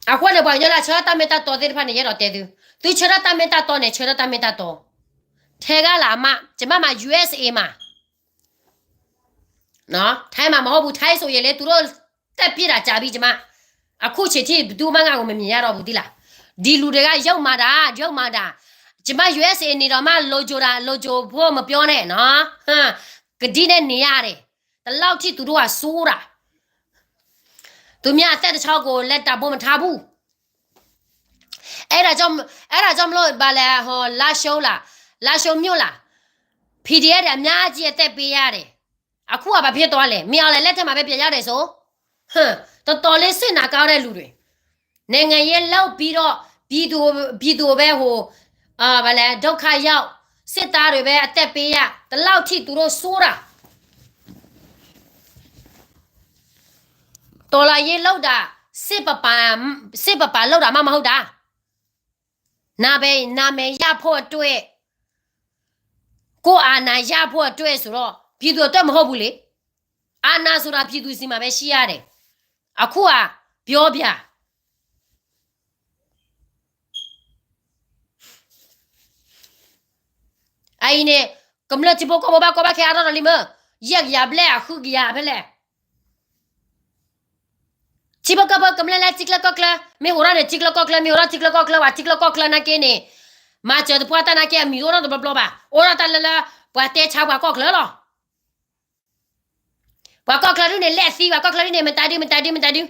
အဃိန့ၣ် ပှၤကညီလၢဆၢထၢၣ်တၢ်မ့ၢ်တၢ်တီသ့ၣ်တဖၣ်န့ၣ် ယအဲၣ်ဒိးတဲသု, သုဆၢထၢၣ်တၢ်မ့ၢ်တၢ်တီန့ၣ် ဆၢထၢၣ်တၢ်မ့ၢ်တၢ်တီ, ထဲကလးအမး, ကမၣ်မး ယူဢၣ်စ်အ့ မး, ထဲမးမဟီၣ်ပူၤ ထဲစိၤယဲၢ်လၢ သူတို့တက်ပစ်တာကြာပြီ ကမၣ်, အခုချိန်ထိ ဘယ်သူမှငါ့ကိုမမြင်ရတော့ဘူး သီးလီၤ, ဒီလူတွေက ရုပ်မှန်တာ ရုပ်မှန်တာ, ကမၣ် ယူဢၢ်စ်အ့ နေတော့မှ လိုချင်တာ လိုချင်ဖို့မပြောနဲ့နော်, ကတိနဲ့နေရတယ်, ဒီလောက်ထိ သူတို့က ဆိုးတာ, သူများအသက်တစ်ချောင်းကို လက်တံပိုးမထားဘူး, အဲ့ဒါကြောင့် အဲ့ဒါကြောင့်မလို့ ဘာလဲ ဟို လားရှိုးလား လားရှိုးမြို့လား PDF တွေအများကြီးအသက်ပေးရတယ်, အခုကဘာဖြစ်သွားလဲ မင်းအောင်လှိုင်လက်ထက်မှာပဲပြန်ရတယ်ဆို, ဟမ်, တော်တော်လေးစိတ်နာကောင်းတဲ့လူတွေ, နိုင်ငံရေးလုပ်ပြီးတော့ ပြည်သူ ပြည်သူပဲ ဟို အာ ဘာလဲ ဒုက္ခရောက် စစ်သားတွေပဲ အသက်ပေးရ ဒီလောက်ထိ သူတို့ ဆိုးတာ, တော်လှန်ရေးလုပ်တာ စစ်ပပါ စစ်ပပါလုပ်တာမှမဟုတ်တာ, နာမည် နာမည်ရဖို့အတွက် ကိုယ့်အာဏာရဖို့အတွက်ဆိုတော့ ပြည်သူအတွက်မဟုတ်ဘူးလေ, အာဏာဆိုတာ ပြည်သူဆီမှာပဲရှိရတယ်, အခုက ပြောပြ အအံၤန့ၣ် ကမျၢၢ်ထံဖိကီၢ်ဖိဘၣ်ကီဘၣ်ခဲအါထီၣ်ဒီးလံမ့ၢ်, ယဲၢ်ကယၤဘျဲၣ် အဃုကယၤဖဲလဲၣ်, ထံဖိကီၢ်ဖိကမျၢၢ်လၢထံချၢကီၢ်ချၢ မ့ၢ်အိၣ်ဒၣ်န့ၣ် ထံချၢကီၢ်ချၢ မ့ၢ်အိၣ်ဒၣ်ထံချၢကီၢ်ချၢ ပှၤထံချၢကီၢ်ချၢနာ်က့န့ၣ်, မၤစၢၤသပှၢ်တၢ်နာ်က့ အမံၤတအိၣ်ထီၣ်တဘျီဘျီဘၣ်, အိၣ်ဒၣ်တၢ်လၢလၢ ပှၤတဲဆါပှၤကီၢ်ချၢလီၤ. ပှၤကီၢ်ချၢဒုန့ၣ် လဲၣ်သံ ပှၤကီၢ်ချၢဒုန့ၣ် မတၤဒု မတၤဒု မတၤဒု,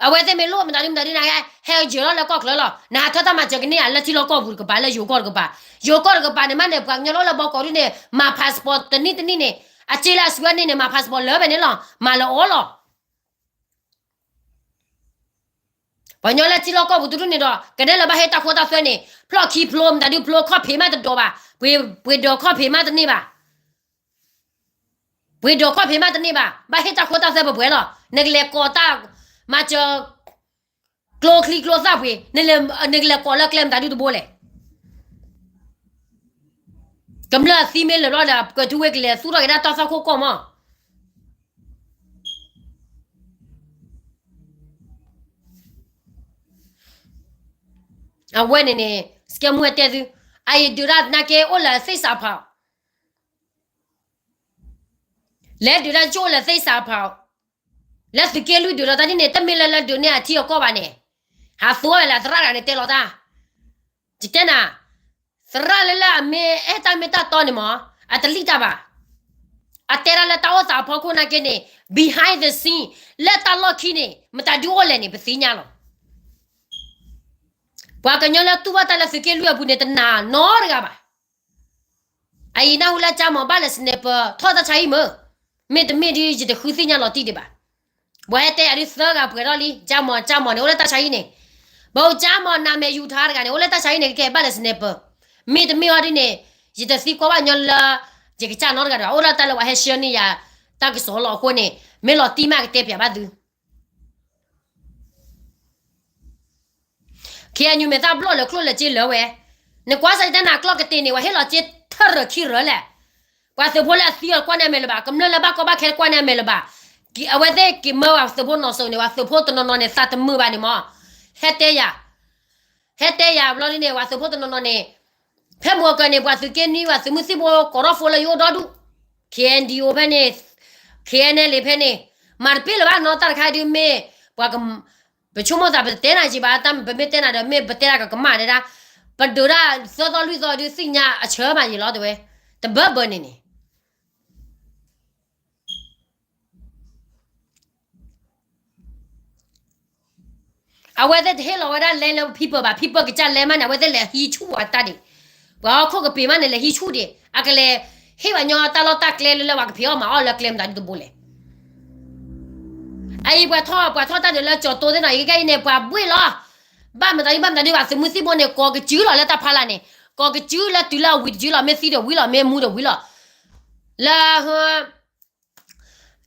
အဝဲသ့ၣ်မ့ၢ်လိၣ် မတၤဒု မတၤဒုနာ်က့ ဟဲယၢၤထီၣ်လၢကီၢ်ချၢလီၤ. နဟးထၢတၢ်မၤစၢၤကန့ၢ်ဧါ လၢထံလီၢ်ကီၢ်ပူၤတကပၤ လၢယိၤကီၢ်တကပၤ, ယိၤကီၢ်တကပၤန့ၣ်မးန့ၣ် ပှၤကညီလၢလၢဘီကီၢ်ဒုန့ၣ် မၤ passport တနံၣ်တနံၣ်န့ၣ် အစ့လၢအစူၤန့ၣ်န့ၣ် မၤ passport လၢာ်ဖဲန့ၣ်လီၤ, မၤလၢာ်အီၤလီၤ. ပှၤကညီလၢထံလီၢ်ကီၢ်ပူၤတဒူၣ်န့ၣ်ဒီး ကဒဲလၢဘၣ်ဟ့ၣ်တၢ်ဃိတၢ်သွဲန့ၣ် ဖျီၣ်ခံဖျိ မတၤဒုဖျိ ခီၣ်ဖံးမးတဒိးဘၣ်, ပှ့ၤဒိးခီၣ်ဖံးမးတန့ၢ်ဘၣ်, ပှ့ၤဒိးခီၣ်ဖံးမးတန့ၢ်ဘၣ်, ဘၣ်ဟ့ၣ်တၢ်ဃိတၢ်သွဲပှဲၤပှဲၤလီၤ. နကလဲၤကိးတၢ် မၤစၢၤ ကျိချံကျိသၣ်ပှ့ၤ, နကလဲၤကိးလၢကျဲမတၤဒုတဘိလဲၣ်. ကမျၢၢ်သံမ့ၢ်လၢာ်ဘျီဒီး ကွဲၤထူဝ့ကလဲၤသူၣ်ထီၣ်က့ၤဒၣ်တၢ်သီၣ်ခိၣ်ကီၢ်မး. အဝဲန့ၣ်န့ၣ် စကဲမူဝဲတဲသု, အအံၤဒုးတၢ်နာ်က့အိၣ်လၢသ့ၣ်စးဖီ, လဲၤဒုးတၢ်ကၠိၣ်လၢသ့ၣ်စးဖီ, လၢသုးက့လွံၢ်ဒုးဒီးတၢ်ဒ်န့ၣ် တမ့ၢ်လၢလၢဒုးန့ၢ်အထံအကီၢ်ဘၣ်န့ၣ်, ဟးသိဝဲလၢသရၣ်တဂၤန့ၣ်တဲလီၤတၢ်, ယတဲနၤ, သရၣ်လၢလၢအမ့ၢ်အဲၣ်တၢ်မ့ၢ်တၢ်တီန့ၣ်မး, အတလံၣ်တၢ်ဘၣ်. အတဲဒၣ်လၢတၢ်အိၣ်သးအဖီခိၣ်နာ်က့န့ၣ် behind the scene လၢတၢ်လီၢ်ခံန့ၣ် မတၤဒုအိၣ်လဲၣ်န့ၣ် ပသ့ၣ်ညါလီၤ. ပှၤကညီလၢတူၢ်ဘၣ်တၢ်လၢသုးက့လွံၢ်အပူၤန့ၣ် တနာ်နီတဂၤဘၣ်. အအံၤနၢ်ဟူလၢကၠၢ်မီၤဘၣ်လဲၤ sniper ထီၣ်တၢ်ဆါဟံၣ်မ့ၢ်, မ့တမ့ၢ်ဒ်ယတဃုသ့ၣ်ညါလီၤတံၢ်ဒံးဘၣ်. ပှၤဟဲတဲယၤဒ်သၢဂၤပှဲၤထီၣ်လံ, ကၠၢ်မီၤ ကၠၢ်မီၤန့ၣ် အိၣ်လၢတၢ်ဆါဟံၣ်န့ၣ်, ဘၣ်ကၠၢ်မီၤ နာမည်ယူထား တဂၤန့ၣ် အိၣ်လၢတၢ်ဆါဟံၣ်န့ၣ် ကကဲဘၣ်လဲၤ sniper, မ့တမ့ၢ်အီၤဒ်န့ၣ်, ယတသံကွၢ်ဘၣ်ညီလၢ ယကစၢ်နီတဂၤဒီး အိၣ်ဒၣ်တၢ်လၢပှၤဟဲဆှၢန့ၢ်ယၤ တၢ်ကစီၣ်လီၤအဃိန့ၣ်, မ့ၢ်လီၤတံၢ်မးကတဲပၠးဘၣ်သု KNU မဲာ်သၣ်ဘျီၣ်လၢကျိၣ်လၢစ့လၢဝဲ, နကွၢ်စၢ်ယတဲနၤကျီၢ်ကတ့ၢ်န့ၣ် ပှၤဟ့ၣ်လီၤစ့ထၢၣ်ရၢၢ်ခံရၢၢ်လဲၣ်, ပှၤသုးဖိလၢအသံအီၤတကွၢ်န့ၢ်အမဲာ်လၢၤဘၣ်, ကမျၢၢ်လၢဘၣ်ကီဘၣ်ခဲတကွၢ်န့ၢ်အမဲာ်လၢၤဘၣ်, အဝဲသ့ၣ်က့ၤမၢပှၤသုးဖိနီၢ်စိၤန့ၣ် ပှၤသုးဖိတနီၤနီၤန့ၣ် သးတမုာ်ဘၣ်န့ၣ်မး, ဟဲတဲယၤ ဟဲတဲယၤဘျီဒ်န့ၣ် ပှၤသုးဖိတနီၤနီၤန့ၣ်, ဖဲမုၢ်အကၢၤန့ၣ် ပှၤသုးက့နွံ ပှၤသုးမုၢ်သံၣ်ဘိကိးထီၣ်ဖိလၢယအိၣ်ဒီဒူၣ်, KNDO ဖဲန့ၣ်, KNLA ဖဲန့ၣ်, မၤတပ့ၢ်လၢၤဘၣ်နီတၢ်တခါဒုးမ့ၢ်, ပှၤက ပဆိကမိၣ်သး ပတတဲနၤက့ဘၣ်, တၢ်ပမ့ၢ်တဲနၤဒီး မ့ၢ်ပတဲဒၣ်ကကမၣ်ဒဲဒၣ်, ပဒုးဒၣ်သၢသီလွံၢ်သီဒုးသ့ၣ်ညါအဆၢမးယံာ်လီၤ တဲဝဲ, တဘၢဘၢန့ၣ်န့ၣ် အဝဲသ့ၣ်တဟ့ၣ်လီၤဝဲဒၣ် land လၢ people ဘၣ်, people ကစၢ် land မးန့ၣ် အဝဲသ့ၣ်လဲၤဟံးဆူၣ်ဝဲတၢ်ဒံး, ပှၤဟီၣ်ခိၣ်ကပ့ၤမးန့ၣ် လဲၤဟံးဆူၣ်ဒံး, အကလဲၤဟ့ၣ်ပှၤညီတၢ်လီၢ်တၢ်ကျဲလၢ လၢပှၤကဖံးအီၣ်မၤအီၣ်လၢကျဲမတၤဒုတဘိလဲၣ်. အအံၤ ပှၤထီၣ် ပှၤထီၣ်တၢ်ဒုးလၢကၠီၤတိသ့ၣ်နီၤ, အံၤခဲအံၤန့ၣ် ပှၤဘှ့ၣ်လီၤ, ဘၣ်မတၤဒု ဘၣ်မတၤဒုဘၣ်, သုးမုၢ်သံၣ်ဘိန့ၣ် ကိးကစုလီၤလၢတၢ်ဖီလာ်န့ၣ်, ကိးကစုလၢတုၤလၢအဝံၤတစုလီၤ, မ့ၢ်သံဒီးဝံၤလီၤ, မ့ၢ်မူဒီးဝံၤလီၤ, လၢ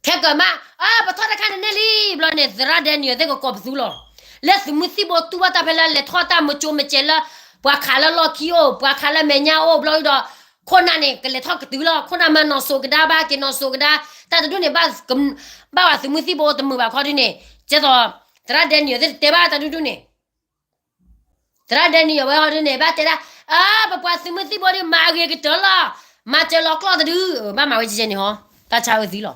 ခဲကမး အၢ ပထီၣ်တၢ်ခါန့ၣ်န့ၢ်လံဘျီန့ၣ် သရၣ်ဒဲနံၣ်အီၤသ့ၣ်ကကိးပသူလီၤ. လၢသုးမုၢ်သံၣ်ဘိတူၢ်ဘၣ်တၢ်ဖဲလၢလဲၤထီၣ်တၢ်မၢကၠိမၢကဲလၢ ပှၤခးလၢလီၢ်ခံအိၣ် ပှၤခးလၢမဲာ်ညါအိၣ်ဘျီဒီး ခိၣ်နၢ်န့ၣ် ကလဲၤထီၣ်ကတုၤလီၤ. ခိၣ်နၢ်မၤနီၣ်စိၤကဒါဘၣ် က့ၤနီၣ်စိၤကဒါ တၢ်တဒူၣ်န့ၣ် ဘၣ် ဘၣ်ဝဲသုးမုၢ်သံၣ်ဘိတမုာ်ဘၣ်ခီဒုန့ၣ် ကဲသိး သရၣ်ဒဲနံၣ်အီၤသ့ၣ်တတဲဘၣ်တၢ်ဒူၣ်ဒူၣ်န့ၣ် သရၣ်ဒဲနံၣ်အီၤဝဲဟီဒုန့ၣ် ဘၣ်တဲဒၣ် အၢ ပပှၤသုးမုၢ်သံၣ်ဘိဒုး မၤအဂ့ၤကတၢၢ်လီၤ, မၤစၢၤလီၤကျီၢ်တဒု, ဘၣ်မၤဝဲကဲကဲန့ၣ်ဟီ, တၢ်ဆါအၢသံလီၤ.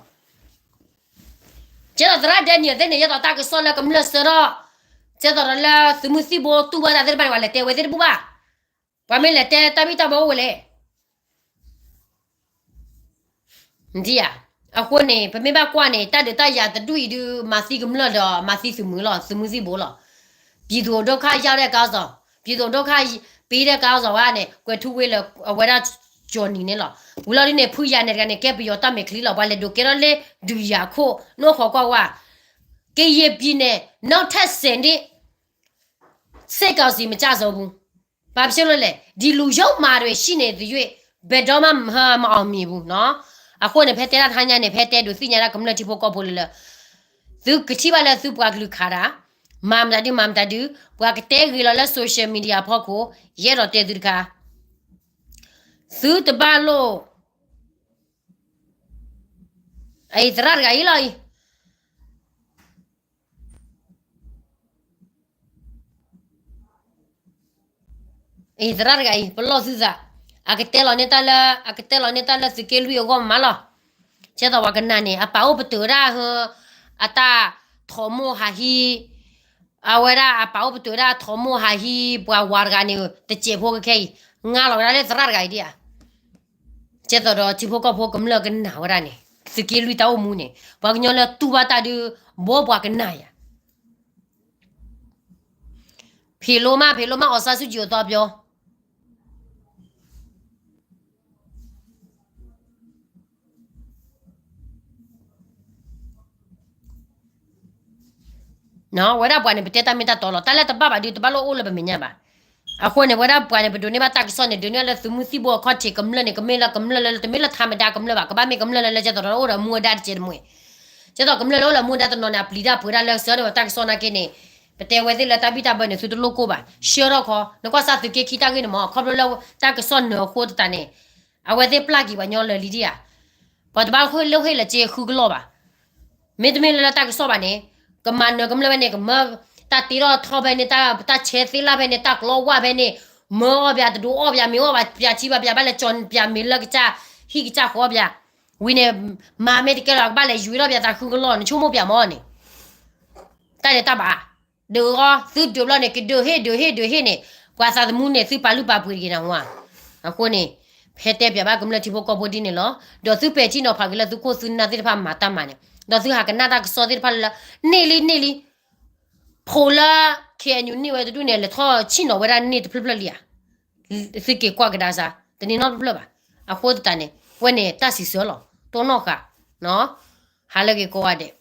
ကဲသိးသရၣ်ဒဲနံၣ်အီၤသ့ၣ်န့ၣ် ယဲသိးတၢ်ကစီၣ်လၢကမျၢၢ်စၢထီၣ်, ကဲသိးဒီးလၢသုးမုၢ်သံၣ်ဘိတူၢ်ဘၣ်တၢ်သ့ၣ်တဖၣ်န့ၣ် ပှၤလဲၤတဲဝဲသ့ၣ်တဘူၣ်ဘၣ်. ပှၤမ့ၢ်လဲၤတဲတၢ်ဘံၣ်တၢ်ဘၢအိၣ်ဝဲလဲၣ် နထံၣ်ဧါ. အဃိန့ၣ် ပမ့ၢ်ဘၣ်ကွၢ်န့ၣ် တၢ်ဒုးတၢ်ယၤတဒူၣ်အံၤဒုး မၤသံကမျၢၢ်ဒီးမၤသံသုးမုၢ်လီၤ, သုးမုၢ်သံၣ်ဘိလီၤ. ပြည်သူ့ဒုက္ခရောက်တဲ့ခေါင်းဆောင်, ပြည်သူ့ဒုက္ခပေးတဲ့ခေါင်းဆောင်ဝဲန့ၣ် ကွဲးထူဝ့လၢအဝဲဒၣ်ကၠီၤနံၤန့ၣ်လီၤ. ဝံၤလီၤဒုန့ၣ် ဖုယၤနဲၣ်တဂၤန့ၣ် ကဲပယီၤတၢ်မဲာ်ချံလီၤ. ပှၤလဲၤဒိးကဲထီၣ်လၢဒုးယၤခိၣ် နီၢ်ဃီၤကွၢ်ဝါ, ကရင်ပြည်နယ် နောက်ထပ်ဆယ်နှစ် စစ်ကောင်စီမကျဆုံးဘူး. ဘာဖြစ်လို့လဲ, ဒီလူယုံးမာတွေရှိနေသရွေ့ ဘယ်တော့မှမအောင်မြင်ဘူးနော်. အဃိန့ၣ် ဖဲတဲဒၣ်တဟါညါန့ၣ် ဖဲတဲဒုးသ့ၣ်ညါဒၣ်ကမျၢၢ်ထံဖိကီၢ်ဖိလၢလၢ သုကထံၣ်ဘၣ်လၢသုပှၤကလုာ်ခးတၢ်, မၤမတၤဒု မၤမတၤဒု, ပှၤကတဲဂ့ၤလီၤလၢ social media ဖီခိၣ်, ယအဲၣ်ဒိးတဲသုတခါ, သုတဘၣ်လိၣ် အံၤသရၣ်တဂၤအံၤလီၤအံၤ အံၤသရၣ်တဂၤအံၤ ပလီၢ်သုသး, အကတဲလီၤန့ၢ်တၢ်လၢ အကတဲလီၤန့ၢ်တၢ်လၢသုးက့လွံၢ်အဂီၢ်မးလီၤ. ကဲသိးပှၤကနၣ်န့ၣ် အပာ်အိၣ်ပတုာ်ဝဲဒၣ် အတၢ်ထိးမိၢ်ဟးဟံး, အဝဲဒၣ်အပာ်အိၣ်ပတုာ်ဝဲဒၣ်ထိးမိၢ်ဟးဟံး ပှၤဝၤတဂၤန့ၣ် တစဲးဖိခဲခဲအံၤ, ငါလီၤဝဲဒၣ်လၢသရၣ်တဂၤအံၤဒ်ဧါ. ကဲသိးဒီးထံဖိကီၢ်ဖိကမျၢၢ်ကနၣ်ဝဲဒၣ်န့ၣ် သုးက့လွံၢ်တၢ်အိၣ်မူန့ၣ် ပှၤကညီလၢတူၢ်ဘၣ်တၢ်ဒုး ဘိပှၤကနၣ်ယၤ ဖံးလိမး ဖံးလိမး အောင်ဆန်းစုကြည်ကိုသွားပြော ဝဲဒၣ်ပှၤန့ၣ် ပတဲတၢ်မ့ၢ်တၢ်တီလီၤ. တၢ်လၢတဘၣ်ဘၣ်ဒုး တဘၣ်လိၣ်အိၣ်လၢပမဲာ်ညါဘၣ်. အဃိန့ၣ် ဝဲဒၣ်ပှၤန့ၣ် ပဒိးန့ၢ်ဘၣ်တၢ်ကစီၣ်န့ၣ် ဒိးန့ၢ်လၢသုးမုၢ်သံၣ်ဘိအခီၣ်ထံးကမျၢၢ်န့ၣ် ကမ့ၢ်လၢကမျၢၢ်လၢ တမ့ၢ်လၢထါမဒါကမျၢၢ်ဘၣ်, ကဘၣ်မ့ၢ်ကမျၢၢ်လၢလၢကဲသိးဒီးအိၣ်ဒီးမူအဒါတစဲးတမှဲၤ. ကဲသိးကမျၢၢ်လၢအိၣ်လၢမူအဒါတနီၤန့ၣ် အပျံၤတၢ်ဖုးတၢ်လၢစၢၤဒီးတၢ်ကစီၣ်နာ်က့န့ၣ် ပတဲဝဲသ့ၣ်လၢတၢ်ဘံၣ်တၢ်ဘၢန့ၣ် သုတလိၣ်ကိၢ်ဘၣ်. ဆှၢထီၣ်ခီ နကွၢ်စၢ်သုးက့ခံတၢ်ဂ့ၢ်န့ၣ်မ့ၢ် ခီဖျိလၢတၢ်ကစီၣ်နၢၤအဃိသတးန့ၣ် အဝဲသ့ၣ်ပျၢ်က့ၤပှၤညီလၢာ်လံဒံးဧါ. ပှၤတဘၣ်လိၣ်ဟ့ၣ်လၢက့ဃုကလီၢ်ဘၣ်. မ့တမ့ၢ်လၢလၢတၢ်ကစီၣ်ဘၣ်န့ၣ် ကမၤနၢၤကမျၢၢ်ဖဲန့ၣ် ကမၢတၢ်တ့ထီၣ်ထီဖဲန့ၣ် တၢ်ဆဲးသ့လၢ်ဖဲန့ၣ် တၢ်ကျီဝၢ်ဖဲန့ၣ် မၢအီၣ်ပှၤ တဒိးအီၣ်ပှၤ မ့ၤအီၣ်ပှၤ ပှၤထံပှၤပှၤဘၣ်လဲၤကၠီၤပှၤမ့ၤလၢကစၢ်ဟံၣ်ကစၢ်ဃီပှၤ ဝံၤန့ၣ် မၤမ့ၢ်တကဲလီၤ ကဘၣ်လဲၤယွၤထီၣ်ပှၤသးဃုကလီၢ် နဆိကမိၣ်ပှၤမ့ၢ်န့ၣ် တၢ်န့ၣ်တၢ်ဘၣ် ဒုးအီၤ သုဒုးဘျီန့ၣ် ကဒုးဟ့ၣ်ဒုးဟ့ၣ်ဒုးဟ့ၣ်န့ၣ် ပှၤသးသမူန့ၣ် သုပာ်လုၢ်ပာ်ပှ့ၤတဂ့ၤနဝါ. အဃိန့ၣ် ဖဲတဲပၠးဘၣ်ကမျၢၢ်ထံဖိကီၢ်ဖိဒ်န့ၣ်လီၤ. ဒီးသုပဲာ်ထံနီၤဖးက့ၤလၢသုခိၣ်သုနၢ်သ့ၣ်တဖၣ်မၤတၢ်မၤန့ၣ် ဒီးသုဟးကနၣ်တၢ်ကစီၣ်သ့ၣ်တဖၣ်လၢ န့ၢ်လံန့ၢ်လံ ဖိလၢ KNU န့ၢ်ဝဲတဒူၣ်န့ၣ် လဲၤထီၣ်ဆ့ၣ်နီၤဝဲဒၣ်န့ၢ်တဖျၢၣ်ဖျၢၣ်လံဧါ. သုက့ၤကွၢ်ကဒါစၢ် တန့ၢ်နီတဖျၢၣ်ဘၣ်. အဃိသတးန့ၣ် ဝဲန့ၣ်တၢ်စံးဆၢလီၤ တိၢ်နီၣ်ဃာ် ဟါလၢအဂ့ၤကိးဂၤဒဲး.